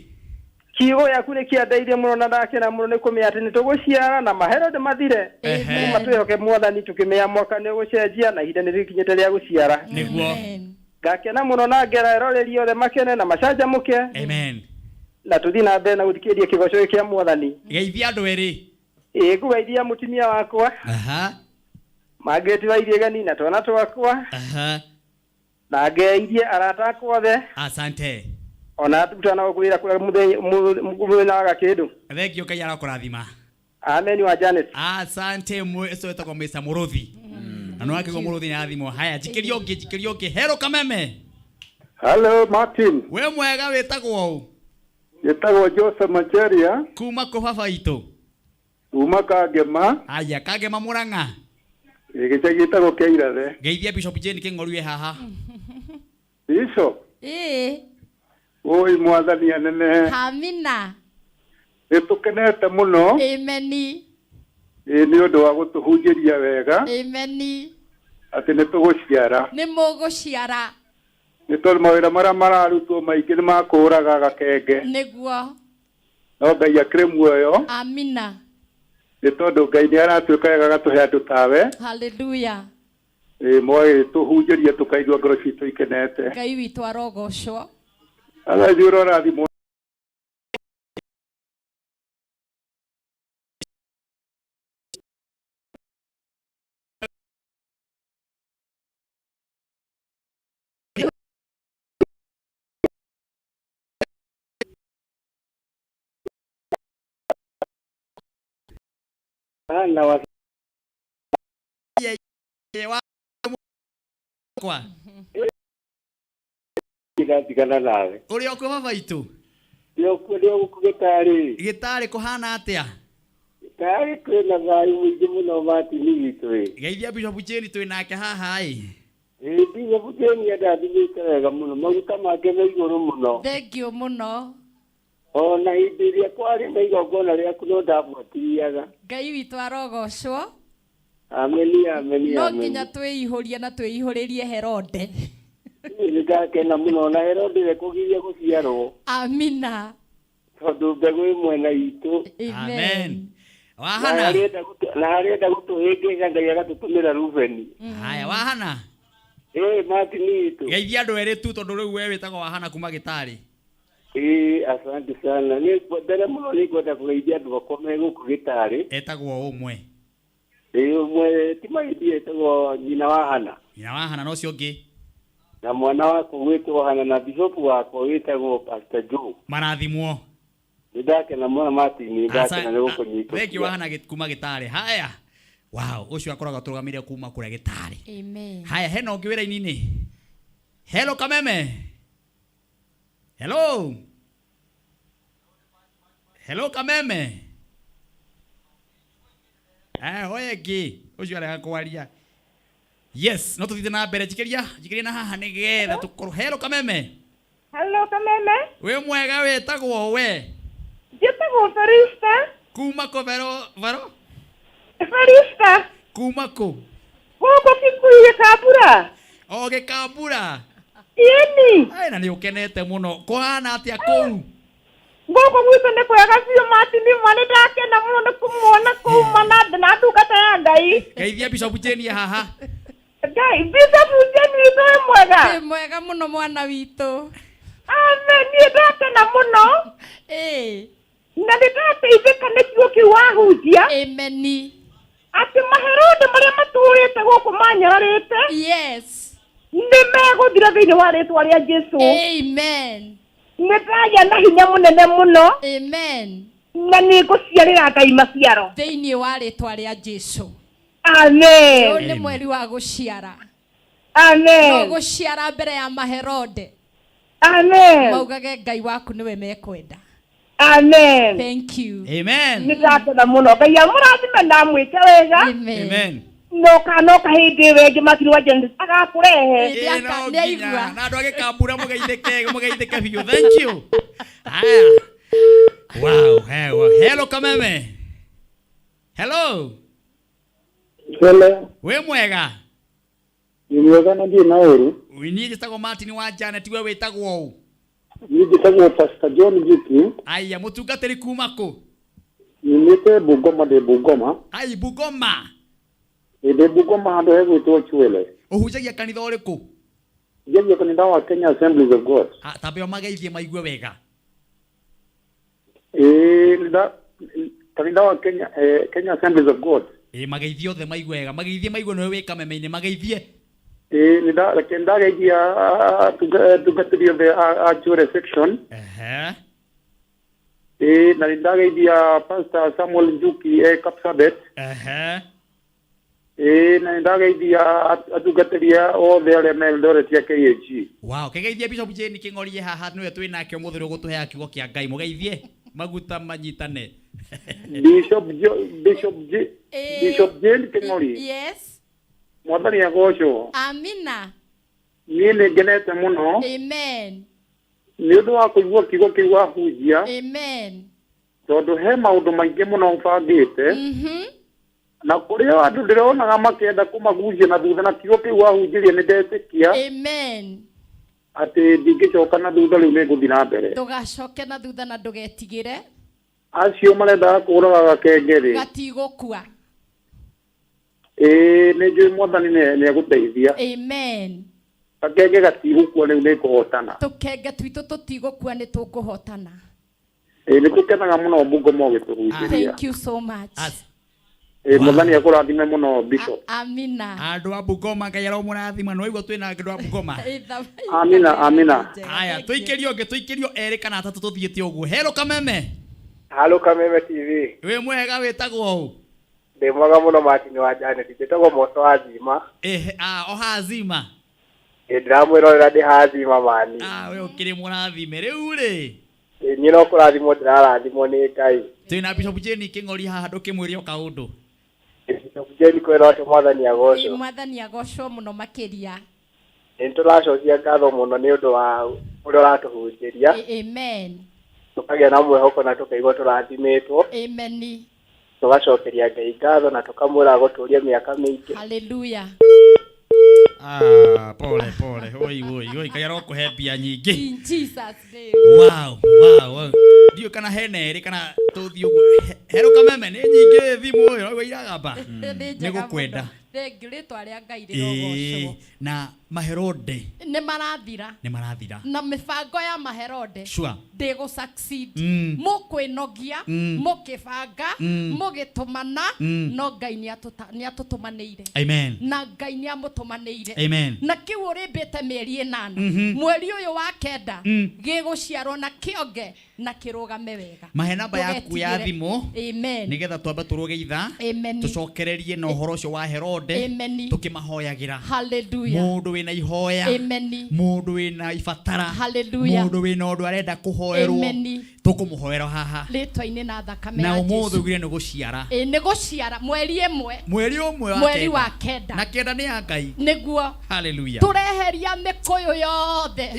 Kiugo gĩaku nĩ kĩandeithia mũno na ndakena mũno nĩ kũmenya atĩ nĩ tũgũciara na maherode mathire. Kuma twĩhoke Mwathani tũkĩmenya mwaka nĩ ũgũcenjia na ihinda nĩ rĩkinyĩte rĩa gũciara. Nĩguo. Ngakena mũno na ngera eroreri othe makene na macanjamũke. Amen. Na tũthiĩ na mbere na gũthikĩrĩria kĩgoco gĩkĩ kĩa Mwathani. Geithia andũ erĩ. Ĩĩ ngũgeithia mũtumia wakwa. Aha. Margaret wa Iriegani na twana twakwa. Aha. Na ngeithie arata akwa othe. Asante. Ona tutana gũkwĩra kũrĩa mũthenya wa gakĩndũ. Thank you, Ngai arakũrathima. Amen wa Janet. Asante ũcio wĩtagwo Mr. Mũrũthi. Na nĩ wakĩigua Mũrũthi nĩ athimwo. Haya, njikĩria ũngĩ, njikĩria ũngĩ. Hello Kameme. Hello Martin. Wĩ mwega, wĩtagwo ũ? Njĩtagwo Joseph Macharia. Kuma kũ baba itũ? Kuma Kangema. Aya, Kangema Mũrang'a. Gĩcagi gĩtagwo Kĩirathe. Geithia Bishop Jane Kĩng'oru wĩ haha. Bishop. Ĩĩ. Oi Mwathani anene. Amina. Nĩ tũkenete mũno. Ameni. Ĩĩ nĩ ũndũ wa gũtũhunjĩria wega. Ameni. Atĩ nĩ tũgũciara. Nĩ mũgũciara. Nĩ tondũ mawĩra marĩa mararutwo maingĩ nĩ makũraga gakenge. Nĩguo. No Ngai akĩrĩ muoyo. Amina. Nĩ tondũ Ngai nĩ aratuĩka wega agatũhe andũ tawe. Hallelujah. Ĩĩ mwagĩtũhunjĩria tũkaigua ngoro citũ ikenete. Ngai witũ arogocwo. Ala ithuĩ ũrorathimwo. Na wa kwa Ndiratigana nawe. Ũrĩ o kuo baba itũ? Ndĩ o kuo, ndĩ o gũkũ gĩtarĩ. Gĩtarĩ kũhana atĩa? Gĩtarĩ kwĩna thayũ mũingĩ mũno Martin witũ ĩ. Geithia Bishop Jane twĩ nake haha ĩ. Ĩ Bishop Jane andathimĩte wega mũno, maguta make me igũrũ mũno. Thank you mũno. Ona hĩndĩ ĩrĩa kwarĩ na igongona rĩaku no ndabuatĩrĩaga. Ngai witũ arogocwo. Ameni, ameni, No ameni. nginya twĩihũrie na twĩihũrĩrie Herode. Nĩ ndakena mũno na Herode rekũgiria gũciarwo Amina. tondũ mbegũ ĩ mwena itũ. Amen. Wahana. Na harĩenda gũtũhĩngĩca Ngai agatũtũmĩra Rubeni. Haya wahana. Ĩĩ Martin witũ. Geithia andũ erĩ tu tondũ rĩu we wĩtagwo wahana kuma gĩtarĩ. Ĩĩ asante sana. Nĩ mbere mũno nĩ ngwenda kũgeithia andũ akwa me gũkũ gĩtarĩ. Etagwo ũmwe. Ĩĩ ũmwe ti maithie etagwo nyina wa Hana. Nyina wa Hana na ũcio ũngĩ. Na mwana wakwa gwĩtwo Hana na bishop wakwa wĩtagwo Pastor Joe. Marathimwo. Nĩ ndakena mũno Martin, nĩ ndakena nĩ gũkũnyita. Thank you wahana kuma gĩtarĩ. Haya. Wow, ũcio akoragwo atũrũgamĩrĩire kuma kũrĩa gĩtarĩ. Amen. Haya, hena ũngĩ wĩra-inĩ. Hello Kameme. Hello. Hello Kameme. Eh, oye ngĩ ũcio arega kwaria. Yes, no tũthiĩ na mbere njikĩria, njikĩria na haha nĩgetha tũkorwo. Hello Kameme. Hello Kameme. Wĩ mwega wĩtagwo we? Njĩtagwo Felista. Kuma kũ Vero, Vero? Felista. Kuma kũ? Gũkũ Kikuyu Gĩkambura. O Gĩkambura. Ĩni. Ai, na nĩ ũkenete mũno. Kũhana atĩa kũu? Gũkũ gwitũ nĩ kwega biũ Martin, ma nĩ ndakena mũno nĩ kũmuona kuma na ndungata ya Ngai. Geithia Bishop Jane haha. Ngai, Bishop Jane witũ wĩ mwega. Wĩ mwega mũno mwana witũ. Amen, niĩ ndakena mũno. Ĩĩ. Na nĩ ndateithĩka nĩ kiugo kĩu wahunjia. Ameni. Atĩ maherode marĩa matũrĩte gũkũ manyararĩte. Yes. Nĩ megũthira thĩinĩ wa rĩtwa rĩa Jesũ. Amen. Nĩ ndagĩa na hinya mũnene mũno. Amen. Na nĩ ngũciarĩra Ngai maciaro. Thĩinĩ wa rĩtwa rĩa Jesũ. Amen. Ũyũ nĩ mweri wa gũciara. Amen. No gũciara mbere ya maherode. Amen. Maugage Ngai waku nĩwe mekwenda. Amen. Thank you. Amen. Nĩ ndakena mũno. Ngai amũrathime na amwĩke wega. Amen. Noka noka hĩndĩ ĩyo ĩngĩ Martin wa Janet agakũrehe. Ĩĩ, no nginya. Na andũ a Gĩkambura mũgeithĩke, mũgeithĩke biũ. Thank you. Haya. Wow, hey, wow. Hello Kameme. Hello. Hello. Wĩ mwega? Nĩ mwega na ndirĩ na ũru. Niĩ njĩtagwo Martin wa Janet, we wĩtagwo ũ? Niĩ njĩtagwo Pastor John Njuki. Aya, mũtungatĩri kuma kũ? Nyumĩte Bungoma, ndĩ Bungoma. Ai, Bungoma. Ĩ, ndĩ Bungoma handũ hegwĩtwo Chwele. Ũhunjagia kanitha ũrĩkũ? Njagia kanitha wa Kenya Assemblies of God. Ah, tambe ũmageithie maigue wega. Ĩ, kanitha wa Kenya, Kenya Assemblies of God. Ĩ, mageithie othe maigue wega. Mageithie maigue nĩwe wĩ Kameme-inĩ, mageithie. Ĩ, reke ndageithia atungatĩri othe a Chwele section. Ehe. Ĩ, na nĩndageithia Pastor Samuel Njuki e Kapsabet. Ehe. Ĩ, na nĩndageithia atungatĩri othe arĩa me Eldoret ya KAG. Wow, kĩgeithie Bishop Jane Kĩng'orie haha nĩwe twĩ nake ũmũthĩ ũrĩa ũgũtũheaga kiugo kĩa Ngai. Mũgeithie maguta manyitane. Bishop Bishop Bishop Jane Kĩng'ori. Yes. Mwathani agocwo. Amina. Niĩ nĩ ngenete mũno Amen. nĩ ũndũ wa kũigua kiugo kĩu wahunjia. Amen. Tondũ he maũndũ maingĩ mũno ũbangĩte. Na kũrĩ o andũ ndĩronaga makĩenda kũmagucia na thutha na kiugo kĩu wahunjirie nĩ ndetĩkia. Amen. Atĩ ndingĩcoka na thutha rĩu nĩ ngũthiĩ na mbere. Ndũgacoke na thutha na ndũgetigĩre. Acio marendaga kũũraga gakenge rĩ. Gatigũkua. Ĩĩ, nĩ njũĩ mwathani nĩ egũteithia. Amen. Gakenge gatigũkua rĩu nĩ ngũhotana. Tũkenge twitũ tũtigũkua nĩ tũkũhotana. Ĩĩ, nĩ tũkenaga mũno Bungoma ũgĩtũhunjĩria. Thank you so much. Ĩĩ, mwathani akũrathime mũno Bishop. Amina. Andũ a Bungoma Ngai aromũrathima. Nĩ waigua twĩ na andũ a Bungoma. Amina, amina. Haya, tũikĩrio ũngĩ, tũikĩrio erĩ kana atatũ tũthiĩte ũguo. Hello Kameme. Hello Kameme TV. Wĩ mwega wĩtagwo ũ? Ndĩ mwega mũno Martin wa Janet, njĩtagwo Moto wa Zima. Ehe, oha Zima. Ĩ, ndĩramwĩrorera ndĩ haha Zima mani. Ah, we ũkĩrĩ mũrathime rĩu rĩ. Ĩ, niĩ no kũrathimwo ndĩrarathimwo nĩ Ngai. Twĩ na Bishop Jane Kĩng'ori haha ndũkĩmwĩre o kaũndũ. Bishop Jane kwĩra ũcio mwathani agocwo. Ĩ, mwathani agocwo mũno makĩria. Nĩ tũracokia ngatho mũno nĩ ũndũ wa ũrĩa ũratũhunjĩria. Amen. Tũkagĩa na mwĩhoko na tũkaigua tũrathimĩtwo. Amen. Tũgacokeria Ngai ngatho na tũkamwĩra agũtũrie mĩaka mĩingĩ. Hallelujah. Ah, pole pole. Oi oi oi, Ngai arokũhe mbia nyingĩ. In Jesus name. Wow, wow, wow. Ndiũĩ kana hena ĩrĩ kana tũthiĩ ũguo. Herũ kameme nĩ nyingĩ thimũ ĩyo ũguo iragamba. Nĩ Nĩ njega gũkwenda. mũno. Thank you, rĩtwa rĩa Ngai Ĩĩ, rĩrogocwo. na maherode Nĩ marathira. nĩ marathira. Na mĩbango ya maherode Sure. ndĩgũ succeed. Mũkwĩnogia, mũkĩbanga, mũgĩtũmana, no Ngai nĩatũtũmanĩire. Amen. Na Ngai nĩamũtũmanĩire. Amen. Na kĩu ũrĩmbĩte mĩeri 8. Mweri ũyũ wa 9 gĩgũciarwo na kĩonge na kĩrũgame wega. Mahe namba yaku ya Ndũgetigĩre. thimũ Amen. nĩgetha twambe tũrũge ithaa Amen. tũcokererie na ũhoro ũcio wa Herode Amen. tũkĩmahoyagĩra. Hallelujah. Mũndũ wĩna ihoya, Amen. mũndũ wĩna ibatara, Hallelujah. mũndũ wĩna ũndũ arenda kũhoerwo, Amen. tũkũmũhoera haha. Rĩtwa-inĩ na thakame Na ya ũmũthĩ Jesu. ugire nĩ gũciara. Ĩ, nĩ gũciara mweri 1. Mweri 1 wa Mweri wa 9. Na 9 nĩ ya Ngai. Nĩguo. Hallelujah. Tũreheria mĩkũyũ yothe.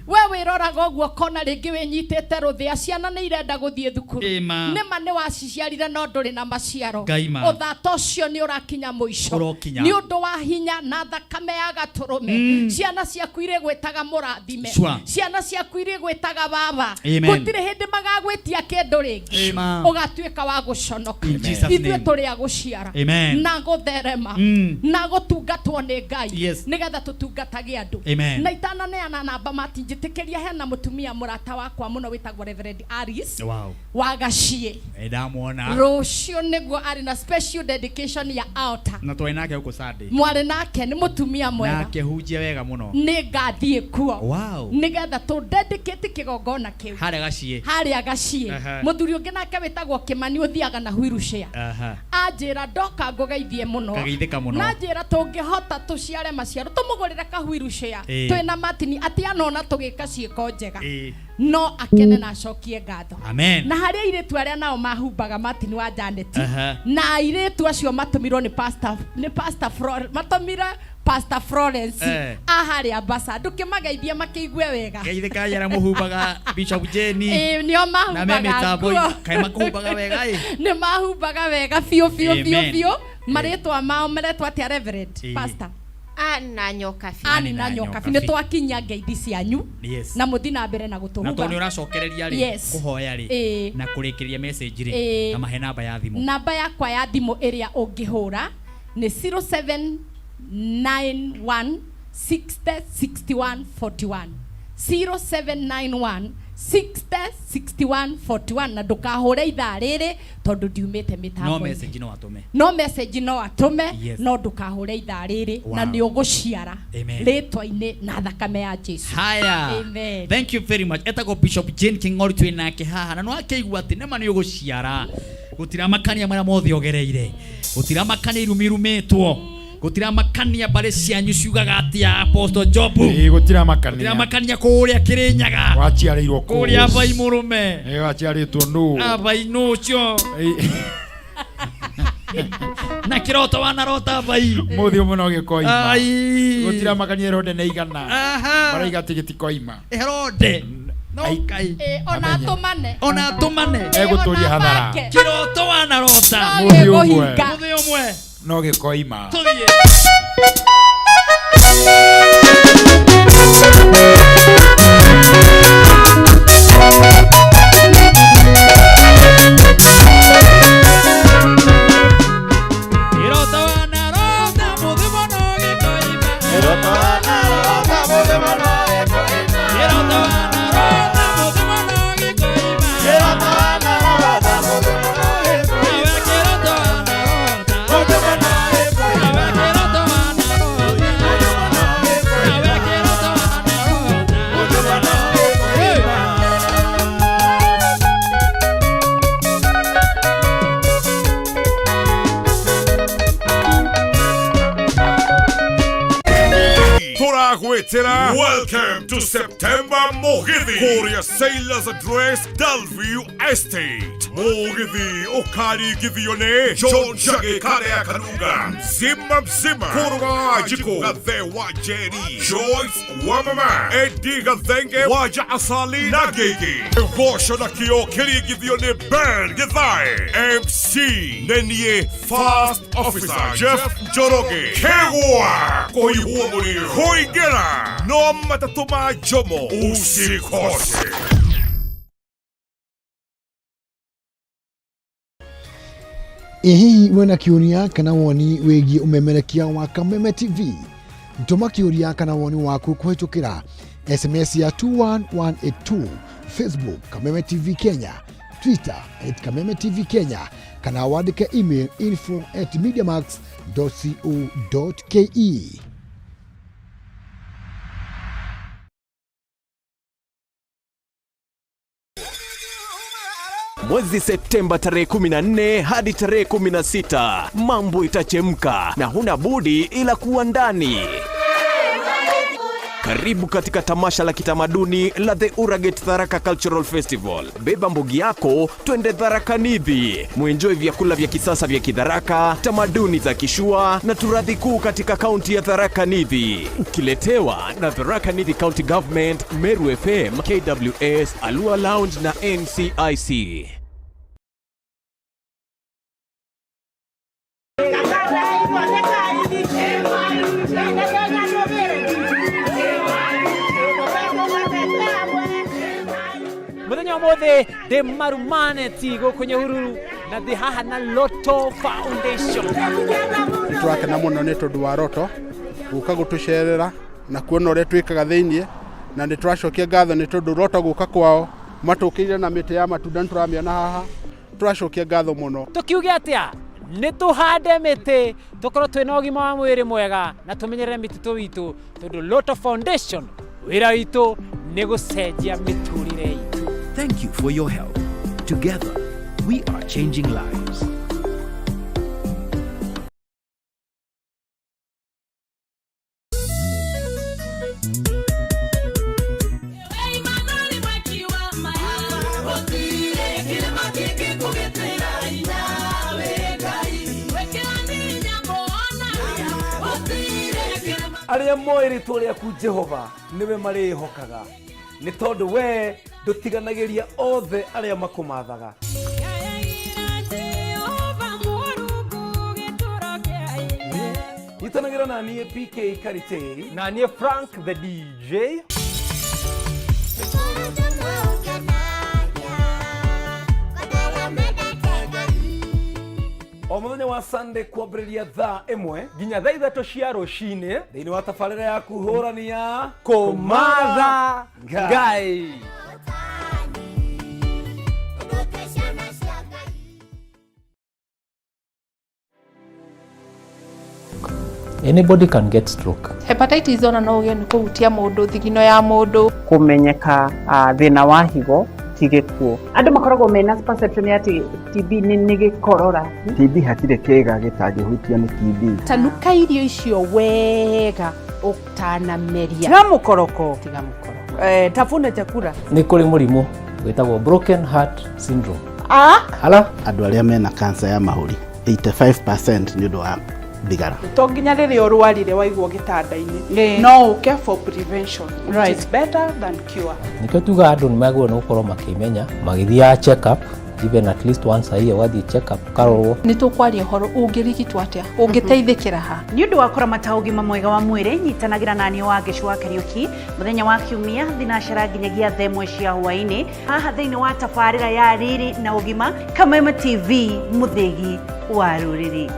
We wĩroraga ũguo ũkona rĩngĩ wĩnyitĩte rũthĩa, ciana nĩ irenda gũthiĩ thukuru. Ĩma. Nĩma nĩ waciciarire no ndũrĩ na maciaro. Ngai ma. Ũthata ũcio nĩ ũrakinya mũico. Ũrokinya. Nĩ ũndũ wa hinya na thakame ya gatũrũme. Ciana ciaku irĩgwĩtaga mũrathime. Sure. Ciana ciaku irĩgwĩtaga baba. Amen. Gũtirĩ hĩndĩ magagwĩtia kĩndũ rĩngĩ. Amen. Ũgatuĩka wa gũconoka. In Jesus' Ithuĩ name. tũrĩ a gũciara. Amen. Na gũtherema. Na gũtungatwo nĩ Ngai. Yes. Nĩgetha tũtungatage andũ. Amen. Na itananeana namba matinjĩtĩkĩria hena mũtumia mũrata wakwa mũno wĩtagwo Reverend Aris Wow. wa Gaciĩ. Nĩ ndamwona. Rũciũ nĩguo arĩ na special dedication ya altar. Na twarĩ nake gũkũ Sunday. Mwarĩ nake nĩ mũtumia mwega. Na akĩhunjia wega mũno. Nĩ ngathiĩ kuo. Wow. Nĩgetha tũ dedicate kĩgongona kĩu. Harĩa Gaciĩ. Harĩa Gaciĩ. Aha. Mũthuri ũngĩ nake wĩtagwo Kĩmani ũthiaga na wheelchair. Aha. Anjĩra ndoka ngũgeithie mũno. Ngageithĩka mũno. Na njĩra tũngĩhota tũciare maciaro tũmũgũrĩre ka wheelchair. Ĩĩ. Twĩna Martin atĩ anona tũgĩka ciĩko njega. Ĩĩ. No akene na acokie ngatho. Amen. Na harĩ airĩtu arĩa nao mahumbaga Martin wa Janet. Aha. Na airĩtu acio matũmirwo nĩ pastor, nĩ pastor Flor, matũmire Pastor Florence Eh. aharĩa Mbasa. Ndũkĩmageithie makĩigue wega. Geithĩka arĩa mũhumbaga Bishop Jane. Ĩĩ, nĩo Na me mahumbaga mĩtambo nguo. kaĩ makũhumbaga wega ĩ. Nĩ mahumbaga wega biũ biũ biũ Amen. biũ. Marĩtwa mao meretwo atĩa Reverend Ĩĩ. Pastor? Ana Nyokabi. Ani na Nyokabi. Nĩ twakinya ngeithi cianyu. Yes. Na mũthi na mbere na Na gũtũhuba. tondũ nĩ ũracokereria rĩ, Yes. kũhoya rĩ, Ĩĩ. na kũrĩkĩria message rĩ, Ĩĩ. na mahe namba ya thimũ. Namba yakwa ya thimũ ĩrĩa ũngĩhũra nĩ 0791 60 61 41. 0791 60 61 41. Na ndũkahũre ithaa rĩrĩ tondũ ndiumĩte No mĩtambo-inĩ. message no atũme. No message no atũme. Yes. No ndũkahũre ithaa rĩrĩ. Wow. Na nĩ ũgũciara Amen. rĩtwa-inĩ na thakame ya Jesu. Haya. Amen. Thank you very much. Etagwo Bishop Jane King'ori twĩ nake haha na nĩwakĩigua atĩ nĩma nĩ ũgũciara. Gũtiramakania marĩa mothe ũgereire. Gũtiramakania irumi irumĩtwo. Gũtiramakania mbarĩ cianyu ciugaga atĩa Apostle Job. Ĩĩ, gũtiramakania. Gũtiramakania kũrĩa Kĩrĩnyaga. Waciarĩirwo kũu. Kũrĩa Abai mũrũme. Ĩĩ, waciarĩtwo nũ? Abai nũ ũcio? Na kĩroto wanarota Abai. Mũthĩ ũmwe no gĩkoima. Ai. Gũtiramakania Herode nĩ igana. Aha. Maraiga atĩ gĩtikoima. Herode. No Ngai. Ĩĩ, ona atũmane. Ona atũmane. Egũtũria hathara. Kĩroto wanarota. Mũthĩ ũmwe. Mũthĩ ũmwe. No gĩkoima. Tũthiĩ. Kĩroto wanarota mũthĩ mũno gĩkoima. Kĩroto wanarota mũthĩ mũno gĩkoima. Kĩroto wanarota mũthĩ mũno gĩkoima. Kĩroto wanarota mũthĩ mũno gĩkoima. Kĩroto wanarota mũthĩ mũno gĩkoima. Kĩroto wanarota mũthĩ mũno gĩkoima. Tũgwĩtĩra Welcome to September Mũgithi kũrĩa Sailors Address Dalview Estate. Mũgithi ũkaringithio nĩ John Njagi Karea Kanunga mzima mzima Kũrũga wa Njikũ Gathe wa Njeri Joyce wa Mama Eddie Gathenge Waja Asali na Gigi Mboco na kĩo kĩringithio nĩ Ben Githae MC nĩ niĩ First Officer Jeff Njoroge Kĩgwa kũhiũhwo mũrĩo kũingĩra no matatũ ma Jomo usikose. Ĩ hihi wĩna kĩũria kana woni wĩgiĩ ũmemerekia wa Kameme TV? Tũma kĩũria kana woni waku kũhĩtũkĩra SMS ya 21182, Facebook Kameme TV Kenya, Twitter at Kameme TV Kenya, kana wandĩke email info at mediamax.co.ke. Mwezi Septemba tarehe 14 hadi tarehe 16, mambo itachemka na huna budi ila kuwa ndani. Karibu katika tamasha la kitamaduni la The Uraget Tharaka Cultural Festival. Beba mbugi yako, twende Tharaka Nithi. Muenjoy vyakula vya kisasa vya Kidharaka, tamaduni za Kishua na turathi kuu katika kaunti ya Tharaka Nithi. Ukiletewa na Tharaka Nithi County Government, Meru FM, KWS, Alua Lounge na NCIC. Muthenya ũmũthĩ ndĩ marumaneti gũkũ Nyahururu na ndĩ haha na Lotto Foundation. Nĩ tũrakena mũno nĩ tondũ wa Roto gũka gũtũcerera na kuona ũrĩa twĩkaga thĩiniĩ, na nĩ tũracokia ngatho nĩ tondũ Roto gũka kwao matũkĩire na mĩtĩ ya matunda nĩ tũramĩona haha, tũracokia ngatho mũno. Tũkiuge atĩa? Nĩ tũhande mĩtĩ tũkorwo twĩna ũgima wa mwĩrĩ mwega na tũmenyerere mĩtitũ witũ tondũ Lotto Foundation wĩra witũ nĩ gũcenjia mĩtũrĩre itũ. Thank you for your help. Together, we are changing lives. Arĩa moĩ rĩtwa rĩaku Jehova nĩwe marĩĩhokaga, nĩ tondũ we ndũtiganagĩria othe arĩa makũmathaga. Nyitanagĩra na niĩ PK Karitei na niĩ Frank the DJ. O mũthenya wa Sunday kwambĩrĩria thaa 1 nginya thaa 3 cia rũcinĩ thĩinĩ wa tabarĩra yaku hũrania kũmatha Ngai. Anybody can get stroke. Hepatitis ona no ũgĩe nĩ kũhutia mũndũ thigino ya mũndũ. Kũmenyeka thĩna wa higo ti gĩkuũ. Andũ makoragwo mena perception ya atĩ TB nĩ gĩkorora. TB hatirĩ kĩĩga gĩtangĩhutio nĩ TB. Tanuka irio icio wega ũtanameria. Tiga mũkoroko. Tiga mũkoroko. Tafuna chakula. Nĩ kũrĩ mũrimũ wĩtagwo broken heart syndrome. Hala? Andũ arĩa mena cancer ya mahũri 85% nĩ ũndũ wa thigara. To nginya rĩrĩa ũrwarire waigwo gĩtanda-inĩ, no ũke for prevention, which is better than cure. Nĩkĩo tugaga andũ nĩ magĩrĩirwo nĩ gũkorwo makĩmenya magĩthiaga check up even at least once a year, ũgathiĩ check up ũkarorwo. Nĩ tũkwaria ũhoro ũngĩrigitwo atĩa, ũngĩteithĩkĩra ha. Nĩ ũndũ wa kũramata ũgima mwega wa mwĩrĩ, nyitanagĩra na niĩ Wangeci wa Kariũki mũthenya wa Kiumia thinacara nginyagia thaa 1 cia hwaĩ-inĩ haha thĩinĩ wa tabarĩra ya Riri na Ũgima, Kameme TV, mũthĩgi wa rũrĩrĩ.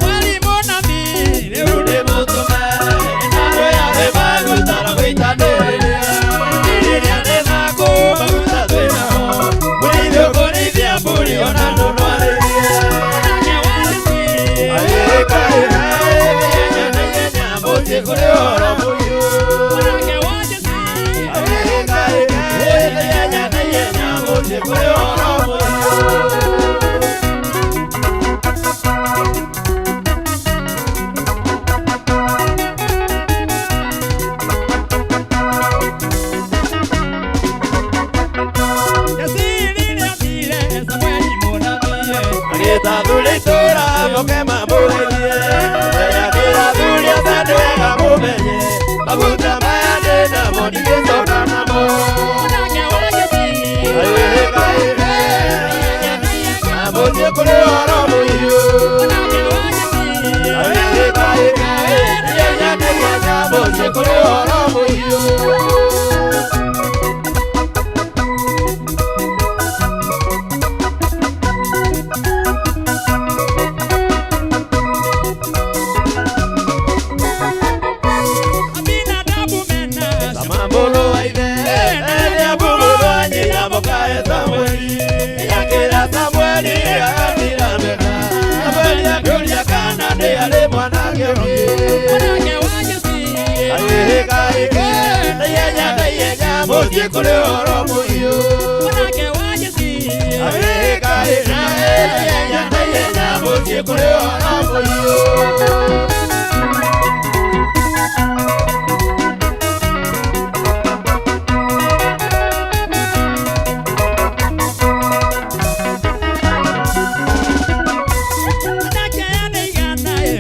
Mwalimu. Mũciĩ kũrĩ ũhoro mũhiũ. Agĩtathuri itũũra moke mamũgeithie. Akĩra athuri othe nĩ wega mũmenye maguta maya ndĩ namo ndigĩcoka namo. Mũciĩ kũrĩ ũhoro mũhiũ. Mũciĩ kũrĩ ũhoro mũhiũ. Mũrũ wa ithe Eliabu mũrũ wa nyina mũkae Samueli. Akĩra Samueli agathira mega. Samueli akĩũria kana nĩ arĩ mwanake ũngĩ. Agĩhĩkahĩke na ihenya na ihenya mũciĩ kũrĩ ũhoro mũhiũ. Agĩhĩkahĩka na ihenya na ihenya mũciĩ kũrĩ ũhoro mũhiũ.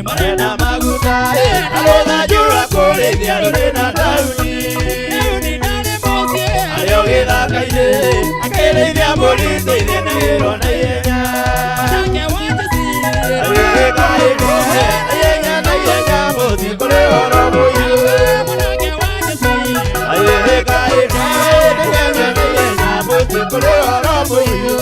Marenda maguta arũthanju rwa kũrĩithia rũrĩ na Daudi. Arĩ o gĩthaka-inĩ akĩrĩithia mbũri cithinĩirwo na ihenya. Agĩhĩkahĩka na ihenya na ihenya mũciĩ kũrĩ ũhoro mũhiũ. Agĩhĩkahĩka na ihenya na ihenya mũciĩ kũrĩ ũhoro mũhiũ.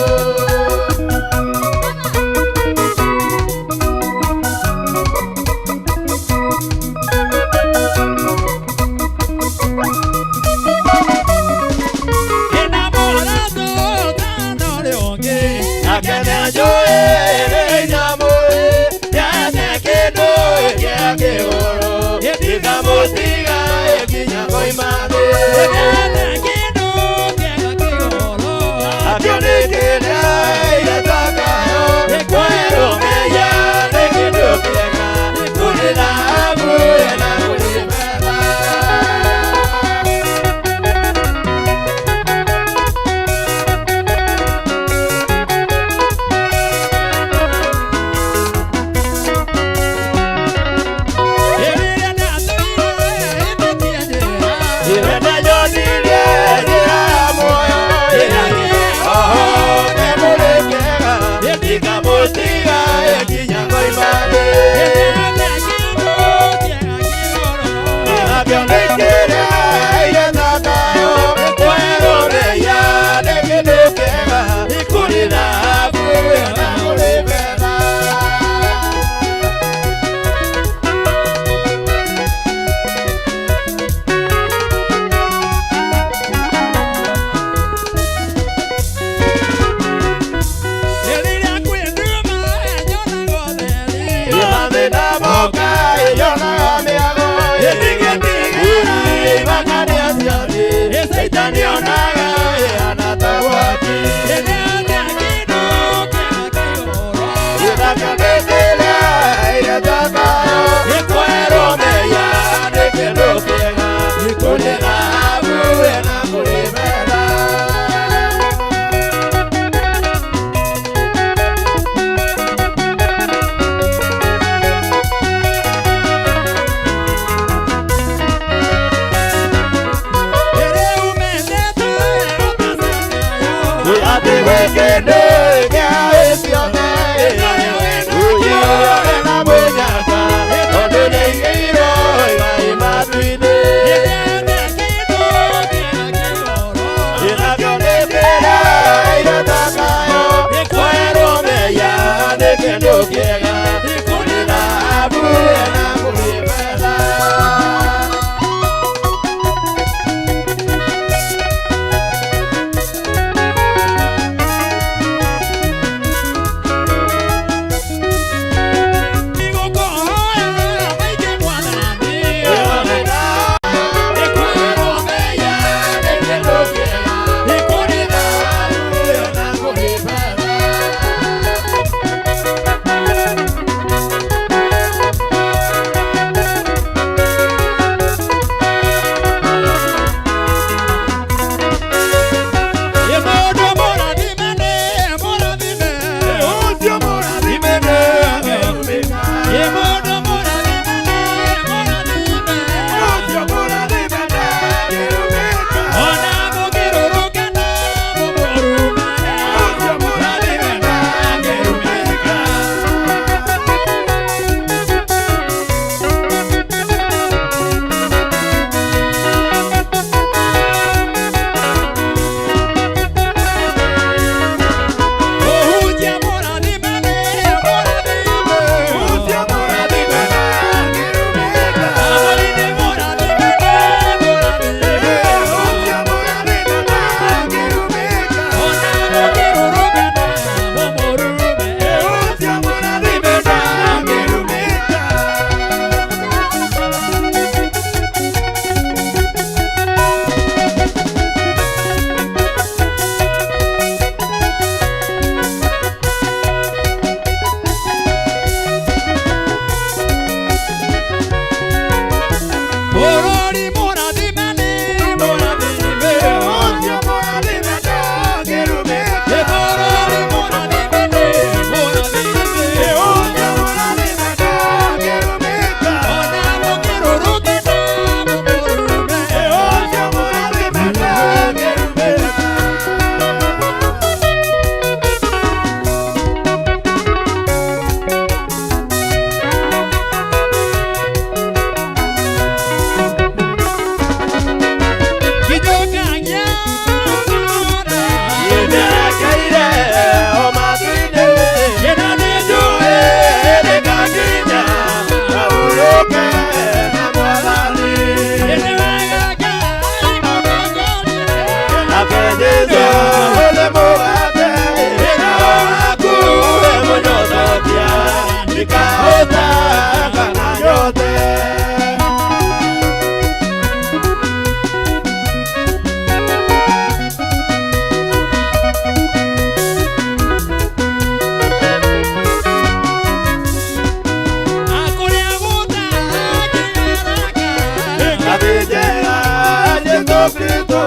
Kristo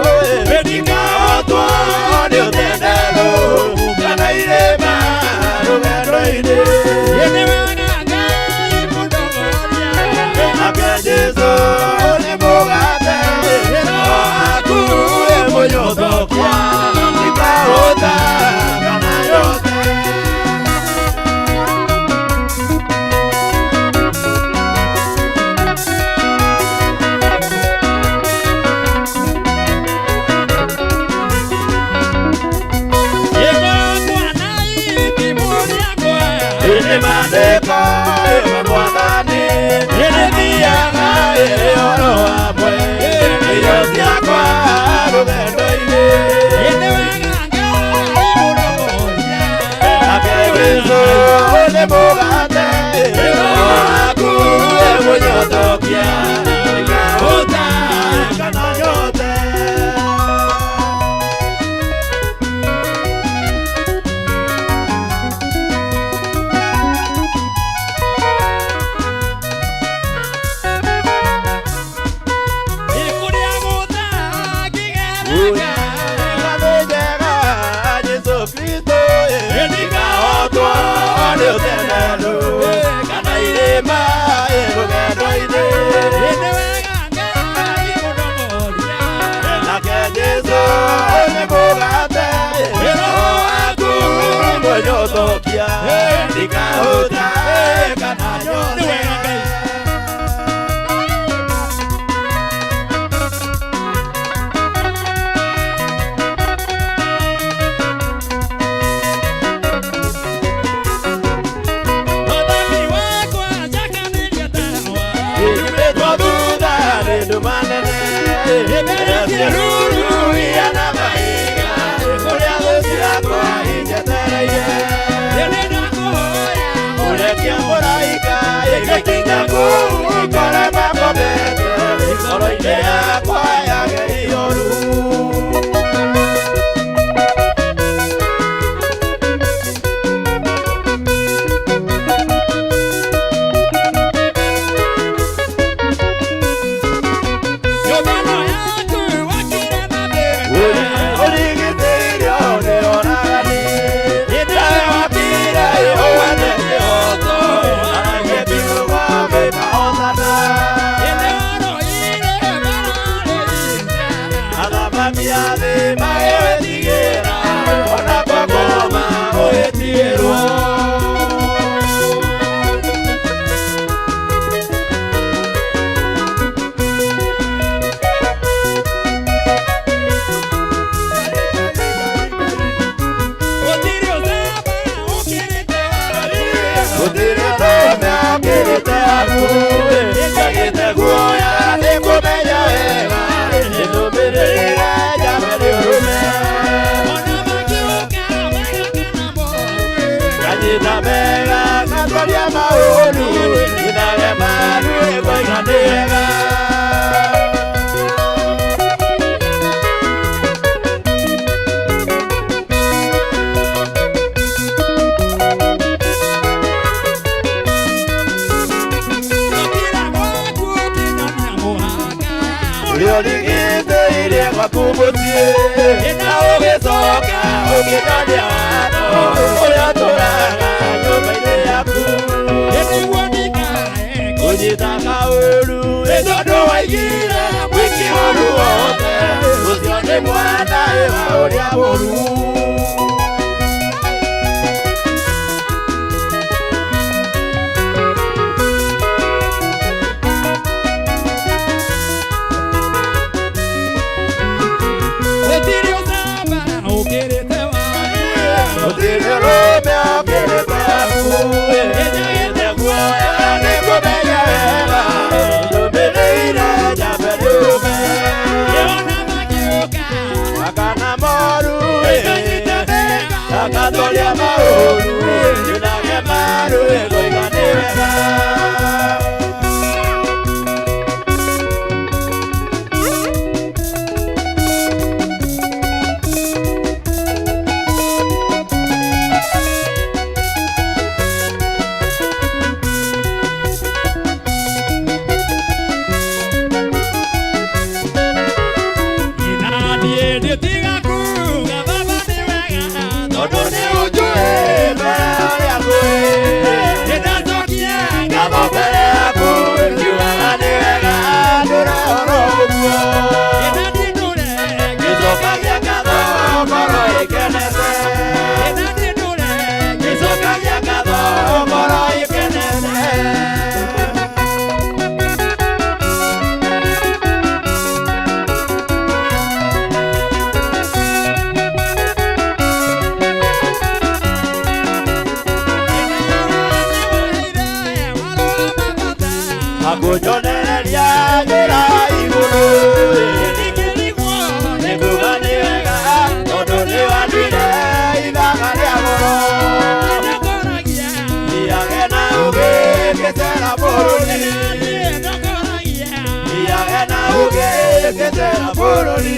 ndikaotwo nĩ ũtendero kana irĩma rũgendo-inĩ. Nake Jesũ nĩ mũgate o akuĩ mũnyothokia ndikahũta kana nyothe. Ĩndĩ maandĩko ĩmwe Mwathani nĩndĩthiaga ĩrĩ oro hamwe irio ciakwa rũgendo-inĩ. Nake Jesũ nĩ mũgate o akuĩ mũnyotokia ndikahũta kana nyote. Ndikahũta kana nyothe. Ĩrutĩtwo thutha nĩ nduma nene ĩruru na mahiga kũrĩa thũ ciakwa injetereire. Ũrekia mũraika ĩgĩkinya kũu ikore makomete ngoro-inĩ yakwa yage ihoru. Ũrigitĩirio nĩ oragani nawe wakire ũgwete kĩhoto aragĩkiuga gĩkahotana. Athamaki a thĩ magĩwĩtigĩra ona kwakoma ũgĩtigĩrwo. Gũtirĩ ndũme ũkĩrĩte aku njagĩte guoya nĩ kũmenya wega nĩndũmĩrĩire njambe nĩ ũrũme. Nganyita mega ngatoria maũru nyinage maru ĩkoiga nĩ wega. Ũrĩa ũrigitĩirie gwaku mũciĩ na ũgĩcoka ũkĩnyonia watho ũrĩa ũtũraga nyũmba-inĩ yaku. Kũnyita kaũru ĩ tondũ waigire mwĩki ũru wothe ũcio nĩ mwana wa ũrĩa mũũru. Gũtirĩ ũrũme ũkĩrĩte aku njagĩte guoya nĩ kũmenya wega ndũmĩrĩire njambe nĩ ũrũme. Makana moru akatoria maũru nyunage maru ĩkoiga nĩ wega. ngĩcera bũrũri.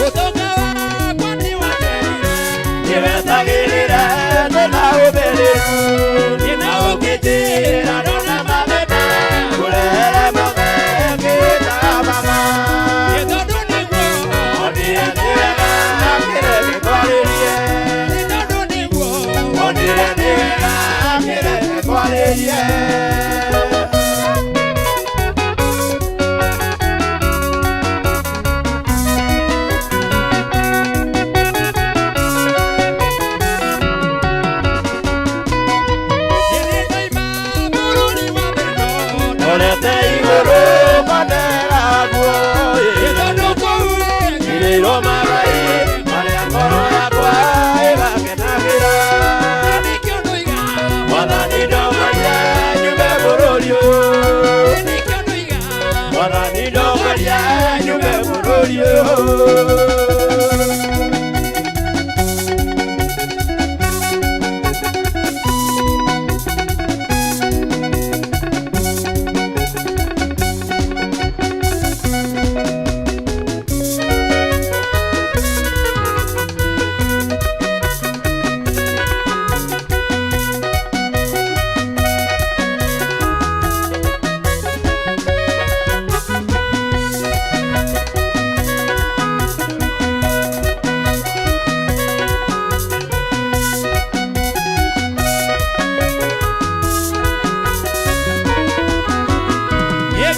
Ũtonga wakwa nĩwatherire, nĩwetagĩrĩra ndona ũthereru, nĩna ũkĩnjĩra ndona mathĩna, ngũrehere mothe ngĩtaga baba. Nĩ tondũ nĩguo onire nĩ wega kĩreke twarĩrie, nĩ tondũ nĩguo onire nĩ wega kĩreke twarĩrie. Ndorete igũrũ ngona guo, irĩirwo magai marĩa ngoro yakwa ĩgakenagĩra. Mwathani ndongoria nyume bũrũri ũyũ, Mwathani ndongoria nyume bũrũri ũyũ.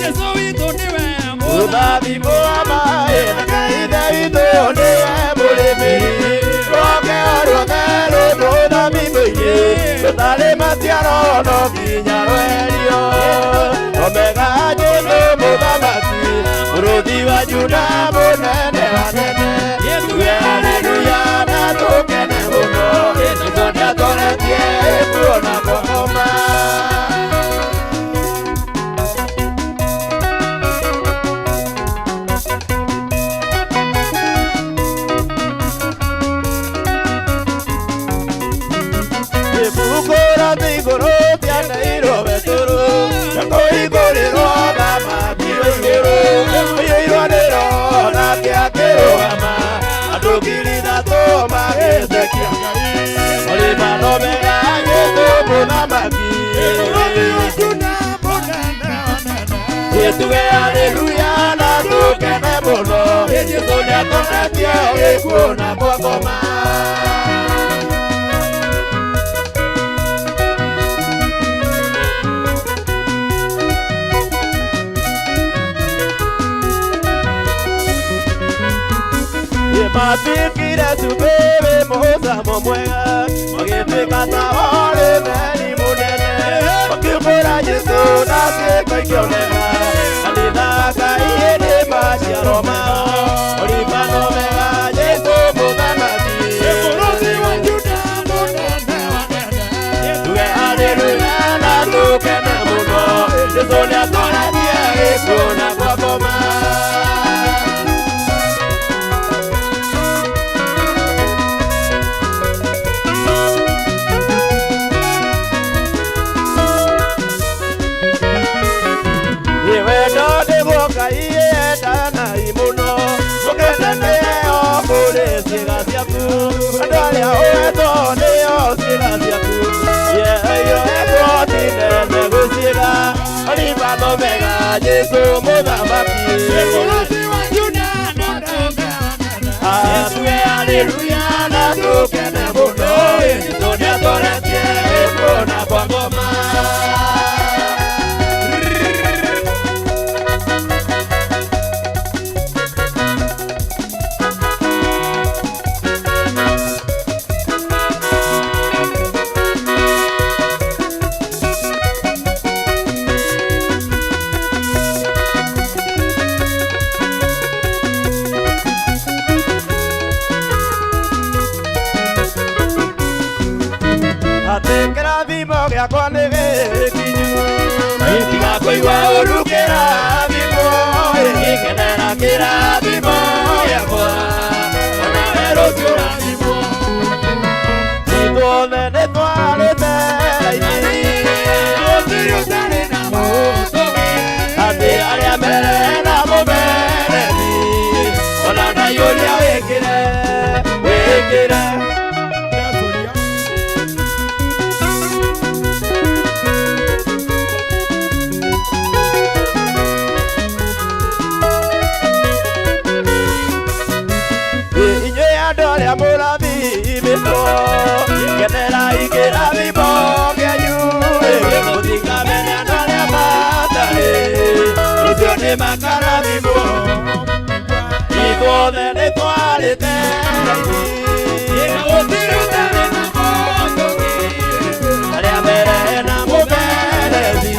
Jesũ witũ nĩwe mũthabibũ wa maĩ, na Ithe witũ nĩwe mũrĩmi. Rwake ruothe rwĩ mũthabibũ-inĩ, rũtarĩ maciaro no nginya rwerio. Omega Jesũ mũthamaki, mũrũthi wa Juda mũnene wa nene. Tuge haleluya na tũkene mũno, Jesũ nĩatoretie kuona kũhoma. Ibukũra igũrũ cianeirwo betũrũ, na kũhingũrĩrwo thamaki igũrũ, ũiyũirwo nĩ Roho nake akĩrũgama, andũ 3,000 magĩtĩkia Ngai. Mũrĩma no mega Jesũ mũthamaki, tuge haleluya na tũkene mũno, Jesũ nĩatonetie gĩkuũ na kwa ngoma. Matuĩkire cumbĩ wĩ mũcamo mwega, magĩtuĩka ta warĩ meri mũnene, makĩhũra Jesũ na ciĩko ikĩoneka, kanitha Ngai nĩ maciaro mao, ũribano mega Jesũ mũthamaki. Tuge haleluya na tũkene mũno, Jesũ nĩatoretie gĩkuũ na kwa ngoma. Wendo nĩguo Ngai endanai mũno, mũkenanĩre o kũrĩ ciĩga ciaku, andũ arĩa ũhetwo nĩo ciĩga ciaku, yoetwo ti nene gwĩ ciĩga, Olivano mega Jesũ mũthamaki. Tuge haleluya na tũkene mũno, Jesũ nĩatoretie gĩkuũ na kwa ngoma. Atĩ kĩrathimo gĩakwa nĩ gĩkinyu, Gĩtigakũigua ũru kĩrathimo, gĩkenera kĩrathimo gĩakwa. Ithuothe nĩ twarĩte raini. Gũtirĩ ũtarĩ na mũtũgi. Atĩ arĩa mbere na mũberethi. Ona ndaiyũria wĩkĩre, wĩkĩre. Inyuĩ andũ arĩa mũrathimĩtwo, kenerai kĩrathimo kĩanyu. Mũtikamene andũ arĩa matarĩ, rũciũ nĩmakarathimwo. Ithuothe nĩtwarĩte raini. Gũtirĩ ũtarĩ na mũtũgi. Arĩa mbere na mũberethi.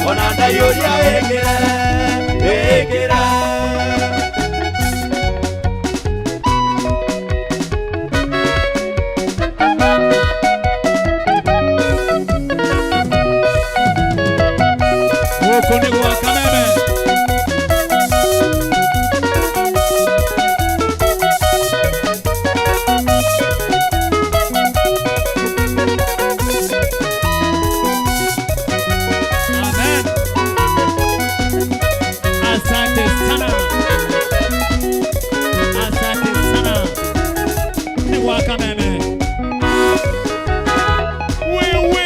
Ona ndaiyũria wĩkĩre, wĩkĩre. Gũkũ nĩ gwa Kameme. Amen. Asante sana. Asante sana. Ni gwa Kameme. Wewe.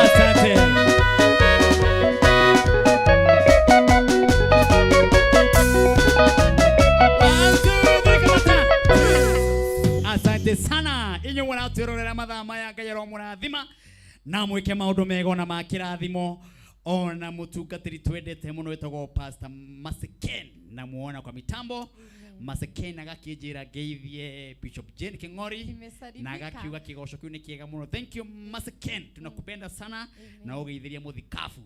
Asante. Asante sana inyuĩ mũratwĩrorera mathaa maya Ngai aromũrathima na mwĩke maũndũ mega ona ma kĩrathimo ona mũtungatĩri twendete mũno wĩtagwo Pastor Maseken na muona kwa mitambo Maseken agakĩnjĩra ngeithie Bishop Jane King'ori na Nimesalimika. agakiuga kĩgoco kĩu nĩ kĩega mũno. Thank you Maseken, tunakupenda sana na ũgeithirie mũthikabu.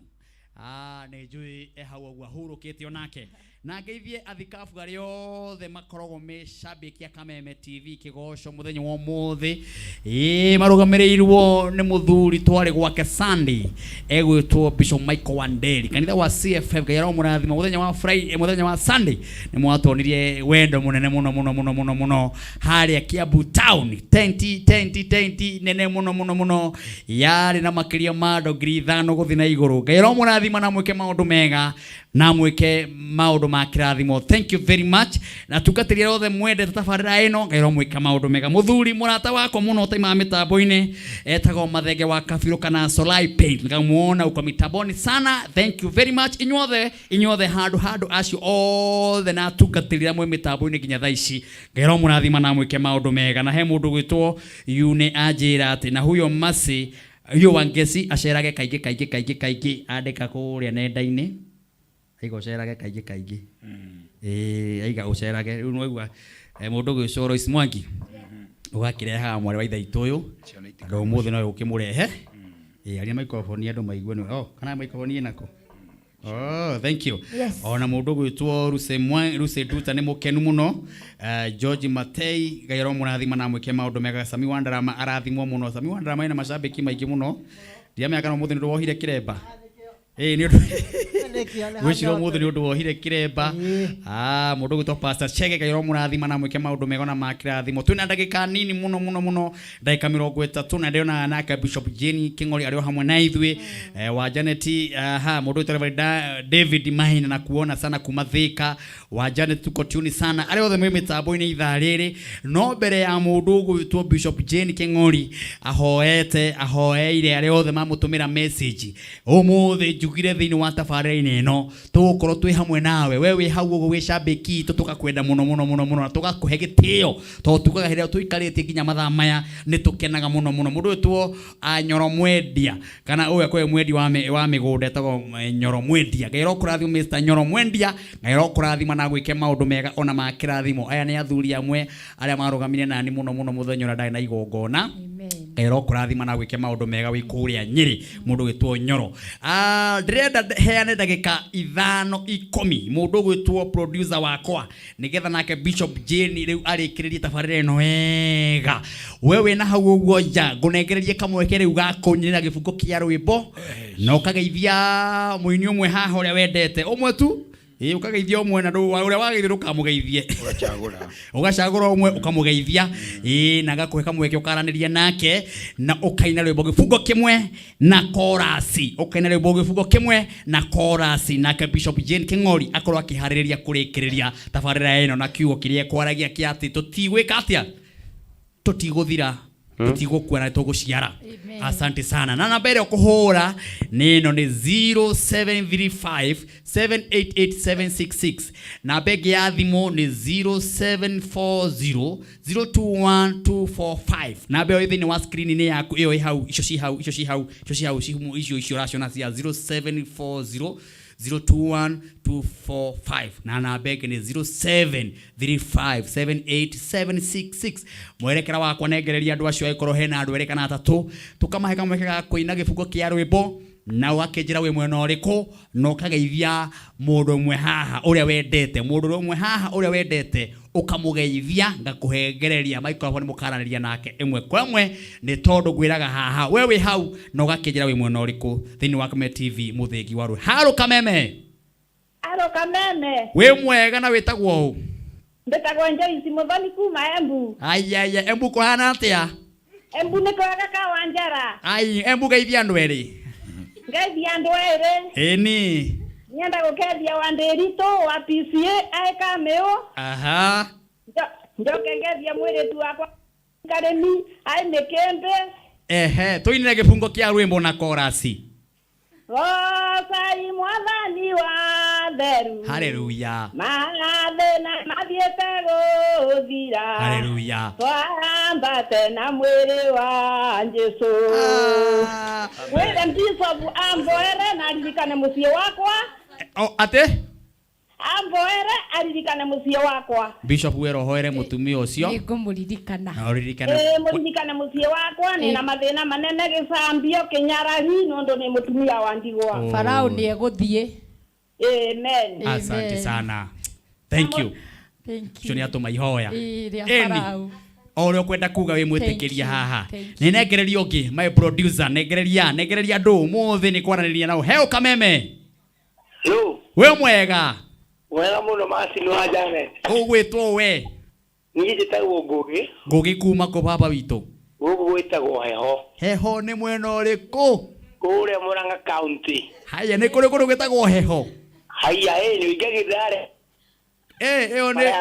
Ah, nĩ njũĩ e hau ũguo ahurũkĩte onake na ngeithie athikabu arĩa othe makoragwo me shabiki a Kameme TV kĩgoco mũthenya wa ũmũthĩ. Ĩĩ marũgamĩrĩirwo nĩ mũthuri twarĩ gwake Sunday egwĩtwo Bishop Michael Wanderi kanitha wa CFF. Ngai aromũrathima mũthenya wa Friday, mũthenya wa Sunday nĩ mwatwonirie wendo mũnene mũno mũno mũno mũno mũno harĩa Kiambu town, tenti tenti tenti nene mũno mũno mũno yarĩ na makĩria ma andũ 5,000 gũthiĩ na igũrũ. Ngai aromũrathima na mwĩke maũndũ mega na mwĩke maũndũ ma kĩrathimo. Thank you very much na tungatĩri arĩa othe mwendete tabarĩra ĩno, Ngai aromwĩka maũndũ mega. Mũthuri mũrata wakwa mũno ũtaimaga mĩtambo-inĩ etagwo Mathenge wa Kabirũ kana Solai Paint, ngamuona uko mitamboni sana. Thank you very much inyuothe, inyuothe handũ handũ acio othe na atungatĩri arĩa mwĩ mĩtambo-inĩ nginya thaa ici, Ngai aromũrathima na mwĩke maũndũ mega. Na he mũndũ gwĩtwo Yune anjĩra atĩ na huyo Mercy huyo Wangeci acerage kaingĩ kaingĩ kaingĩ kaingĩ, andĩka kũrĩa nenda-inĩ aiga ũcerage kaingĩ kaingĩ. Ĩĩ aiga ũcerage rĩu nĩwaigua mũndũ ũgwĩtwo Royce Mwangi ũgakĩrehaga mwarĩ wa ithe witũ ũyũ andũ ũmũthĩ no ũkĩmũrehe. Ĩĩ aria microphone andũ maigue nĩ oh kana microphone ĩnako. Oh, thank you. Yes. Ona mũndũ ũgwĩtwo Ruse Mwa Ruse Nduta nĩ mũkenu mũno. George Matei Ngai aromũrathima na amwĩke maũndũ mega. Sami wa Ndarama arathimwo mũno. Sami wa Ndarama ena macambĩki maingĩ mũno. Ndiramenya kana ũmũthĩ nĩ ũndũ wohire kĩremba. Ĩĩ nĩ ũndũ gwĩciria ũmũthĩ nĩ ũndũ wohire kĩremba. Ah, mũndũ ũgwĩtwo Pastor Chege Ngai aromũrathima na amwĩke maũndũ mega na ma kĩrathimo. Twĩna ndagĩka nini mũno mũno mũno, ndagĩka 30 na ndĩrona nake Bishop Jane King'ori arĩ o hamwe na ithuĩ. Wa Janet, aha, mũndũ ũgwĩtwo Reverend David Mahina na kuona sana kuma Thika. Wa Janet tuko tuni sana arĩa othe mwĩ mĩtambo-inĩ ithaa rĩrĩ. No mbere ya mũndũ ũgwĩtwo Bishop Jane King'ori ahoete ahoeire arĩa othe mamũtũmĩra message ũmũthĩ njugire thĩinĩ wa tabarĩra-inĩ tabarĩra-inĩ ĩno tũgũkorwo twĩ hamwe nawe we wĩ hau ũguo wĩ cambĩki itũ tũgakwenda mũno mũno mũno mũno na tũgakũhe gĩtĩo tondũ tugaga hĩndĩ ĩrĩa tũikarĩtie nginya mathaa maya nĩ tũkenaga mũno mũno mũndũ wĩtwo Nyoro Mwendia kana ũyũ akorwo mwendi wa wa mĩgũnda etagwo Nyoro Mwendia. Ngai arokũrathima Mr. Nyoro Mwendia, Ngai arokũrathima na gwĩke maũndũ mega ona ma kĩrathimo. Aya nĩ athuri amwe arĩa marũgamire nani mũno mũno mũthenya ũrĩa ndarĩ na igongona. Ngai arokũrathima na gwĩke maũndũ mega wĩ kũrĩa Nyĩrĩ, mũndũ ũgwĩtwo Nyoro. Ndĩrenda heane ndagĩka 5 10 mũndũ ũgwĩtwo producer wakwa nĩgetha nake Bishop Jane rĩu arĩkĩrĩrie tabarĩra ĩno wega. We wĩna hau ũguo nja ngũnengererie kamweke rĩu ga kũnyinĩra gĩbungo kĩa rwĩmbo na ũkageithia mũini ũmwe haha ũrĩa wendete ũmwe tu. Ĩĩ, ũkageithia ũmwe na ũrĩa wageithio ndũkamũgeithie. Ũgacagũra. Ũgacagũra ũmwe ũkamũgeithia. Ĩĩ, na agakũhe kamweke ũkaranĩria nake na ũkaina rwĩmbo gĩbungo kĩmwe na korasi. Ũkaina rwĩmbo gĩbungo kĩmwe na korasi. Nake Bishop Jane Kĩng'ori akorwo akĩharĩrĩria kũrĩkĩrĩria tabarĩra ĩno na kiugo kĩrĩa ekwaragia kĩa atĩ tũtigwĩka atĩa? Tũtigũthira. Tũtigũkua na tũgũciara. Amen. Asante sana. Na namba ĩrĩa ũkũhũra nĩ ĩno nĩ 0735 788766. Namba ĩngĩ ya thimũ nĩ 0740 021245. Namba ĩyo ĩ thĩinĩ wa screen-inĩ yaku, ĩyo ĩ hau, icio ci hau, icio ci hau, icio ci hau, icio icio ũraciona cia 0740 021245. Na namba ĩngĩ nĩ 0735 78766. Mwerekera wakwa nengereria andũ acio angĩkorwo hena andũ erĩ kana atatũ, tũkamahe kamweke ga kũina gĩbungo kĩa rwĩmbo na ũgakĩnjĩra wĩ mwena ũrĩkũ na ũkageithia mũndũ ũmwe haha ũrĩa wendete, mũndũ ũmwe haha ũrĩa wendete ũkamũgeithia, ngakũhengereria microphone mũkaranĩria nake ĩmwe kwa ĩmwe, nĩ tondũ ngwĩraga haha we wĩ hau na ũgakĩnjĩra wĩ mwena ũrĩkũ thĩinĩ wa Kameme TV mũthĩgi wa rũĩ. Haro Kameme. Haro Kameme. Wĩ mwega na wĩtagwo ũ? Ndĩtagwo Joyce Muthoni kuma Embu. Ai, ai, ai, Embu kũhana atĩa? Embu nĩ kwega Kawanjara. Ai, Embu geithia andũ erĩ. Ngeithia andũ erĩ. Ĩni. Nyenda gũkethia wa Ndĩritũ wa PCA aĩ Kamĩũ. Aha. Njoke ngethie mwĩrĩtu wakwa Karĩmi aĩ Mĩkĩmbĩ. Ehe, tũinĩre gĩbungo kĩa rwĩmbo na korasi. Gocai mwathani wa theru. Haleluya. Mathĩna mathiĩte gũthira. Haleluya. Twambate na mwĩrĩ wa Jesũ. Mwĩre Bishop amboere na aririkane mũciĩ wakwa. O, atĩ? Amboere aririkane mũciĩ wakwa. Bishop wero hoere mũtumia ũcio. Nĩngũmũririkana. Na ũririkane. Ĩĩ, mũririkane mũciĩ wakwa, nĩna mathĩna manene gĩcambio kĩnyarari nũndũ nĩ mũtumia wa ndigwa. Oh. Farao nĩegũthiĩ. Amen. Asante Amen. sana. Thank you. Thank you. Ũcio nĩ atũma ihoya. Ĩĩ, rĩa Ĩni. Farao. O ũrĩa ũkwenda kuga wĩ mwĩtĩkĩria Thank you. haha. Thank Nĩ nengereria ũngĩ, my producer, nengereria, nengereria andũ ũmũthĩ nĩ kwaranĩria nao. Heo Kameme. Yo. Wĩ mwega. Mwega mũno Martin wa Janet. Ũgwĩtwo we? Niĩ njĩtagwo Ngũgĩ. Ngũgĩ kuma kũ baba witũ? Gũkũ gwĩtagwo Heho. Heho nĩ mwena ũrĩkũ? Kũrĩa Murang'a County. Haya, nĩ kũrĩ kũndũ gwĩtagwo Heho? Haya, ĩ, nĩ ũingagĩrĩra harĩa. Ĩ, ĩyo nĩ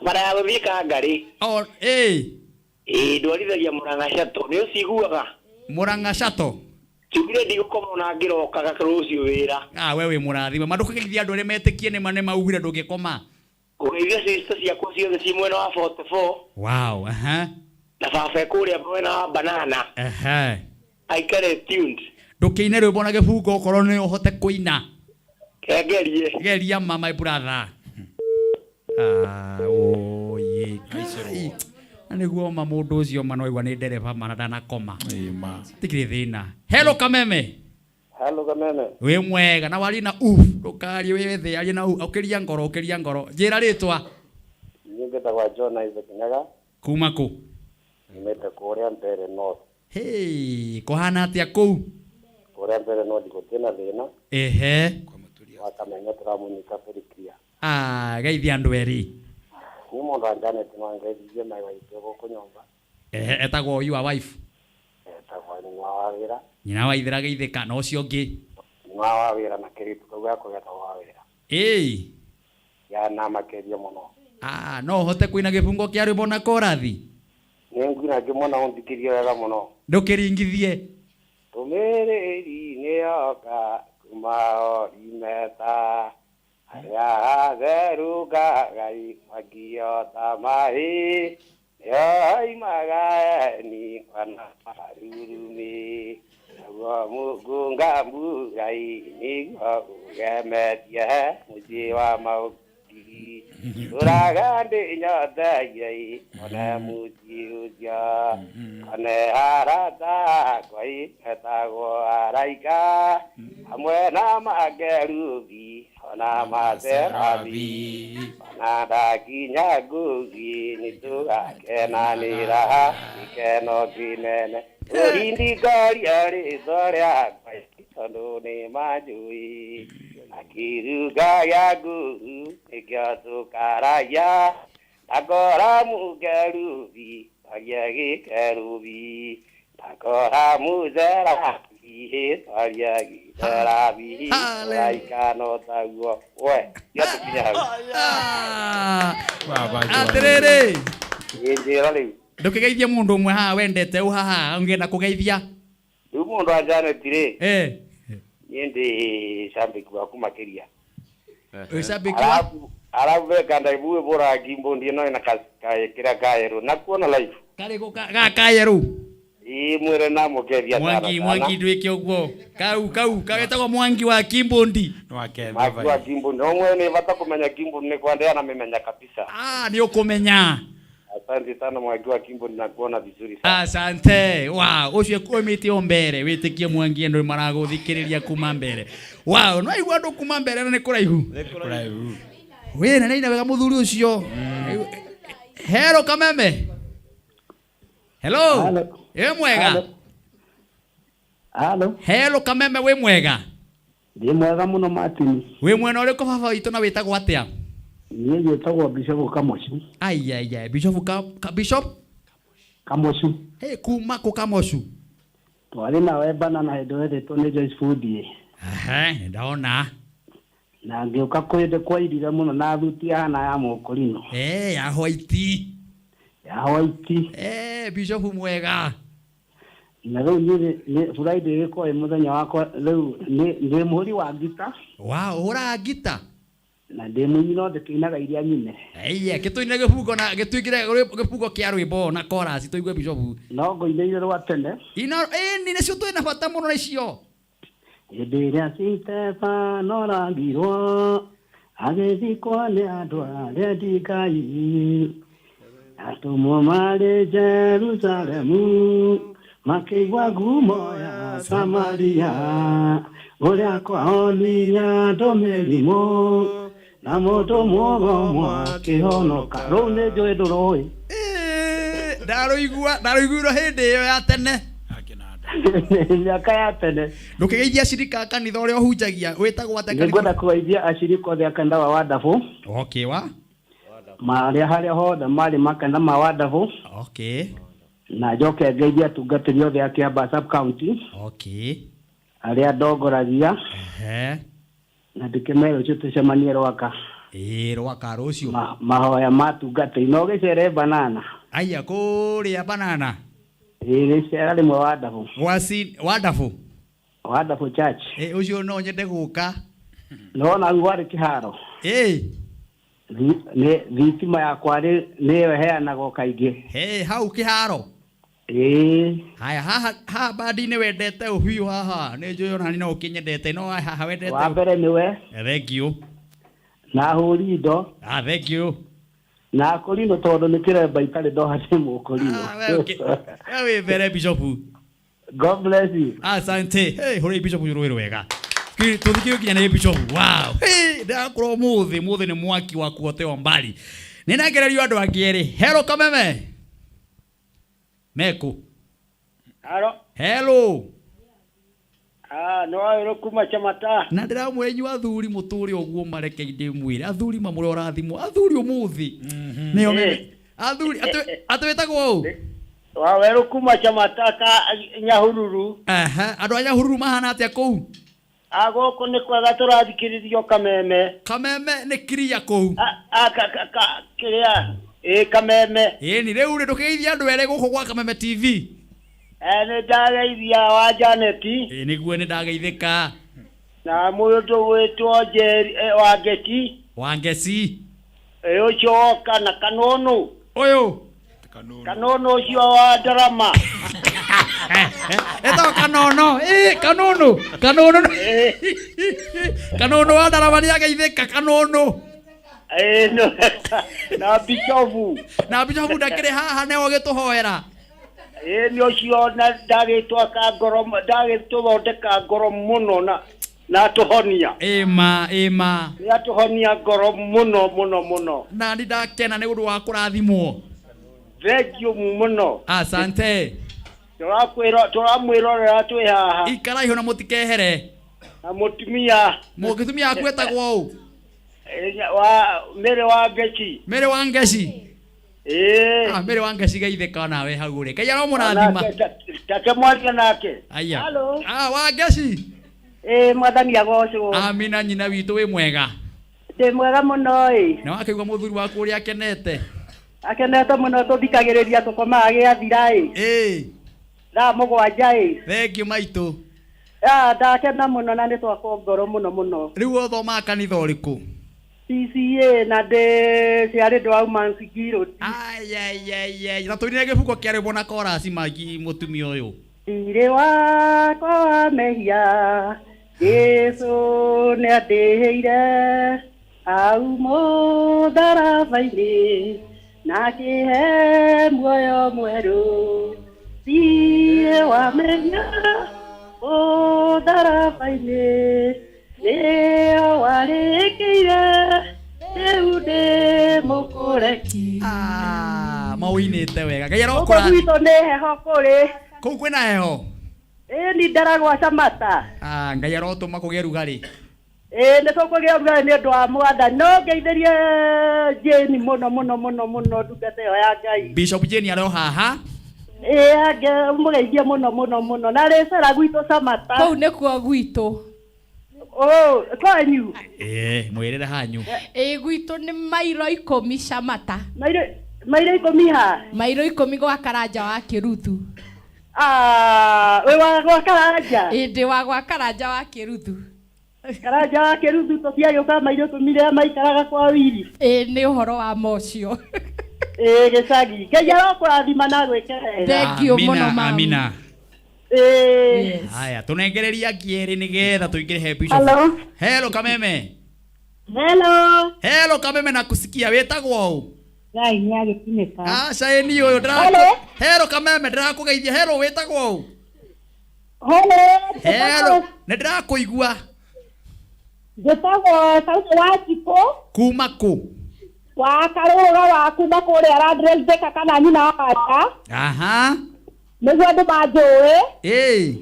Bara ya gũthiĩ Kangarĩ. O, ĩ. Ĩ, ndwarithagia Murang'a Shuttle, nĩ ũciguaga? Murang'a Shuttle? Njugire ndigũkoma ona ngĩrokaga rũciũ wĩra. Ah, we wĩ mũrathime. Ma ndũkũgeithia andũ arĩa metĩkie nĩ ma nĩ maugire ndũngĩkoma. Ngũgeithia sister ciakwa ciothe ciĩ mwena wa 44. Wow, aha. Na baba e kũrĩa mwena wa Banana. Aha. Aikare tuned. Ndũkĩine rwĩmbo na gĩbungo okorwo nĩ ũhote kũina. Ngerie. Geria ma, my brother. Ah, oye. Kai. Na nĩguo ma mũndũ ũcio ma no aigua nĩ ndereba ma na ndanakoma. Ĩĩ ma. Tikĩrĩ thĩna. Hello Kameme. Hello Kameme. Wĩ mwega na warie na u. Ndũkarie wĩ thĩ, arie na u. Ũkĩria ngoro, ũkĩria ngoro. Njĩra rĩtwa. Niĩ njĩtagwo John Isaac Nyaga. Kuma kũ? Nyumĩte kũrĩa Mbeere North. Hey, kũhana atĩa kũu? Kũrĩa Mbeere North gũtirĩ na thĩna. Ehe. Wa Kameme tũramũnyita very clear. Ah, geithia andũ erĩ. Niĩ mũndũ wa Janet mangeithirie my wife gũkũ nyũmba. Ehe, etagwo your wife. Etagwo nyina wa wĩra. Nyina wa ithera geithĩka na ũcio ũngĩ. Nyina wa wĩra na kĩrĩtu kau gakwa getagwo wa wĩra. Ĩĩ. Ya na makĩria mũno. Ah, no ũhote kũina gĩbungo kĩa rwĩmbo na korathi? Nĩ nguina ngĩmwona ũnthikĩrie wega mũno. Ndũkĩringithie. Ndũmĩrĩri nĩ yoka kuma oimeta arĩa atheru ngagai mwakio ta maĩ nĩoimaga eni ona marurumĩ naguo mũkũnga mbugai nĩguo ũgemetie mũciĩ wa maũki tũraga ndĩ nyoteire one mũciĩ ũcio one arata akwa etagwo araika hamwe na makerubi ona maserabi ona ndakinya ngugi nĩtũgakenanĩra gĩkeno kĩnene ũrindikaria rĩtwa rĩakwa tondũ nĩ manjũĩ na kĩruga gĩa nguru nĩkĩo tũkaragia ndakora mũkerubi twaria gĩkerubi ndakora mũcerabi twaria gĩcerabi mũraika no taguo we tiatũkinya hau. Atĩrĩrĩ. Ĩ, njĩra rĩu. Ndũkĩgeithie mũndũ ũmwe haha wendete ũ haha ũngĩenda kũgeithia. Rĩu mũndũ wa Janet rĩ, Eh. niĩ ndĩ cambĩki waku makĩria. Wĩ cambĩki wa Alafu vekanda ibuwe bora kimbo ndiye no na kira kaero na kuona live. Karĩkũ ga kayerũ? Ii mwire na mukeria sana. Mwangi Mwangi ndwĩke ũguo. Kau kau kagetagwo Mwangi wa Kimbondi. Mwangi wa kimbo no mwene bata kumenya kimbo ni kwandea na memenya kabisa. Ah, nĩ ũkũmenya. Asante sana Mwangi wa kimbo na kuona vizuri sana. Asante. Wow, ũcio umĩte o mbere wĩtĩkie Mwangi andũ maragũthikĩrĩria kuma mbere. Wow, no igua andũ kuma mbere na nĩ kũraihu. Wĩ na nĩ wega mũthuri ũcio. Hero Kameme. Hello. Wĩ mwega? Halo. Hello Kameme wĩ mwega? Ndĩ mwega mũno Martin. Wĩ mwena ũrĩkũ baba witũ na wĩtagwo atĩa? Niĩ njĩtagwo Bishop Kamocu. Ai ai ai, Bishop ka Bishop Kamocu. Hey, kuma kũ Kamocu? Twarĩ nawe banana hĩndĩ wethĩtwo nĩ Joyce Fundie. Ehe, ndona. Na ngĩũka kwĩndĩ kwairire mũno na thuti yahana ya mũkũrinũ. Eh, ya white. Ya white. Eh, Bishop mwega. Na rĩu niĩ nĩ Friday ĩgĩkorwo ĩ mũthenya wakwa rĩu ndĩ mũhũri wa ngita. Wow, ũhũraga ngita? Na ndĩ mũini no ndĩkĩinaga iria nyine. Ĩya, gĩtũine gĩbungo na gĩtuĩkire gĩbungo kĩa rwĩmbo na chorus tũigue Bishop. No ngũinĩire rwa tene. Ina ĩni nĩcio twĩna bata mũno icio. Hĩndĩ ĩrĩa Stefano oragirwo agĩthikwo nĩ andũ arĩa endi Ngai atũmwo marĩ Jerusalemu makĩigua ngumo ya Samaria ũrĩa kwahonirie andũ mĩrimũ na mũndũ mũgomo akĩhonoka. Rũu nĩ njũĩ ndũrũĩ. Ndarũigua ndarũiguirwo hĩndĩ ĩyo ya tene. Mĩaka ya tene. Ndũkĩgeithia acirika a kanitha ũrĩa ũhunjagia wĩtagwo atĩa kanitha? Nĩngwenda kũgeithia acirika othe a kanitha wa Wandabũ. Okay, wa? Marĩa harĩa hothe marĩ makanitha ma Wandabũ. Okay. Na njoke ngeithie atungatĩri othe a Kiambaa sub county. Okay. Arĩa ndongoragia. Ehe. Na ndĩkĩmere ũcio tũcemanie Rwaka. Ĩĩ, Rwaka rũciũ. Mahoya ma atungatĩri no gĩcere banana. Aya kũrĩa banana. Ĩĩ, gĩcera rĩmwe Wandabũ. Gwasi Wandabũ. Wandabũ church. Ĩĩ, ũcio no nyende gũka. Nĩwona hau warĩ kĩharo. Ĩĩ. Nĩ thitima yakwa nĩyo ĩheanagwo kaingĩ. Hey, hau kĩharo. Ĩĩ. Haya, haha haha bandi-inĩ wendete ũhiũ haha. Nĩ njũĩ ona niĩ no ũkĩnyendete no haha wendete. Wa mbere nĩwe. Thank you. Na hũri indo. Ah, thank you. Na akũrinũ tondũ nĩ kĩremba itarĩ ndoha nĩ mũkũrinũ. We wĩ mbere Bishop. God bless you. Asante. Hey, hũrĩ Bishop rwĩ rwega. Tũthikĩrĩrio nginya nĩ Bishop. Wow. Hey, ndakorwo mũthĩ mũthĩ nĩ mwaki wa kuotewa mbali. Nĩ nengererio andũ angĩ erĩ. Hello Kameme. Meku. Halo. Hello. Ah, no wero kuma chamata. Na ndĩramwĩra inyuĩ athuri mũtũre ũguo mareke ndĩmwĩre athuri mamũre ũrathimwo athuri ũmũthĩ nĩo athuri atĩ wĩtagwo ũ? Wa wero kuma chamata ka Nyahururu. Aha, andũ a Nyahururu mahana atĩa kũu? A gũkũ nĩ kwega tũrathikĩrĩrio Kameme. Kameme nĩ kiria kũu. A ka ka ka kĩrĩa ĩ Kameme. Ĩni rĩu rĩ ndũkĩgeithia andũ erĩ gũkũ gwa Kameme TV. Nĩ ndageithia wa Janet. Ĩ nĩguo nĩ ndageithĩka. Na mũndũ gwĩtwo Njeri Wangeci. Wangeci. Ĩ ũcio woka na Kanũnũ. Ũyũ. Kanũnũ ũcio wa ndarama. Etagwo Kanono. Ĩ Kanũnũ. Kanũnũ. Kanũnũ wa ndarama nĩ ageithĩka Kanũnũ. Ĩ no na Bishofu. Na Bishofu ndakĩrĩ haha nĩwe ũgĩtũhoera. Ĩ nĩ ũcio na ndagĩtwaka ngoro ndagĩtũthondeka ngoro mũno na na atũhonia. Ĩma ĩma. Nĩ atũhonia ngoro mũno mũno mũno. Na nĩ ndakena nĩ ũndũ wa kũrathimwo. Thengiũ mũno. Asante. Tũramwĩrorera twĩ haha. Ikarai ho na mũtikehere. Na mũtumia. Mũtumia waku etagwo ũ? Wa Mary wa Ngeci. Mary wa Ngeci. Ĩĩ. Ah, Mary wa Ngeci geithĩka nawe hau ũrĩ. Ngai aromũrathima. Take mwaria nake. Aya. Hello. Ah, wa Ngeci. Ĩĩ mwathani agocwo. Amina nyina witũ wĩ mwega. Ndĩ mwega mũno ĩ. Na wakĩigua mũthuri waku ũrĩa akenete. Akenete mũno tũthikagĩrĩria tũkomaga gĩathira ĩ. Ĩĩ. Thaa 7 ĩ. Thengiũ maitũ. Ah, ndakena mũno na nĩ twakwo ngoro mũno mũno. Rĩu ũthomaga kanitha ũrĩkũ? PCA na ndĩ ciarĩndwo auma Nsigiro. Ayayayay. Na tũinire gĩbuko kĩa rwĩmbo na korasi magi mũtumia ũyũ. Thirĩ wakwa wa mehia Jesũ nĩandĩhĩire au mũtharaba-inĩ na akĩhe muoyo mwerũ. Thirĩ wa mehia mũtharaba-inĩ nĩo warĩkĩire rĩu ndĩ mũkũreki. Ah, maũinĩte wega. Ngai Gũkũ arokũra. gwitũ nĩ heho kũrĩ. Kũu kwĩna heho? Ĩĩ ni ndaragwa Camata. Ah, Ngai arotũma kũgĩe rugarĩ. Ĩĩ nĩ tũkũgĩa rugarĩ nĩ ũndũ wa mwathani. No ngeithĩrie Jane mũno mũno mũno mũno ndungata ĩyo ya Ngai. Bishop Jane arĩ o haha. Ĩĩ ange mũgeithie mũno mũno mũno. Na rĩcera gwitũ Camata. Kũu nĩkuo gwitũ. Oh, kwanyu. Ĩĩ, mwĩrĩre hanyu. Ĩĩ gwitũ nĩ mairo 10 Camata. Mairo 10 ha? Mairo 10 gwa Karanja wa Kĩruthu. Ah, wĩ wa gwa Karanja? Ĩĩ ndĩ wa gwa Karanja wa Kĩruthu. Karanja wa Kĩruthu tũtiagĩũka mairo 10 rĩa maikaraga kwa Wiri. Ĩĩ nĩ ũhoro wa mocio. Ĩĩ gĩcagi. Ngai arokũrathima na gwĩke wega. Thengiũ mũno mami. Amina. Ĩĩ. Haya, tũnengereria angĩ erĩ nĩgetha tũingĩre he Bishop. Hello. Hello Kameme. Hello. Hello Kameme nakusikia wĩtagwo ũ? Ngai nĩ agĩtinĩka. Aca ĩ niĩ ũyũ ndĩrakũ. Hello. Hello Kameme ndĩrakũgeithia. Hello wĩtagwo ũ? Hello. Hello. Nĩ ndĩrakũigua. Njĩtagwo Sauti wa Njikũ Kuma kũ? wa Karũrũga wa kuma kũrĩa Landres Thika kana nyina wa Wanja. Aha. Nĩguo andũ manjũĩ. Ĩĩ.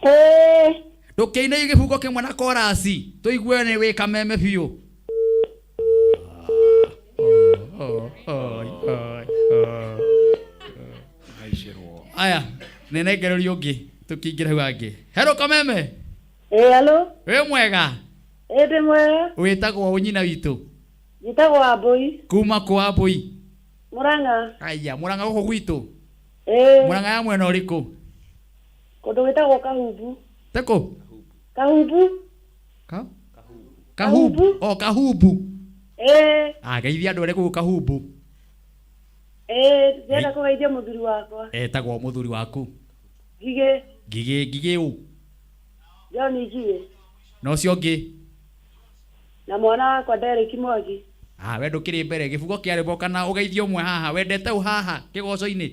Ĩĩ. Ndũkĩine gĩbungo kĩmwe na korasi tũigue nĩ wĩ Kameme biũ. Aya, nĩnengererio ũngĩ tũkĩingĩra hau angĩ. Hello Kameme. Ĩĩ hello. Wĩ mwega? Ĩĩ ndĩ mwega. Wĩtagwo ũ nyina witũ? Njĩtagwo Wambũi. Kuma kũ Wambũi? Mũrang'a. Aya, Mũrang'a gũkũ gwitũ? Ĩĩ. Mũrang'a ya mwena ũrĩkũ? Kũndũ gwĩtagwo Kahumbu. Tekũ? Kahumbu. Kahumbu. Oh, Kahumbu. Ĩĩ. Ah, geithia andũ arĩa kũu Kahumbu. Ĩĩ, ndĩrenda kũgeithia mũthuri wakwa. Etagwo mũthuri waku. Ngigĩ. Ngigĩ, Ngigĩ ũ? John Ngigĩ. Na ũcio ũngĩ? Na mwana wakwa Derek Mwangi. Ah, we ndũkĩrĩ mbere gĩbugo kĩa rwĩmbo kana ũgeithio ũmwe haha wendete ũ haha kĩgoco-inĩ?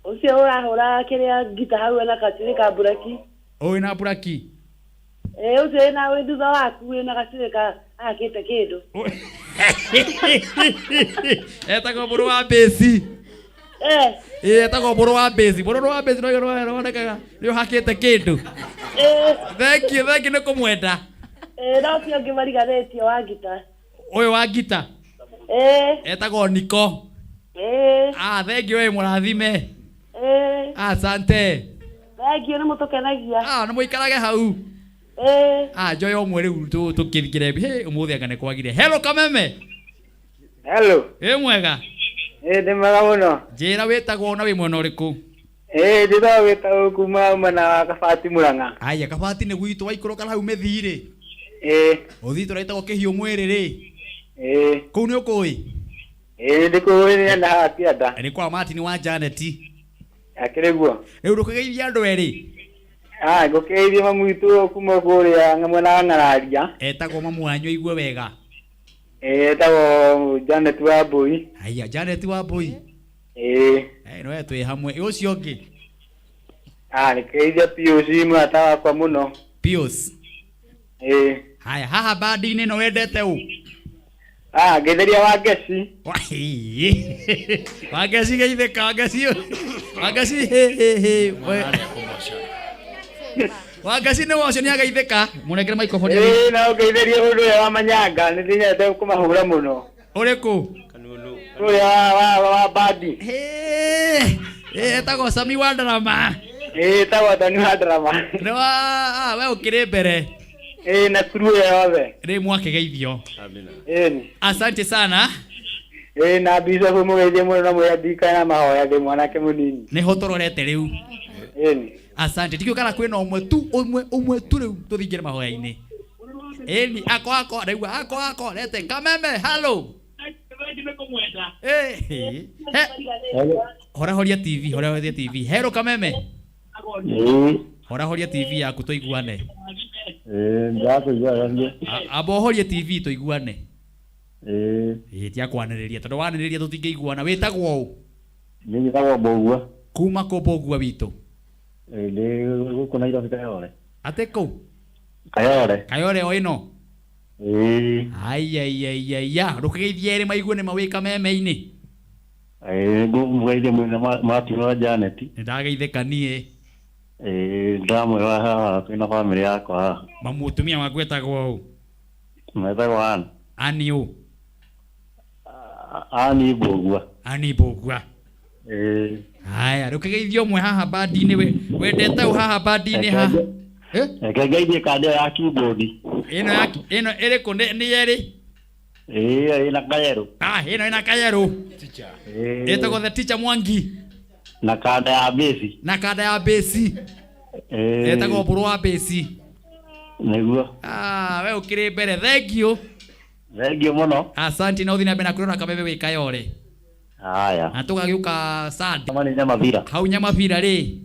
Ũcio ũrahũra kĩrĩa ngita hau ena gacũrĩ ka mburaki. Ũyũ na mburaki. Ĩĩ ũcio wĩna wĩ thutha waku wĩna gacũrĩ ka ahakĩte kĩndũ. Etagwo mũrũ wa mbĩci. Eh. Ĩĩ etagwo mũrũ wa mbĩci. Mũrũ wa mbĩci no wonekaga nĩ ũhakĩte kĩndũ. Ĩĩ. Thank you, thank you nĩ kũmwenda. Ĩĩ no ũcio ũngĩ mariganĩtio wa ngita. Ũyũ wa ngita. Ĩĩ. Etagwo Niko. Ĩĩ. Ah, thank you we mũrathime. Ĩĩ. Asante. Thank you nĩ mũtũkenagia. Ah, nĩ mũikarage hau. Ĩĩ. Ah, njoya ũmwe rĩu tũkĩthikĩre. Hĩ, ũmũthĩ anga nĩ kwagire. Hello Kameme. Hello. Wĩ mwega? Ĩĩ ndĩ mwega mũno. Njĩra wĩtagwo na wĩ mwena ũrĩkũ? Ĩĩ njĩtagwo Gĩtaũ kuma mwena wa Kabati Mũrang'a. Aya Kabati nĩ gwitũ waikũrũka hau mĩthirĩ. Ĩĩ. Ũthiĩ tũraitagwo kĩhiũ mwĩrĩ rĩ. Ĩĩ. Kũu nĩ ũkũĩ? Ĩĩ ndĩkũĩ nĩ enda haha kĩanda. Nĩ kwa Martin wa Janet. Akĩrĩ guo. Rĩu ndũkĩgeithia andũ erĩ. Ah, ngũkĩgeithia mamu witũ kuma kũrĩa mwena wa Ng'araria. Etagwo mamu wanyu aigue wega. Ĩĩ etagwo Janet wa Mbui. Aya Janet wa Mbui. Ĩĩ. Eh, no twĩ hamwe. Ũcio ũngĩ. Ah, nĩkĩgeithia Pius mũrata wakwa mũno. Pius. Ĩĩ. Haya, haha bandi-inĩ ĩno wendete ũ? Ah, ngetheria wa Ngeci. Wangeci geithĩka, Wangeci. Wangeci hĩ hĩ hĩ. Wangeci nĩ wacio nĩ ageithĩka. Mũnengere microphone. Ĩĩ na ũngeithĩrie ũndũ ũrĩa wa manyanga nĩ ndĩnyendete kũmahũra mũno. Ũrĩkũ? Ũrĩa wa wa wa bandi. Ĩĩ etagwo Sami wa Ndarama. Ĩĩ etagwo Sami wa Ndarama. Nĩ wa ah, we ũkĩrĩ mbere. Ĩĩ na crew ĩyo yothe. Rĩ mwakĩgeithio. Ĩni. Asante sana. Ĩĩ na Bishop mũgeithie mũno na mwĩre ndikane na mahoya ndĩ mwanake mũnini. Nĩho tũrorete rĩu. Ĩni. Asante. Ndikiũ kana kwĩna ũmwe tu ũmwe ũmwe tu rĩu tũthingĩre mahoya-inĩ. Ĩni ako ako rĩu ako ako rete kameme hello. Eh, he hora horia TV hora horia TV hero kameme. Hora horia TV yaku tũiguane. Ndakũigua gacie. Amba ũhorie TV tũiguane. Ĩĩ. Ĩĩ tia kwanĩrĩria tondũ wanĩrĩria tũtingĩiguana. Wĩtagwo ũ? Niĩ njĩtagwo Mbũgua. Kuma kũ Mbũgua witũ? Ĩĩ ndĩ gũkũ Nairobi Kayole. Atĩ kũ? Kayole. Kayole o ĩno? Ĩĩ. Aiaiaiaia ndũkĩgeithie erĩ maigue nĩ ma wĩ kameme-inĩ. Ĩĩ ngũmũgeithia mwĩna Martin wa Janet. Nĩ ndageithĩka niĩ. Ĩĩ ndamwĩra haha twĩna bamĩrĩ yakwa haha. Mũtumia waku etagwo ũ? Metagwo Ann. Ann ũ? Ann Mbũgua. Ann Mbũgua. Ĩĩ. Haya, rĩu kĩgeithio ũmwe haha bandi-inĩ we wendete ũ haha bandi-inĩ haha? Reke ngeithie kanda ĩyo ya keyboard. Ĩno ya ĩno ĩrĩkũ nĩ nĩ yerĩ? Ĩĩ ĩyo ĩna kayerũ. Ah, ĩno ĩna kayerũ. Ĩĩ. Ĩtagwo the teacher Mwangi. Na kanda ya bĩci. Na kanda ya bĩci. Ĩĩ. Ĩtagwo mbũrũ wa bĩci. Nĩguo. Ah, we ũkĩrĩ mbere. Thank you. Thank you mũno. Asante na ũthiĩ na mbere na kwĩrora kameme wĩ Kayole. Haya. Na tũgagĩũka Sunday. Mani Nyamabira. Hau Nyamabira rĩ.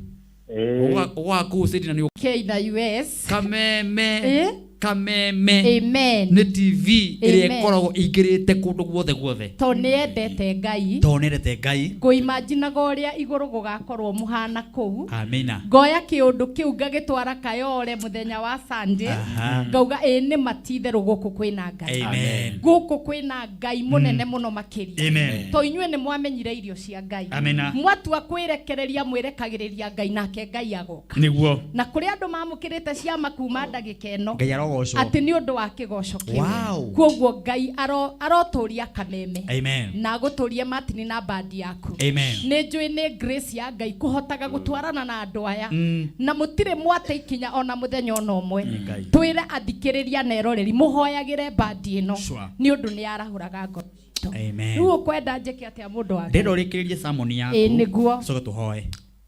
Ĩĩ. Ũgũka kũu Sydney na nĩ K na US. Kameme. Ĩ? Kameme. Amen. Nĩ TV ĩrĩa Amen. ĩkoragwo ĩingĩrĩte kũndũ guothe guothe. Tondũ nĩ yendete Ngai. Tondũ nĩendete Ngai. Ngũimajinaga ũrĩa igũrũ gũgakorwo mũhana kũu. Amina. Ngoya kĩũndũ kĩu ngagĩtwara Kayole mũthenya wa Sunday. Aha. Ngauga ĩ nĩ ma ti-itherũ gũkũ kwĩna Ngai. Amen. Gũkũ kwĩna Ngai mũnene mũno makĩria. Amen. To inyuĩ nĩ mwamenyire irio cia Ngai. Amina. Mwatua kwĩrekereria mwĩrekagĩrĩria Ngai nake Ngai agoka. Nĩguo. Na kũrĩ andũ mamũkĩrĩte ciama kuma ndagĩka ĩno. Ngai arogocwo. Atĩ nĩ ũndũ wa kĩgoco kĩu. Wow. Kwoguo Ngai arotũria kameme. Amen. Na agũtũrie Martin na bandi yaku. Amen. Nĩ njũĩ nĩ grace ya Ngai kũhotaga gũtwarana na andũ aya. Mm. Na mũtirĩ mwate ikinya ona mũthenya ona ũmwe. Nĩ Ngai. Twĩre athikĩrĩria na eroreri mũhoyagĩre bandi ĩno. Sure. Nĩ ũndũ nĩ yarahũraga ngoro citũ. Amen. Rĩu ũkwenda njĩke atĩa mũndũ wa Ngai? Ndĩrenda ũrĩkĩrĩrie sermon yaku. Ĩ, nĩguo. Coke tũhoe.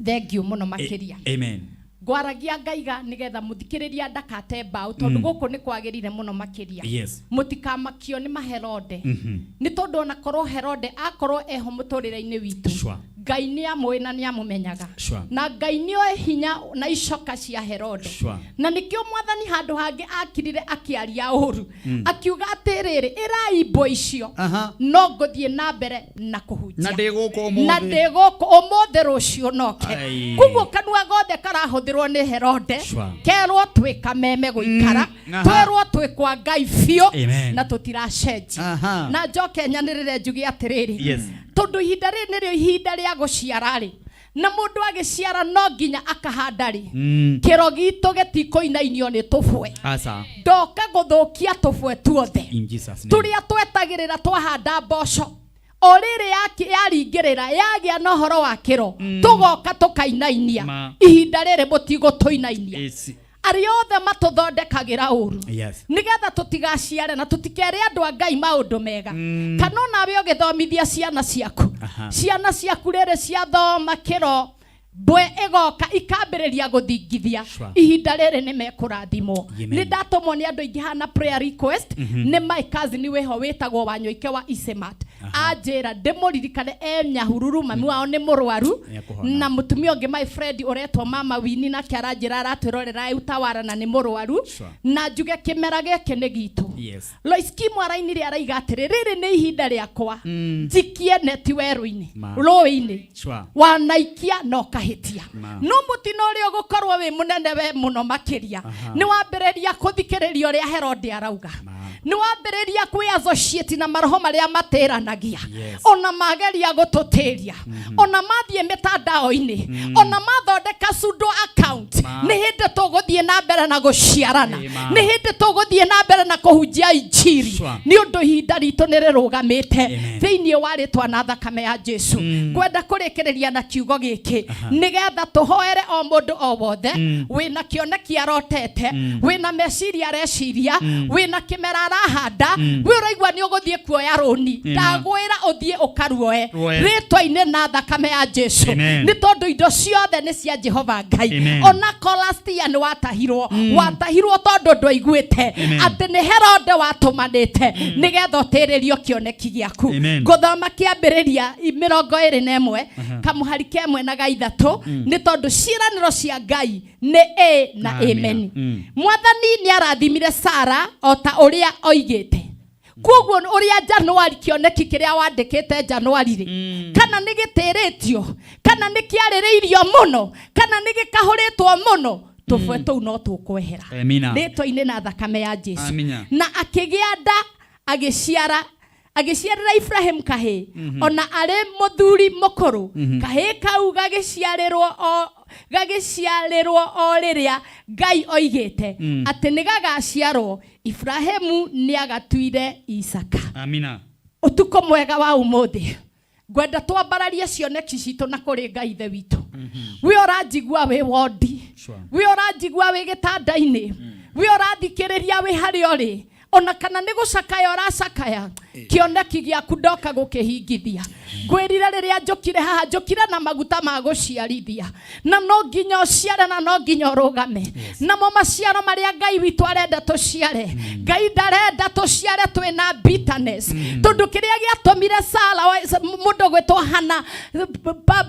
Thank you mũno makĩria. Amen. Ngwaragia ngaiga nĩgetha mũthikĩrĩria ndakate mbaũ tondũ Mm. gũkũ nĩ kwagĩrĩire mũno makĩria. Yes. Mũtikamakio nĩ maherode. Mhm. Nĩ tondũ ona korwo Herode akorwo eho mũtũrĩre-inĩ witũ. Sure. Ngai nĩ amũĩ na nĩ amũmenyaga. Sure. Na Ngai nĩ oĩ hinya na icoka cia Herode. Sure. Na nĩkĩo mwathani handũ hangĩ akirire akĩaria ũru. Mm. Akiuga atĩrĩrĩ, ĩrai imbo icio. Aha. No ngũthiĩ na mbere na kũhunjia. Na ndĩ gũkũ ũmũthĩ. Na ndĩ gũkũ ũmũthĩ rũciũ noke. Ai. Koguo kanua gothe karahũthĩrwo nĩ Herode. Sure. Kerwo twĩ kameme gũikara. Mm. Aha. Twerwo twĩ kwa Ngai biũ. Amen. Na tũtiracenjia. Aha. Na njoke nyanĩrĩre njuge atĩrĩrĩ. Yes. Tondũ ihinda rĩrĩ nĩrĩo ihinda rĩa gũciara rĩ. Na mũndũ agĩciara no nginya akahanda rĩ. Mm. Kĩro gitũ gĩtikũinainio nĩ tũbwe. Asa. Ndoka gũthũkia tũbwe tuothe. In Jesus name. Tũrĩa twetagĩrĩra twahanda mboco. O rĩrĩ yaringĩrĩra yagĩa na ũhoro wa kĩro. Mm. Tũgoka tũkainainia. Ma. Ihinda rĩrĩ mũtigũtũinainia. It's Arĩa othe matũthondekagĩra ũru. Yes. Nĩgetha tũtigaciare na tũtikere andũ a Ngai maũndũ mega. Mm. Kana onawe ũgĩthomithia ciana ciaku. Aha. Ciana ciaku rĩrĩ ciathoma kĩro Mbwe ĩgoka ikambĩrĩria gũthingithia. Sure. Ihinda rĩrĩ nĩ mekũrathimwo. Amen. Nĩ ndatũmwo nĩ andũ aingĩ hana prayer request. Nĩ my cousin wĩho wĩtagwo Wanyoike wa Isemat, anjĩra ndĩmũririkane e Nyahururu, mami wao nĩ mũrwaru. Nĩekũhona. Na mũtumia ũngĩ my friend ũretwo Mama Wini nake aranjĩra aratwĩrorera e Utawara na nĩ mũrwaru. Sure. Na njuge kĩmera gĩkĩ nĩ gitũ. Yes. Lois Kim arainire araiga atĩrĩ, rĩrĩ nĩ ihinda rĩakwa njikie neti werũ-inĩ, Ma. rũĩ-inĩ. Sure. Wanaikia na ũkahĩtia, Ma. no mũtino ũrĩa ũgũkorwo wĩ mũnene we mũno makĩria nĩ wambĩrĩria kũthikĩrĩria ũrĩa Herode arauga, nĩ wambĩrĩria kwĩ associate na maroho marĩa matĩranagia. Yes. Ona mageria gũtũtĩria, ona mathiĩ mĩtandao-inĩ, ona mathondeka pseudo account, Ma. nĩ hĩndĩ tũgũthiĩ na mbere na gũciarana. Ma. Nĩ hĩndĩ tũgũthiĩ na mbere na kũhunjia injiri, Sure. nĩ ũndũ ihinda ritũ nĩ rĩrũgamĩte Amen. thĩinĩ wa rĩtwa na thakame ya Jesu. Ngwenda kũrĩkĩrĩria na kiugo gĩkĩ nĩgetha tũhoere o mũndũ o wothe wĩna kĩoneki arotete, wĩna meciria areciria, wĩna kĩmera arahanda, wĩ ũraigua nĩ ũgũthiĩ kuoya rũni. Amen. Ndagwĩra ũthiĩ ũkaruoe Ruoe. rĩtwa-inĩ na thakame ya Jesu, Amen. nĩ tondũ indo ciothe nĩ cia Jehova Ngai. Amen. Ona kolastia nĩ watahirwo, watahirwo tondũ ndwaiguĩte Amen. atĩ nĩ Herode watũmanĩte nĩgetha ũtĩrĩrio kĩoneki gĩaku. Amen. Ngũthoma kĩambĩrĩria 21 kamũhari kemwe na ga ithatũ, nĩ tondũ ciĩranĩro cia Ngai nĩ ĩ na Amina. amen. Mwathani nĩ arathimire Sara o ta ũrĩa oigĩte. Koguo ũrĩa Januari kĩoneki kĩrĩa wandĩkĩte Januari rĩ, kana nĩ gĩtĩrĩtio, kana nĩ kĩarĩrĩirio mũno, kana nĩ gĩkahũrĩtwo mũno, tũbwe tũu no tũkwehera Amina. rĩtwa-inĩ na thakame ya Jesu. Amina. Na akĩgĩa nda, agĩciara, agĩciarĩra Ibrahim kahĩĩ ona arĩ mũthuri mũkũrũ. Kahĩĩ kau gagĩciarĩrwo o gagĩciarĩrwo o rĩrĩa Ngai oigĩte atĩ nĩ gagaciarwo. Ibrahimu nĩ agatuire Isaka. Amina. Ũtukũ mwega wa ũmũthĩ ngwenda twambararie cioneki citũ na kũrĩ Ngai ithe witũ. Wĩ ũranjigua wĩ wondi, Sure. wĩ ũranjigua wĩ gĩtanda-inĩ, wĩ ũrathikĩrĩria wĩ harĩa ũrĩ, ona kana nĩ gũcakaya ũracakaya, kĩoneki gĩaku ndoka gũkĩhingithia. Ngwĩrire rĩrĩa njũkire haha, njũkire na maguta ma gũciarithia, na no nginya ũciare na no nginya ũrũgame namo maciaro marĩa Ngai witũ arenda tũciare. Ngai ndarenda tũciare twĩna bitterness, tondũ kĩrĩa gĩatũmire Sara mũndũ gwĩtwo Hana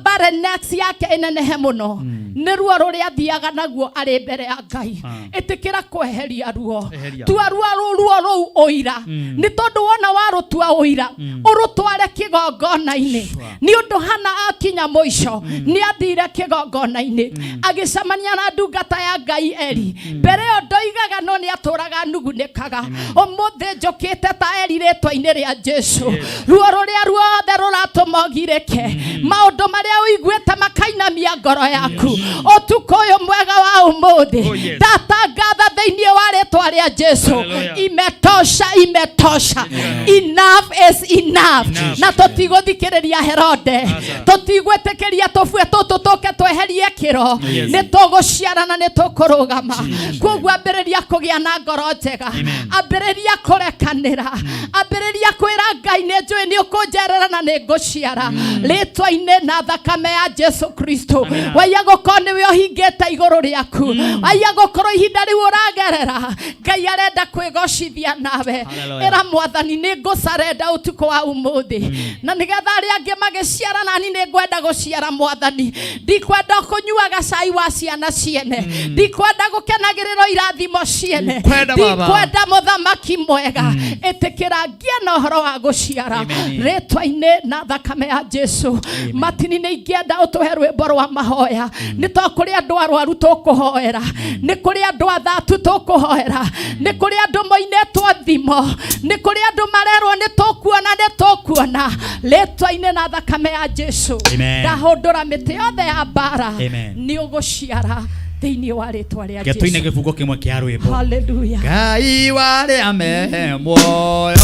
barrenness yake ĩnenehe mũno nĩ ruo rũrĩa athiaga naguo arĩ mbere ya Ngai. Ĩtĩkĩra kweheria ruo. Eheria. Tua ruo rũu, ruo rũu ũira, nĩ tondũ wona warũtua ũira ũrũtware kĩgongona-inĩ. Nĩ ũndũ Hana akinya mũico nĩ athire kĩgongona-inĩ agĩcemania na ndungata ya Ngai Eri. Mbere ĩyo ndoigaga, no nĩ atũraga nugunĩkaga. Ũmũthĩ njũkĩte ta Eri rĩtwa-inĩ rĩa Jesu, ruo rũrĩa ruothe rũratũma ũgirĩke, maũndũ marĩa ũiguĩte makainamia ngoro yaku, ũtukũ ũyũ mwega wa ũmũthĩ Oh, yes. ndatangatha thĩinĩ wa rĩtwa rĩa Jesu, Hallelujah. imetosha, imetosha, enough is enough. Enough. Na tũtigũthikĩrĩria Herode, Aca. tũtigwĩtĩkĩria tũbue tũtũ tũke tweherie kĩro. Yes. Nĩ tũgũciara na nĩ tũkũrũgama. Koguo ambĩrĩria kũgĩa na ngoro njega, ambĩrĩria kũrekanĩra, ambĩrĩria kwĩra Ngai nĩ njũĩ nĩ ũkũnjerera na nĩ ngũciara rĩtwa-inĩ na thakame ya Jesu Kristo. Waiya gũkorwo nĩwe ũhingĩte igũrũ rĩaku, waiya gũkorwo ihinda rĩu ũragerera Ngai arenda kwĩgocithia nawe. Hallelujah. Ĩra mwathani nĩ ngũcarenda ũtukũ wa ũmũthĩ, na nĩgetha arĩa angĩ magĩciara nani nĩ ngwenda gũciara. Mwathani, ndikwenda kũnyuaga cai wa ciana ciene, ndikwenda gũkenagĩrĩrwo irathimo ciene. Ndikwenda, Baba. Ndikwenda, mũthamaki mwega, ĩtĩkĩra ngie na ũhoro wa gũciara Amen. rĩtwa-inĩ na thakame ya Jesu. Matini nĩ ingĩenda ũtũhe rwĩmbo rwa mahoya, nĩ to kũrĩ andũ arwaru tũkũhoera, nĩ kũrĩ andũ athatu tũkũhoera, nĩ kũrĩ andũ moinĩtwo thimo, nĩ kũrĩ andũ marerwo nĩ tũkuona, nĩ tũkuona rĩtwa-inĩ na thakame ya Jesu. Amen. Ndahũndũra mĩtĩ yothe ya mbara. Amen. Nĩ ũgũciara thĩinĩ wa rĩtwa rĩa Gĩtũine Jesu. gĩbungo kĩmwe kĩa rwĩmbo. Hallelujah. Ngai warĩa me muoyo,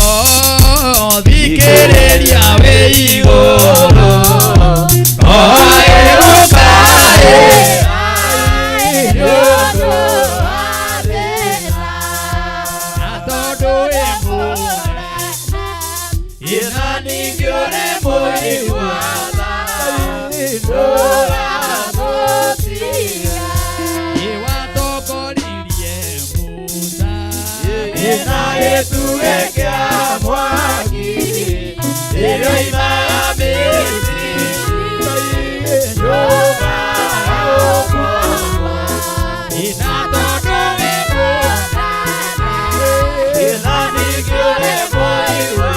thikĩrĩria wĩ igũrũ, na tondũ wĩ mũnene, Ina ningĩ ũrĩ mũigua tha, gĩtugĩ kĩa mwaki ĩroimaga Misiri nyũmba ya ũkombo na tondũ wĩ mũtana na ningĩ ũrĩ mũigua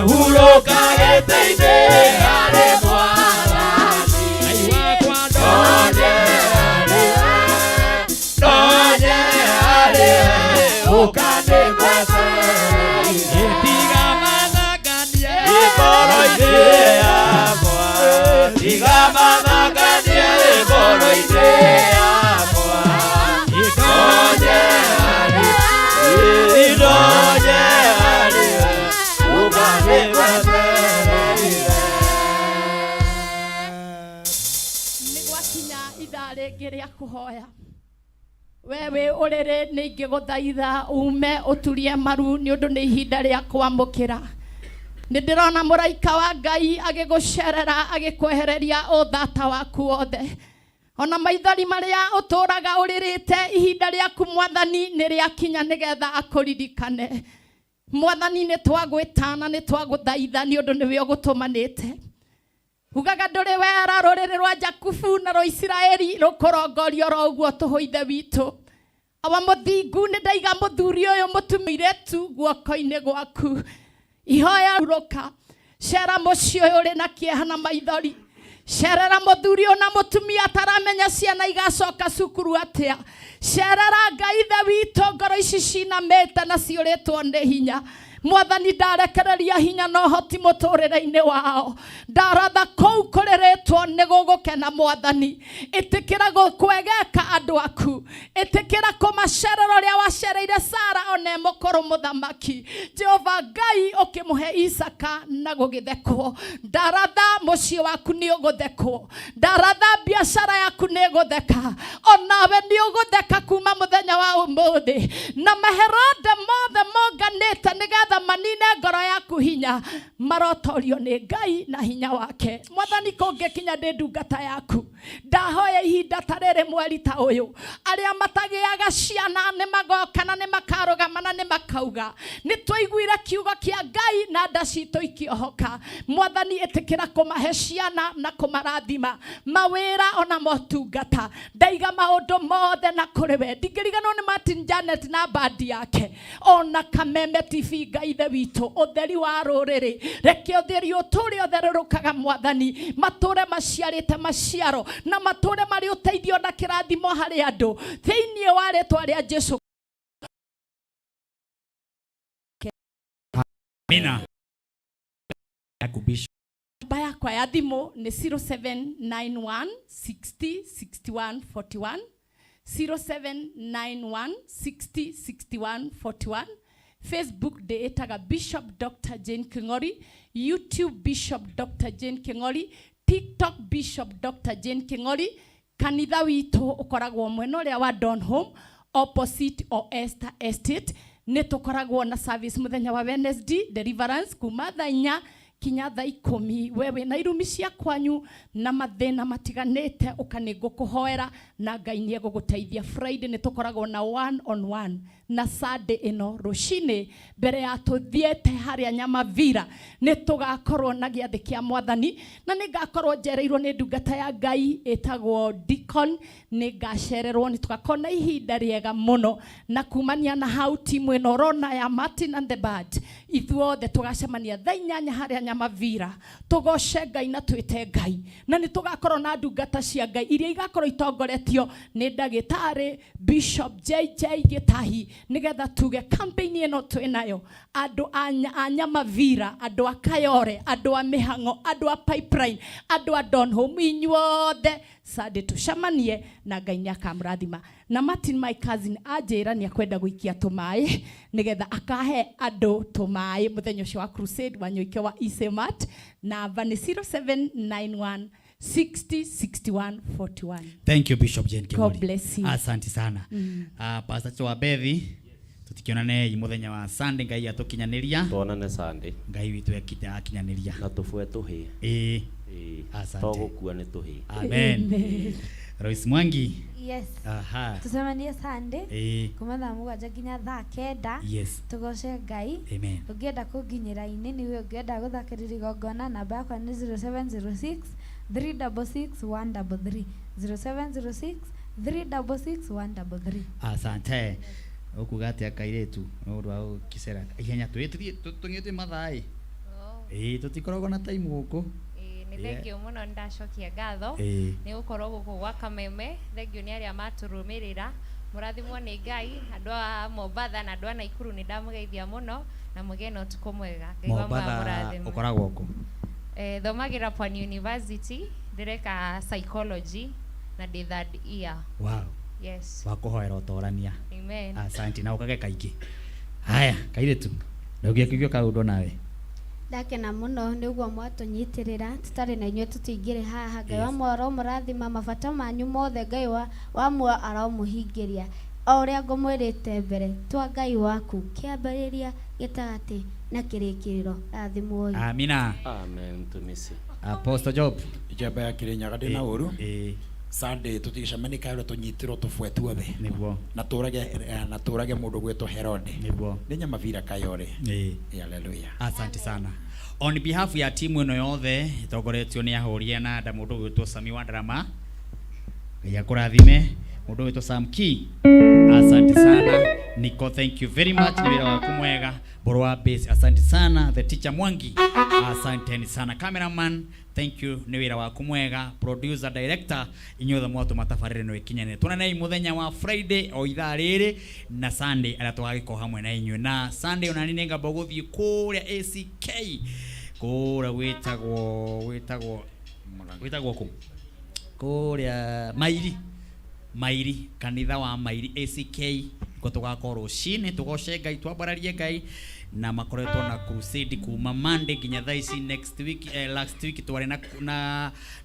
Hurũka gĩtĩ-inĩ harĩ Mwathani Ndonye harĩ we, ndonye harĩ we, ũkanĩgweterere. Tiga mathanganie ngoro-inĩ yakwa, tiga mathanganie ngoro-inĩ yakwa. Ndonye harĩ we, ndonye harĩ we, ũkanĩgweterere. Nĩ gwakinya ithaa rĩngĩ rĩa kũhoya. We wĩ ũrĩrĩ nĩ ingĩgũthaitha ume ũturie maru nĩ ũndũ nĩ ihinda rĩa kwamũkĩra. Nĩ ndĩrona mũraika wa Ngai agĩgũcerera agĩkwehereria ũthata waku wothe. Ona maithori marĩa ũtũraga ũrĩrĩte ihinda rĩaku Mwathani nĩ rĩakinya nĩgetha akũririkane. Mwathani nĩ twagwĩtana nĩ twagũthaitha nĩ ũndũ nĩwe ũgũtũmanĩte. Ugaga ndũrĩ wera rũrĩrĩ rwa Jakubu na rwa Isiraeli rũkũrongorio oro ũguo tũhũ ithe witũ. Awa mũthingu nĩ ndaiga mũthuri ũyũ mũtumĩretu guoko-inĩ gwaku. Ihoya rũka cera mũciĩ ũyũ ũrĩ na kĩeha na maithori. Cerera mũthuri ũyũ na mũtumia ataramenya ciana igacoka cukuru atĩa. Cerera Ngai ithe witũ ngoro ici cinamĩte na ciũrĩtwo nĩ hinya. Mwathani ndarekereria hinya na ũhoti mũtũrĩre-inĩ wao. Ndaratha kũu kũrĩrĩtwo nĩ gũgũkena Mwathani. Ĩtĩkĩra kwegeka andũ aku. Ĩtĩkĩra kũmacerera ũrĩa wacereire Sara ona e mũkũrũ mũthamaki. Jehova Ngai ũkĩmũhe Isaka na gũgĩthekwo. Ndaratha mũciĩ waku nĩ ũgũthekwo. Ndaratha biacara yaku nĩ ĩgũtheka. Onawe nĩ ũgũtheka kuma mũthenya wa ũmũthĩ. Na maherode mothe monganĩte nĩgetha manine ngoro yaku hinya marotorio nĩ Ngai na hinya wake. Mwathani kũngĩkinya ndĩ ndungata yaku ndahoya ihinda ta rĩrĩ mweri ta ũyũ arĩa matagĩaga ciana nĩ magoka na nĩ makarũgama na nĩ makauga nĩ twaiguire kiugo kĩa Ngai na nda citũ ikĩohoka. Mwathani ĩtĩkĩra kũmahe ciana na kũmarathima mawĩra ona motungata. Ndaiga maũndũ mothe na kũrĩ we. Ndingĩriganĩrwo nĩ Martin Janet na bandi yake ona Kameme TV. Ngai ithe witũ ũtheri wa rũrĩrĩ reke ũtheri ũtũre ũtherũrũkaga Mwathani matũre maciarĩte maciaro na matũre marĩ ũteithio na kĩrathimo harĩ andũ thĩinĩ wa rĩtwa rĩa Jesu. Amina. Yakubisha. Namba yakwa ya thimũ nĩ 0791 60 61 41, 0791 60 61 41. Facebook ndĩĩtaga Bishop Dr. Jane King'ori, YouTube Bishop Dr. Jane King'ori, TikTok Bishop Dr. Jane King'ori. Kanitha witũ ũkoragwo mwena ũrĩa wa Donholm opposite o Esther Estate. Nĩ tũkoragwo na service mũthenya wa Wednesday deliverance kuma thaa 4 kinya thaa 10. We wĩna irumi cia kwanyu na mathĩna matiganĩte ũka nĩ ngũkũhoera na Ngai nĩ egũgũteithia. Friday nĩ tũkoragwo na one on one na Sunday ĩno rũcinĩ mbere ya tũthiĩte harĩa Nyamavira nĩ tũgakorwo na gĩathĩ kĩa Mwathani na nĩ ngakorwo njereirwo nĩ ndungata ya Ngai ĩtagwo Deacon. Nĩ ngacererwo nĩ tũgakorwo na ihinda rĩega mũno na kumania na hau timu ĩno ũrona ya Martin and the Band ithuothe tũgacemania thaa 8 harĩa Nyamavira tũgoce Ngai na twĩte Ngai na nĩ tũgakorwo na ndungata cia Ngai iria igakorwo itongoretio nĩ ndagĩtarĩ Bishop JJ Gĩtahi Nĩgetha tuge campaign ĩno twĩ nayo andũ a Nyamavira, andũ a Kayore, andũ a Mĩhang'o, andũ a Pipeline, andũ a Donholm, inyuothe Sunday tucemanie na Ngai nĩakamũrathima. Na Martin my cousin anjĩra nĩakwenda gũikia tũmaĩ nĩgetha akahe andũ tũmaĩ mũthenya ũcio wa crusade wa Nyoike wa Isemat. Namba nĩ 0791 60 61 41. Thank you, Bishop Jane Kimori. God bless you. Asante sana. Pastor wa Bethi, tutikionane muthenya wa Sunday, Ngai atukinyaniria. Tuonane Sunday. Ngai witũ akinyanĩria. Na tũbue tũhĩĩ. Ĩĩ. Ĩĩ. Asante. To gũkua nĩ tũhĩĩ. Amen. Amen. Royce Mwangi. Yes. Aha. Tucemanie Sunday Ĩĩ. kuma thaa 7 nginya thaa 9. Yes. Tugoce Ngai. Amen. Ũngĩenda kũnginyĩra inĩ nĩwe ũngĩenda gũthakĩrĩra igongona, namba yakwa nĩ 0706 366 133, 0706 366 133. Asante. Ũkuga atĩa kairĩtu nĩ ũndũ wa gũkĩcera ihenya tũgĩthiĩ tũng'ĩte mathaa ĩ? Ĩĩ, tũtikoragwo na time gũkũ. Nĩ thengio mũno, nĩ ndacokia ngatho nĩ gũkorwo gũkũ gwa Kameme. Thengio nĩ arĩa matũrũmĩrĩra, mũrathimwo nĩ Ngai. Andũ a Mombatha na andũ a Naikuru, nĩ ndamũgeithia mũno na mũgĩe na ũtukũ mwega. Ngai wa Mombatha mũrathime. Ũkoragwo kũ? Thomagĩra Pwani University, ndĩreka psychology na ndĩ third year. Wow. Yes. Wakũhoera ũtorania. Amen. Asante na ũkage kaingĩ. Haya, kairĩtu. Ndũngĩakĩgio kaũndũ nawe. Ndakena mũno nĩ ũguo mwatũnyitĩrĩra, tũtarĩ na inyuĩ tũtingĩrĩ haha. Ngai wa muoyo aromũrathima, mabata manyu mothe Ngai wa muoyo aromũhingĩria o ũrĩa ngũmwĩrĩte mbere. Twa Ngai waku kĩambĩrĩria, gĩtagatĩ na kĩrĩkĩrĩro, rathimwoi. Amina. Amen, mtumisi. Apostle Job. Njamba ya Kirinyaga ndĩ na ũru. Sunday tũtigĩcemanie kaĩro, tũnyitĩrwo tũbue tuothe. Nĩguo. Na tũrage na tũrage mũndũ gwĩtwo Herode. Nĩguo. Nĩ Nyamavira Kayore. Ĩĩ. Hallelujah. Asante sana. On behalf ya timu ĩno yothe ĩtongoretio nĩ ahũri a nanda, mũndũ ũgwĩtwo Sami wa Ndarama, Ngai akũrathime. Mũndũ ũgwĩtwo Sam Key, asante sana. Nico, thank you very much, nĩ wĩra waku mwega. Boro wa base, asante sana. The teacher Mwangi, asanteni sana. Cameraman, thank you, nĩ wĩra waku mwega. Producer, director, inyuothe mwatũma tabarĩra ĩno ĩkinyanĩre. Tuonanei mũthenya wa Friday o ithaa rĩrĩ na Sunday arĩa tũgagĩkorwo hamwe na inyuĩ. Na Sunday onani nĩngamba gũthiĩ kũrĩa ACK, kũrĩa gwĩtagwo kũ kũrĩa Mairi, Mairi, kanitha wa Mairi ACK, nĩkuo tũgakorwo rũcinĩ tũgoce Ngai, twambararie Ngai, na makoretwo na crusade kuma Monday nginya thaa ici. Next week, last week twarĩ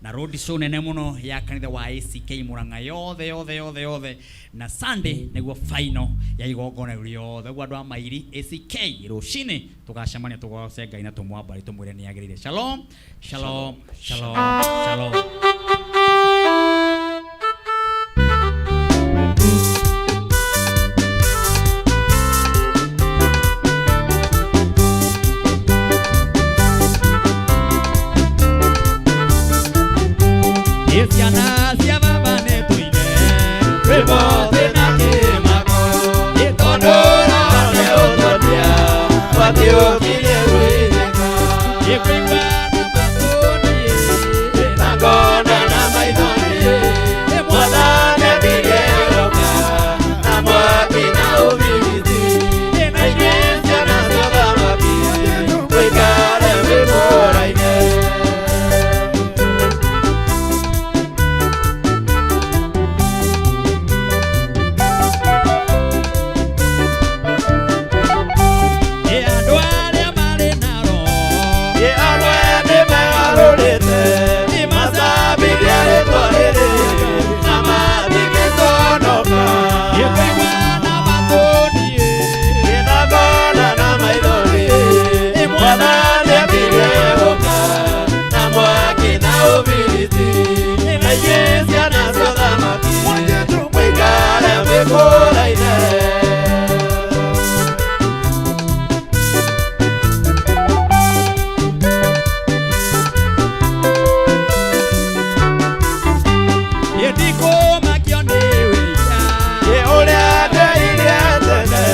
na road show nene mũno ya kanitha wa ACK Murang'a yothe yothe yothe yothe, na Sunday nĩguo final ya igongona rĩu rĩothe. Ũguo andũ a Mairi ACK rũcinĩ tũgacemania tũgoce Ngai na tũmwambare tũmwĩre nĩ agĩrĩire. Shalom, shalom, shalom, shalom. Ciana cia baba nĩ tũine rwĩmbo twĩna kĩmako, nĩ tondũ roho nĩ ũtũtia twathiũkirie rwĩnyeka. Ĩkũigua na matũ niĩ na ngona na maitho niĩ, Mwathani atirie gũka na mwaki na ũbiriti, na ithuĩ ciana cia ũthamaki tũikare mĩbũra-inĩ. Ĩ andũ arĩa marĩ na roho, Ĩ amwe nĩ megarũrĩte macambithie rĩtwa rĩrĩ na matingĩconoka. Ĩkũigua na matũ niĩ Ĩ na ngona na maitho niĩ, Mwathani atirie gũka na mwaki na ũbiriti, na ithuĩ ciana cia ũthamaki tũikare mĩkũra-inĩ. Ĩ ndikũmakio nĩ wĩya. Ĩ ũrĩa ndeire tene,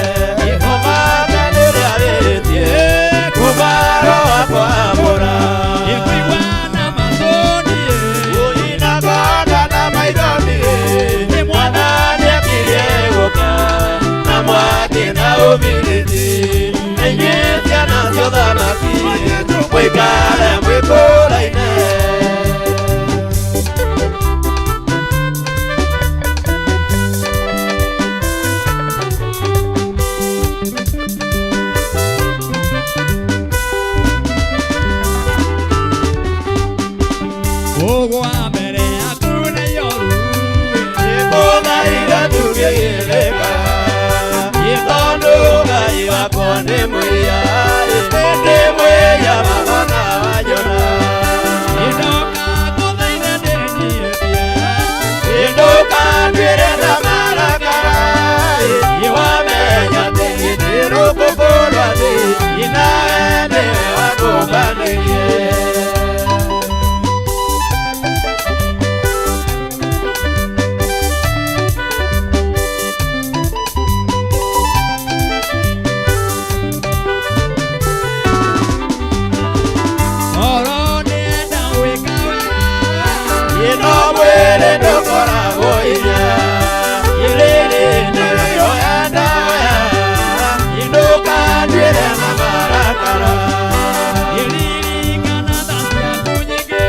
ũmate nĩrĩarĩtie kuma roho akwamũra. Ĩkũigua na matũ niĩ Ui na ngona na maitho. Mũikare mwĩkũraine. Ũgwa mbere yaku nĩ yoru. Nĩngũthaitha tũgĩgĩrĩka. Tondũ Ngai wakwa nĩ mwĩya, ndĩ mwĩya baba na wanyona. Ndũkanduĩre na marakara, wamenya atĩ ndĩ rũkũngũ rwa thĩ, nawe nĩwe wakũmbanĩrie. Oro nĩenda gwĩka wega. Ĩno mwĩrĩ ndũkoragwo hinya, rĩrĩ nĩrĩo ndaoya, ndũkanduĩre na marakara. Ririkana tha ciaku nyingĩ.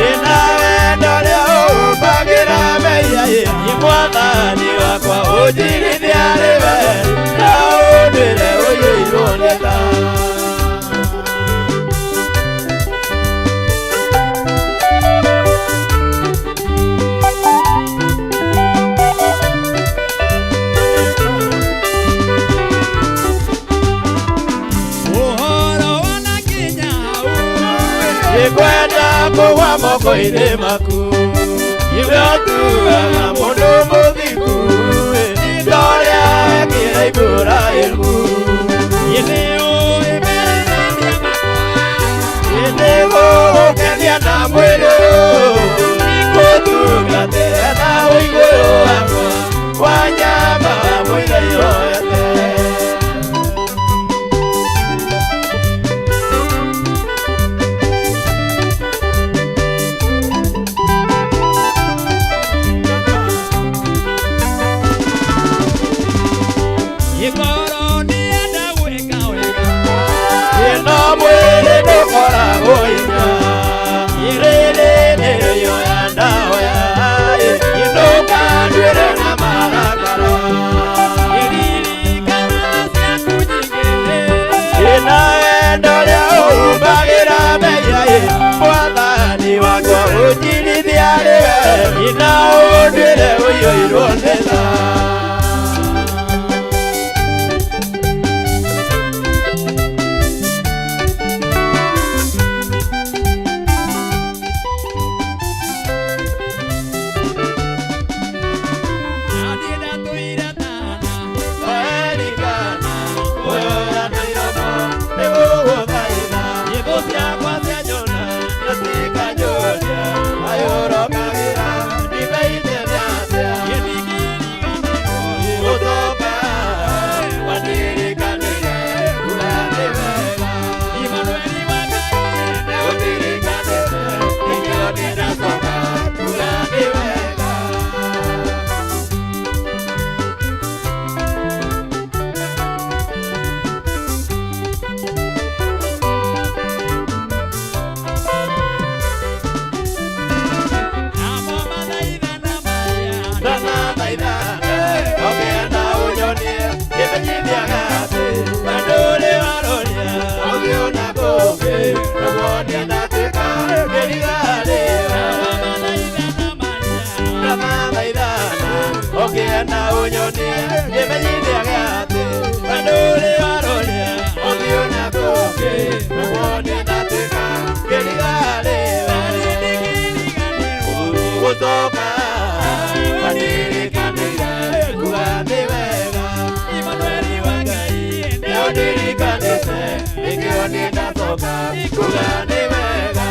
Ĩna wendo ũrĩa ũhumbagĩra mehia, Mwathani wakwa ũnjirithie arĩ we, na ũnduĩre ũiyũirwo nĩ tha. Ũhoro wanakinya hau. Nĩngwenda kũgwa moko-inĩ maku, iwe ũtuaga mũndũ mũthingu, ta ũrĩa wekire Iburahĩmu. Nĩ ũĩ merirĩria makwa. Nĩngũgũkenia na mwĩrĩ ũyũ, ngũtungatĩre na ũigũrũ wakwa, wa nyama wa mwĩrĩ yoete. Ngoro nĩenda gwĩka wega. Ĩno mwĩrĩ ndũkoragwo hinya, rĩrĩ nĩrĩo ya ndaoya, ndũkanduĩre na marakara. Ririkana tha ciaku nyingĩ. Ĩna wendo ũrĩa ũhumbagĩra mehia, Mwathani wakwa ũnjirithie arĩ we, na ũnduĩre ũiyũirwo nĩ tha. Na niĩ ndatũire tana. Werikana, ũyoya na iromo, nĩgũgũthaitha. Thũ ciakwa cianyona, nĩcikanjũria, ayũrokagĩra, ndimbeithĩria atĩa. Gũcoka, wandirikanire, kuga nĩ wega. Imanueli wa Ngai. Nĩũndirikanĩte, nĩkĩo ndinacoka, kuga nĩ wega. Namo mathaithana marĩa. Ndanathaithana, ũkĩenda ũnyonie, kĩmenyithia atĩ wendo ũrĩ waroria, ũthiũ na kũngĩ, naguo nĩndatuĩka kĩrigarĩra. Ndanathaithana, ũkĩenda ũnyonie, kĩmenyithia atĩ wendo ũrĩ waroria, ũthiũ na kũngĩ, naguo nĩndatuĩka kĩrigarĩra. Gũcoka, wandirikanĩire, kuga nĩ wega. Imanueli wa Ngai. Nĩũndirikanĩte, nĩkĩo nĩndacoka, kuga nĩ wega.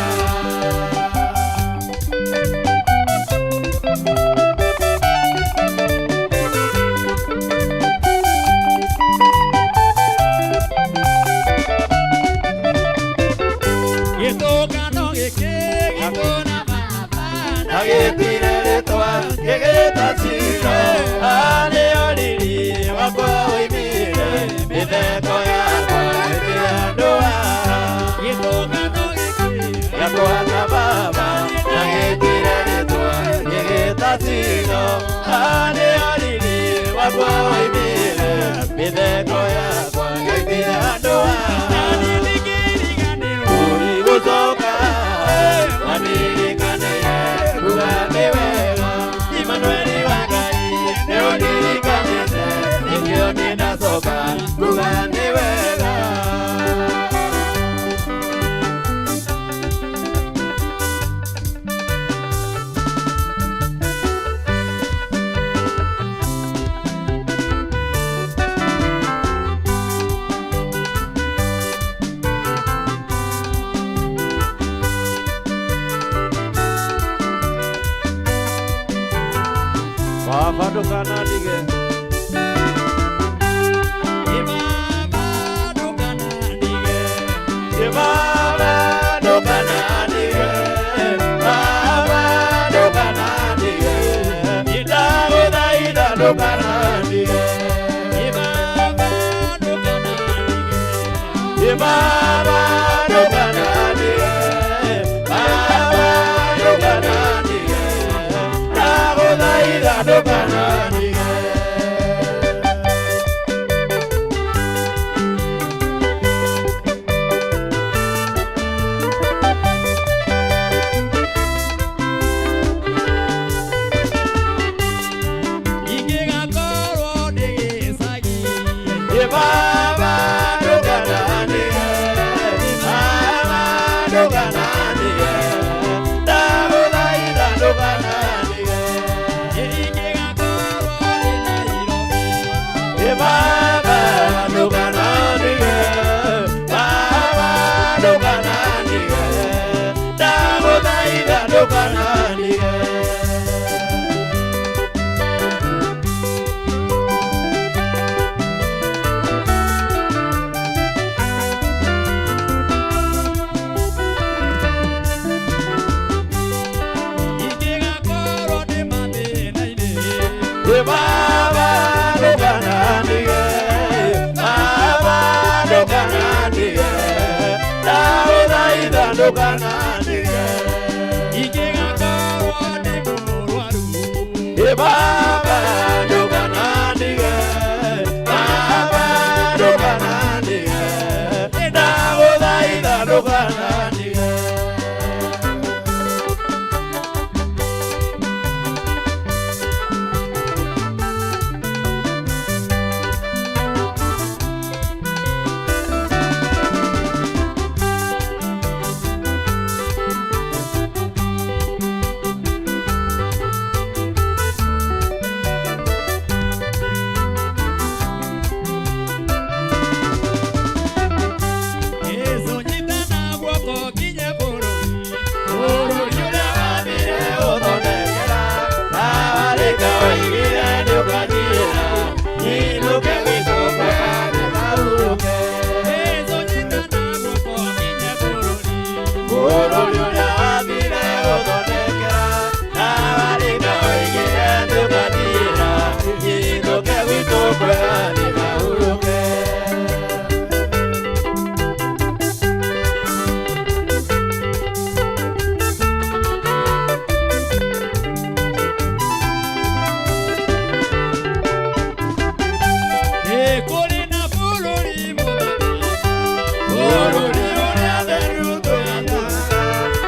Gĩtũngano gĩkĩ gitũ na baba. Na gĩtire rĩtwa, gĩgĩtwa Shilo, harĩo riri wakwa woimire, mĩtheko yakwa ĩrĩ andũ aya. Gĩtũngano Mĩtheko yakwa ngeithie andũ Gũcoka wandirikane kuga nĩ wega Imanueli wa Ngai nĩ ũndirikanĩte nĩkĩo nĩndacoka kuga nĩ wega. Baba ndũkanandige Baba ndũkanandige Baba ndũkanandige Ndagũthaitha ndũkanandige Baba ndũkanandige Baba ndũkanandige Ndagũthaitha ndũkanandige. Ingĩgakorwo ndĩ gĩcagi Baba ndũkanandige Baba ndũkanandige Ndagũthaitha ndũkanandige Ingĩgakorwo ndĩ Nairobi Baba ndũkanandige Baba ndũkanandige Ndagũthaitha ndũkanandige. Ingĩgakorwo ndĩ mathĩna-inĩ Baba ndũkanandige Baba ndũkanandige Ndagũthaitha ndũkanandige Ingĩgakorwo ndĩ mũrwaru Baba ndũkanandige Baba ndũkanandige Ndagũthaitha ndũkanandige. Yesu nyitana guoko nginya bũrũri bũrũri ũrĩa wathire ũthondekera Ndawarĩka oigire nĩũkanjĩra nyinũke gwitũ kwega nĩkahurũke. Yesu nyitana guoko nginya bũrũri bũrũri ũrĩa wathire ũthondekera Ndawarĩka oigire nĩũkanjĩra nyinũke gwitũ kwega nĩkahurũke. Kũrĩ na bũrũri mũthaka, bũrũri ũrĩa theru tũyathaga,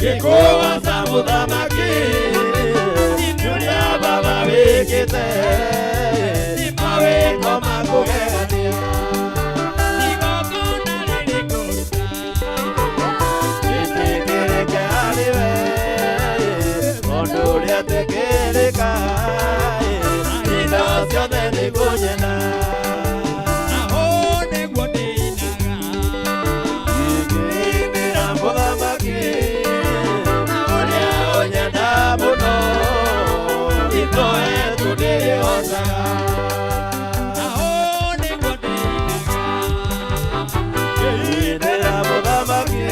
Ngĩkũgoca mũthamaki nĩ ũrĩa baba wĩkĩte mawĩko ma kũgegania. Nĩtĩkĩrĩke harĩ we ũndũ ũrĩa tĩkĩrĩka indo ciothe nĩngũnyenda. Ngĩimbĩra mũthamaki ũrĩa ũnyenda mũno indo yetu ndĩrĩhotaga. Ngĩimbĩra mũthamaki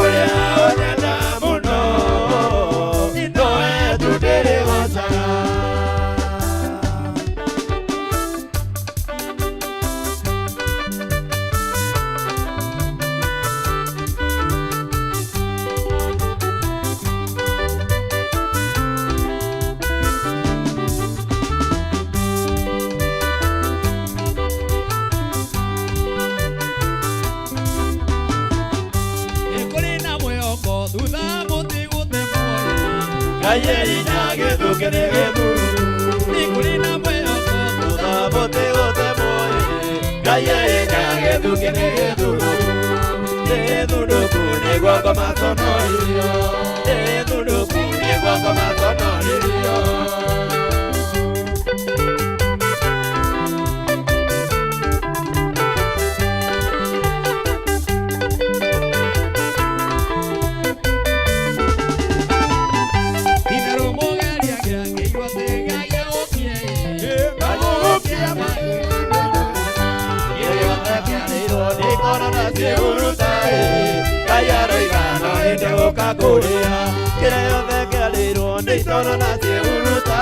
ũrĩa ũnyenda mũno indo yetu ndĩrĩhotaga. Ngai hinya gĩthũkĩ nĩ gĩthuru Nĩ na mwĩhoko thutha mũtĩ gũtemwo Ngai hinya gĩthũkĩ nĩ gĩthuru Nĩ gĩthundũku nĩguo ngoma tonorithio Nĩ gĩthundũku nĩguo ngoma tonorithio. Kĩrĩa gĩothe kĩarĩirwo nĩ itono na ciĩhuruta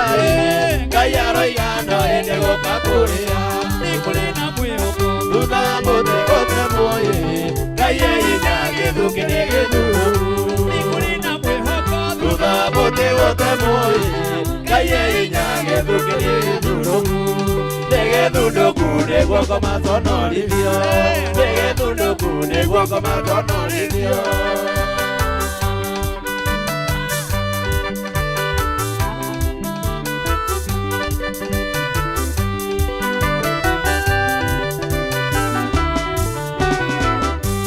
Ngai aroiga no ĩndĩ gũka kũrĩa Nĩ kũrĩ na mwĩhoko thutha wa mũtĩ gũtemwo Ngai e hinya gĩthũkĩ nĩ gĩthuru Nĩ kũrĩ na mwĩhoko thutha wa mũtĩ gũtemwo Ngai e hinya gĩthũkĩ nĩ gĩthuru Nĩ gĩthundũku nĩguo ngoma tonorithio Nĩ gĩthundũku nĩguo ngoma tonorithio.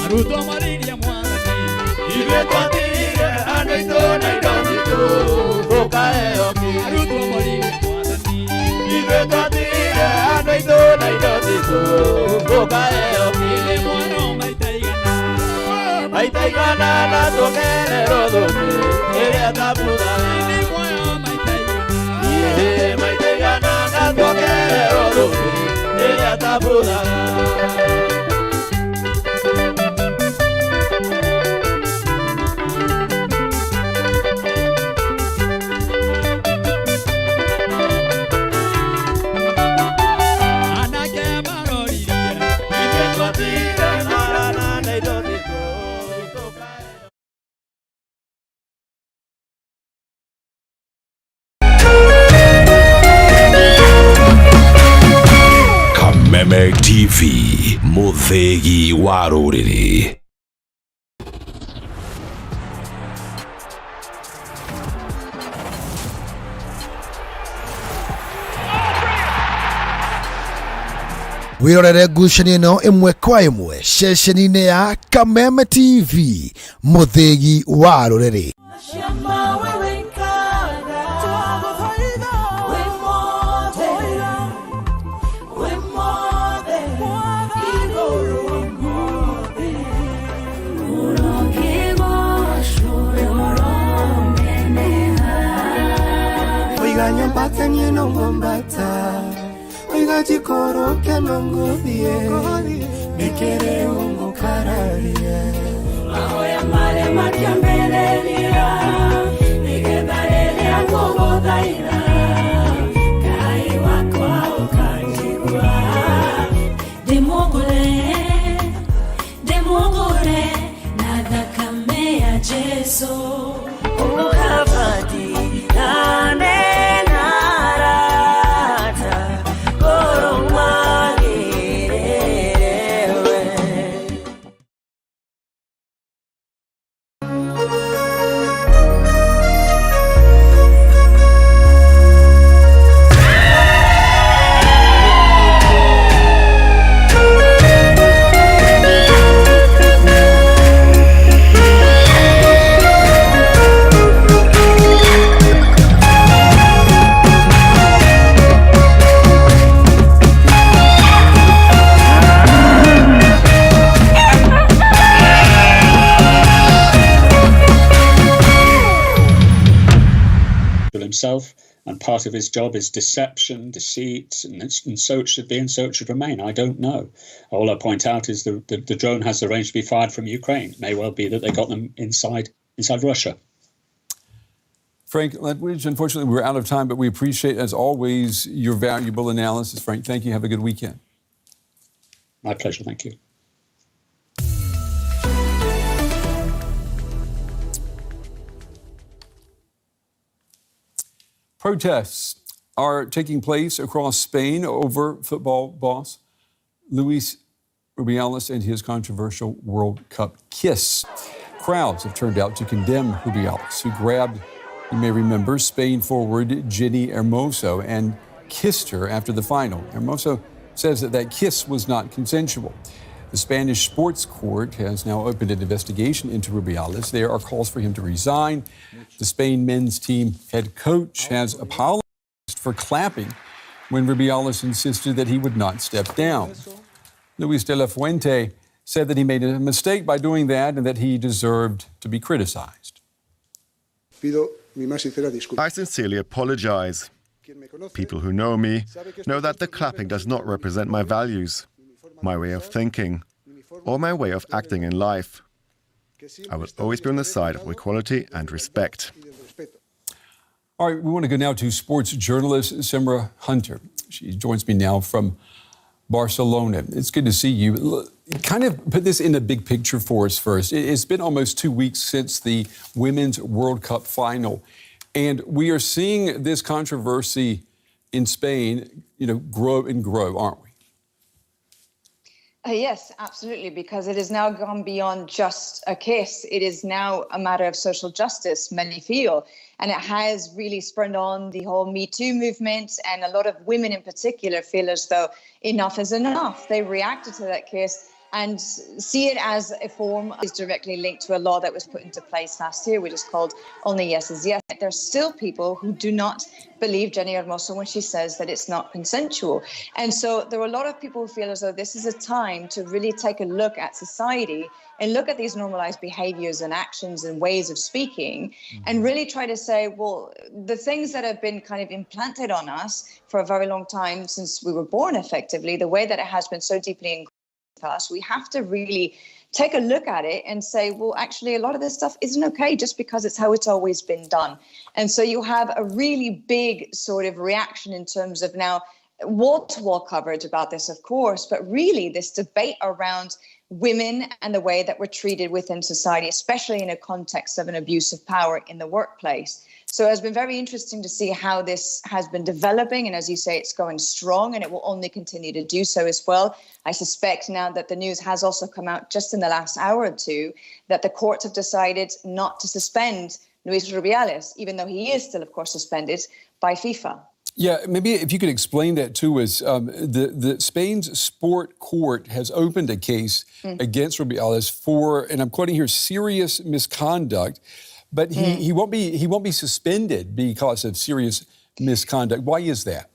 Arutwo marĩirie mwathani Ithuĩ twatigire andũ aitũ na indo citũ tũkaheo kĩ Arutwo marĩirie mwathani Ithuĩ twatigire andũ aitũ na indo citũ tũkaheo kĩ Nĩ mwana maita igana maita igana na tuongererwo thũmbĩ ĩrĩa tabuthaga Nĩ muoyo maita igana Ĩĩ maita igana na tuongererwo thũmbĩ ĩrĩa tabuthaga. Anake maroririe Ithuĩ twatigire na indo citũ Kameme TV mũthĩgi wa rũrĩrĩ. Wĩrorere ngucanio ĩno ĩmwe kwa ĩmwe ceceni-inĩ ya Kameme TV mũthĩgi wa rũrĩrĩ. Oiga nyambata niĩ no ngwambata oiga njikũrũke no ngũthiĩ nĩkĩrĩ ũngũkararia mahoya marĩa makĩambĩrĩria nĩgetha rĩrĩa ngũgũthaitha Ngai wakwa ũkanjigua ndĩmũgũre ndĩmũgũre na thakame ya Jesu ũkabatirane na arata kũrũmagĩrĩre we. himself, and part of his job is deception, deceit, and so it should be, and so it should remain. I don't know. All I point out is the drone has the range to be fired from Ukraine. It may well be that they got them inside Russia. Frank Ledwidge, unfortunately, we're out of time, but we appreciate, as always, your valuable analysis. Frank, thank you. Have a good weekend. My pleasure. Thank you. Protests are taking place across Spain over football boss Luis Rubiales and his controversial World Cup kiss. Crowds have turned out to condemn Rubiales, who grabbed, you may remember, Spain forward Jenny Hermoso and kissed her after the final. Hermoso says that kiss was not consensual. The Spanish sports court has now opened an investigation into Rubiales. There are calls for him to resign. The Spain men's team head coach has apologized for clapping when Rubiales insisted that he would not step down. Luis de la Fuente said that he made a mistake by doing that and that he deserved to be criticized. I sincerely apologize. People who know me know that the clapping does not represent my values, my way of thinking, or my way of acting in life. I will always be on the side of equality and respect. All right, we want to go now to sports journalist Semra Hunter. She joins me now from Barcelona. It's good to see you. Kind of put this in a big picture for us first. It's been almost 2 weeks since the Women's World Cup final, and we are seeing this controversy in Spain, grow and grow, aren't we? Yes, absolutely, because it has now gone beyond just a kiss. It is now a matter of social justice, many feel. And it has really spurned on the whole Me Too movement. And a lot of women in particular feel as though enough is enough. They reacted to that kiss and see it as a form is directly linked to a law that was put into place last year, which is called Only Yes is Yes. There's still people who do not believe Jenny Hermoso when she says that it's not consensual. And so there are a lot of people who feel as though this is a time to really take a look at society and look at these normalized behaviors and actions and ways of speaking and really try to say, well, the things that have been kind of implanted on us for a very long time since we were born, effectively, the way that it has been so deeply ingrained us, we have to really take a look at it and say, well, actually, a lot of this stuff isn't okay just because it's how it's always been done. And so you have a really big sort of reaction in terms of now wall-to-wall coverage about this, of course, but really this debate around women and the way that we're treated within society, especially in a context of an abuse of power in the workplace. So it has been very interesting to see how this has been developing. And as you say, it's going strong and it will only continue to do so as well. I suspect now that the news has also come out just in the last hour or two that the courts have decided not to suspend Luis Rubiales, even though he is still, of course, suspended by FIFA. Yeah, maybe if you could explain that to us. The Spain's sport court has opened a case against Rubiales for, and I'm quoting here, serious misconduct. But he won't be suspended because of serious misconduct. Why is that?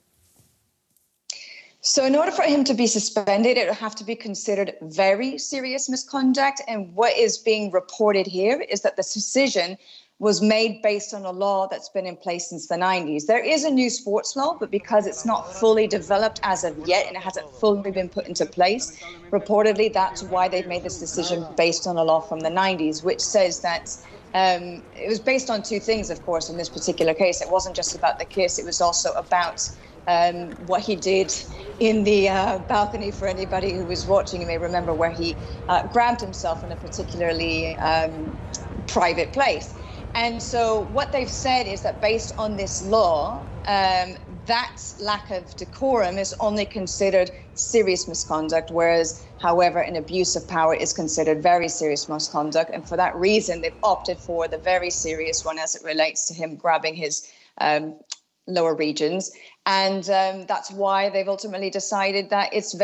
So in order for him to be suspended, it would have to be considered very serious misconduct. And what is being reported here is that the decision was made based on a law that's been in place since the 90s. There is a new sports law, but because it's not fully developed as of yet and it hasn't fully been put into place, reportedly that's why they've made this decision based on a law from the 90s, which says that it was based on two things, of course, in this particular case. It wasn't just about the kiss, it was also about what he did in the balcony. For anybody who was watching, you may remember where he grabbed himself in a particularly private place. And so what they've said is that based on this law, that lack of decorum is only considered serious misconduct, whereas, however, an abuse of power is considered very serious misconduct. And for that reason, they've opted for the very serious one as it relates to him grabbing his lower regions. And that's why they've ultimately decided that it's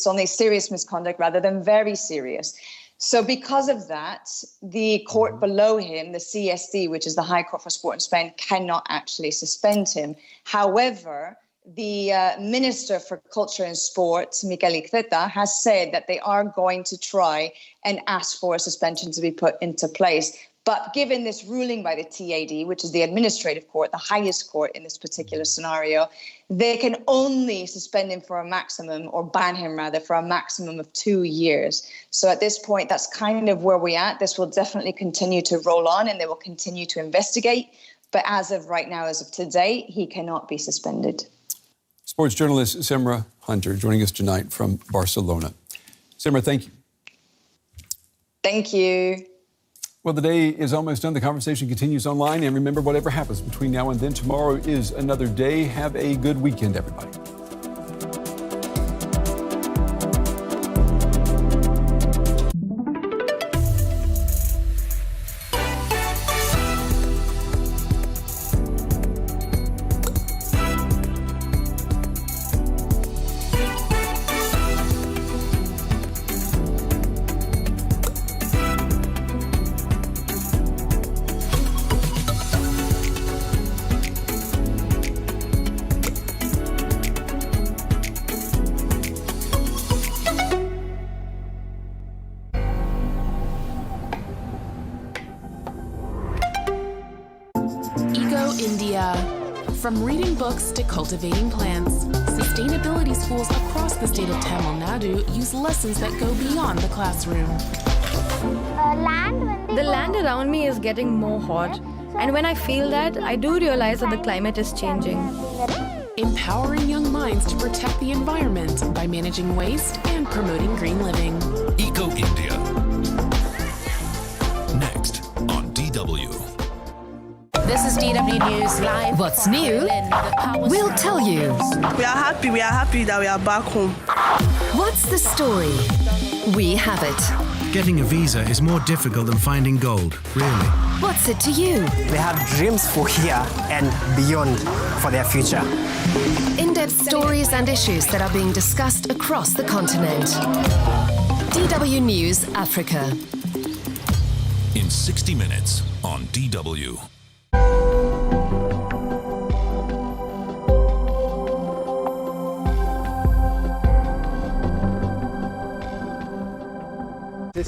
only serious misconduct rather than very serious. So because of that, the court below him, the CSD, which is the High Court for Sport in Spain, cannot actually suspend him. However, the Minister for Culture and Sport, Miquel Iceta, has said that they are going to try and ask for a suspension to be put into place. But given this ruling by the TAD, which is the administrative court, the highest court in this particular scenario, they can only suspend him for a maximum, or ban him rather, for a maximum of 2 years. So at this point, that's kind of where we're at. This will definitely continue to roll on and they will continue to investigate. But as of right now, as of today, he cannot be suspended. Sports journalist Semra Hunter joining us tonight from Barcelona. Semra, thank you. Thank you. Well, the day is almost done. The conversation continues online. And remember, whatever happens between now and then, tomorrow is another day. Have a good weekend, everybody. Eco India. From reading books to cultivating plants, sustainability schools across the state of Tamil Nadu use lessons that go beyond the classroom. The land around me is getting more hot, and when I feel that, I do realize that the climate is changing. Empowering young minds to protect the environment by managing waste and promoting green living. Eco India. Next on DW. This is DW News Live. What's new? We'll tell you. We are happy. We are happy that we are back home. What's the story? We have it. Getting a visa is more difficult than finding gold, really. What's it to you? They have dreams for here and beyond for their future. In-depth stories and issues that are being discussed across the continent. DW News Africa. In 60 Minutes on DW.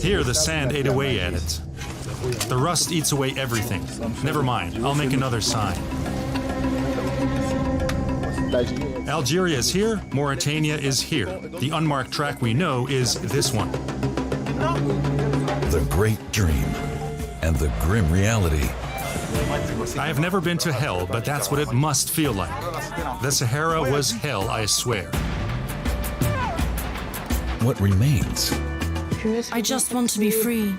Here, the sand ate away at it. The rust eats away everything. Never mind, I'll make another sign. Algeria is here, Mauritania is here. The unmarked track we know is this one. The great dream and the grim reality. I have never been to hell, but that's what it must feel like. The Sahara was hell, I swear. What remains? I just want to be free.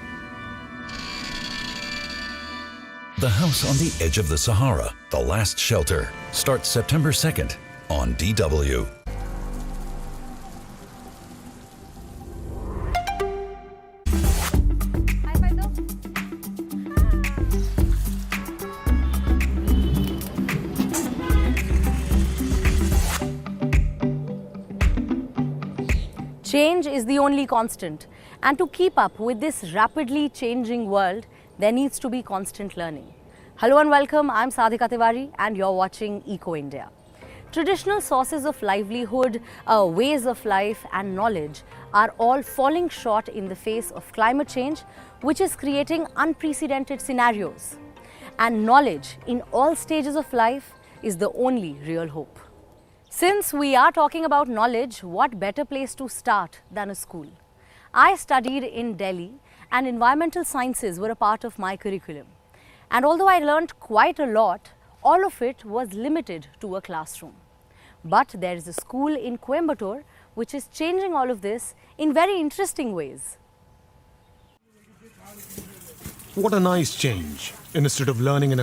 The House on the Edge of the Sahara, The Last Shelter, starts September 2nd on DW. Change is the only constant, and to keep up with this rapidly changing world, there needs to be constant learning. Hello and welcome, I'm Sadhika Tiwari and you're watching Eco India. Traditional sources of livelihood, ways of life and knowledge are all falling short in the face of climate change, which is creating unprecedented scenarios. And knowledge in all stages of life is the only real hope. Since we are talking about knowledge, what better place to start than a school? I studied in Delhi and environmental sciences were a part of my curriculum. And although I learned quite a lot, all of it was limited to a classroom. But there is a school in Coimbatore which is changing all of this in very interesting ways. What a nice change. Instead of learning in a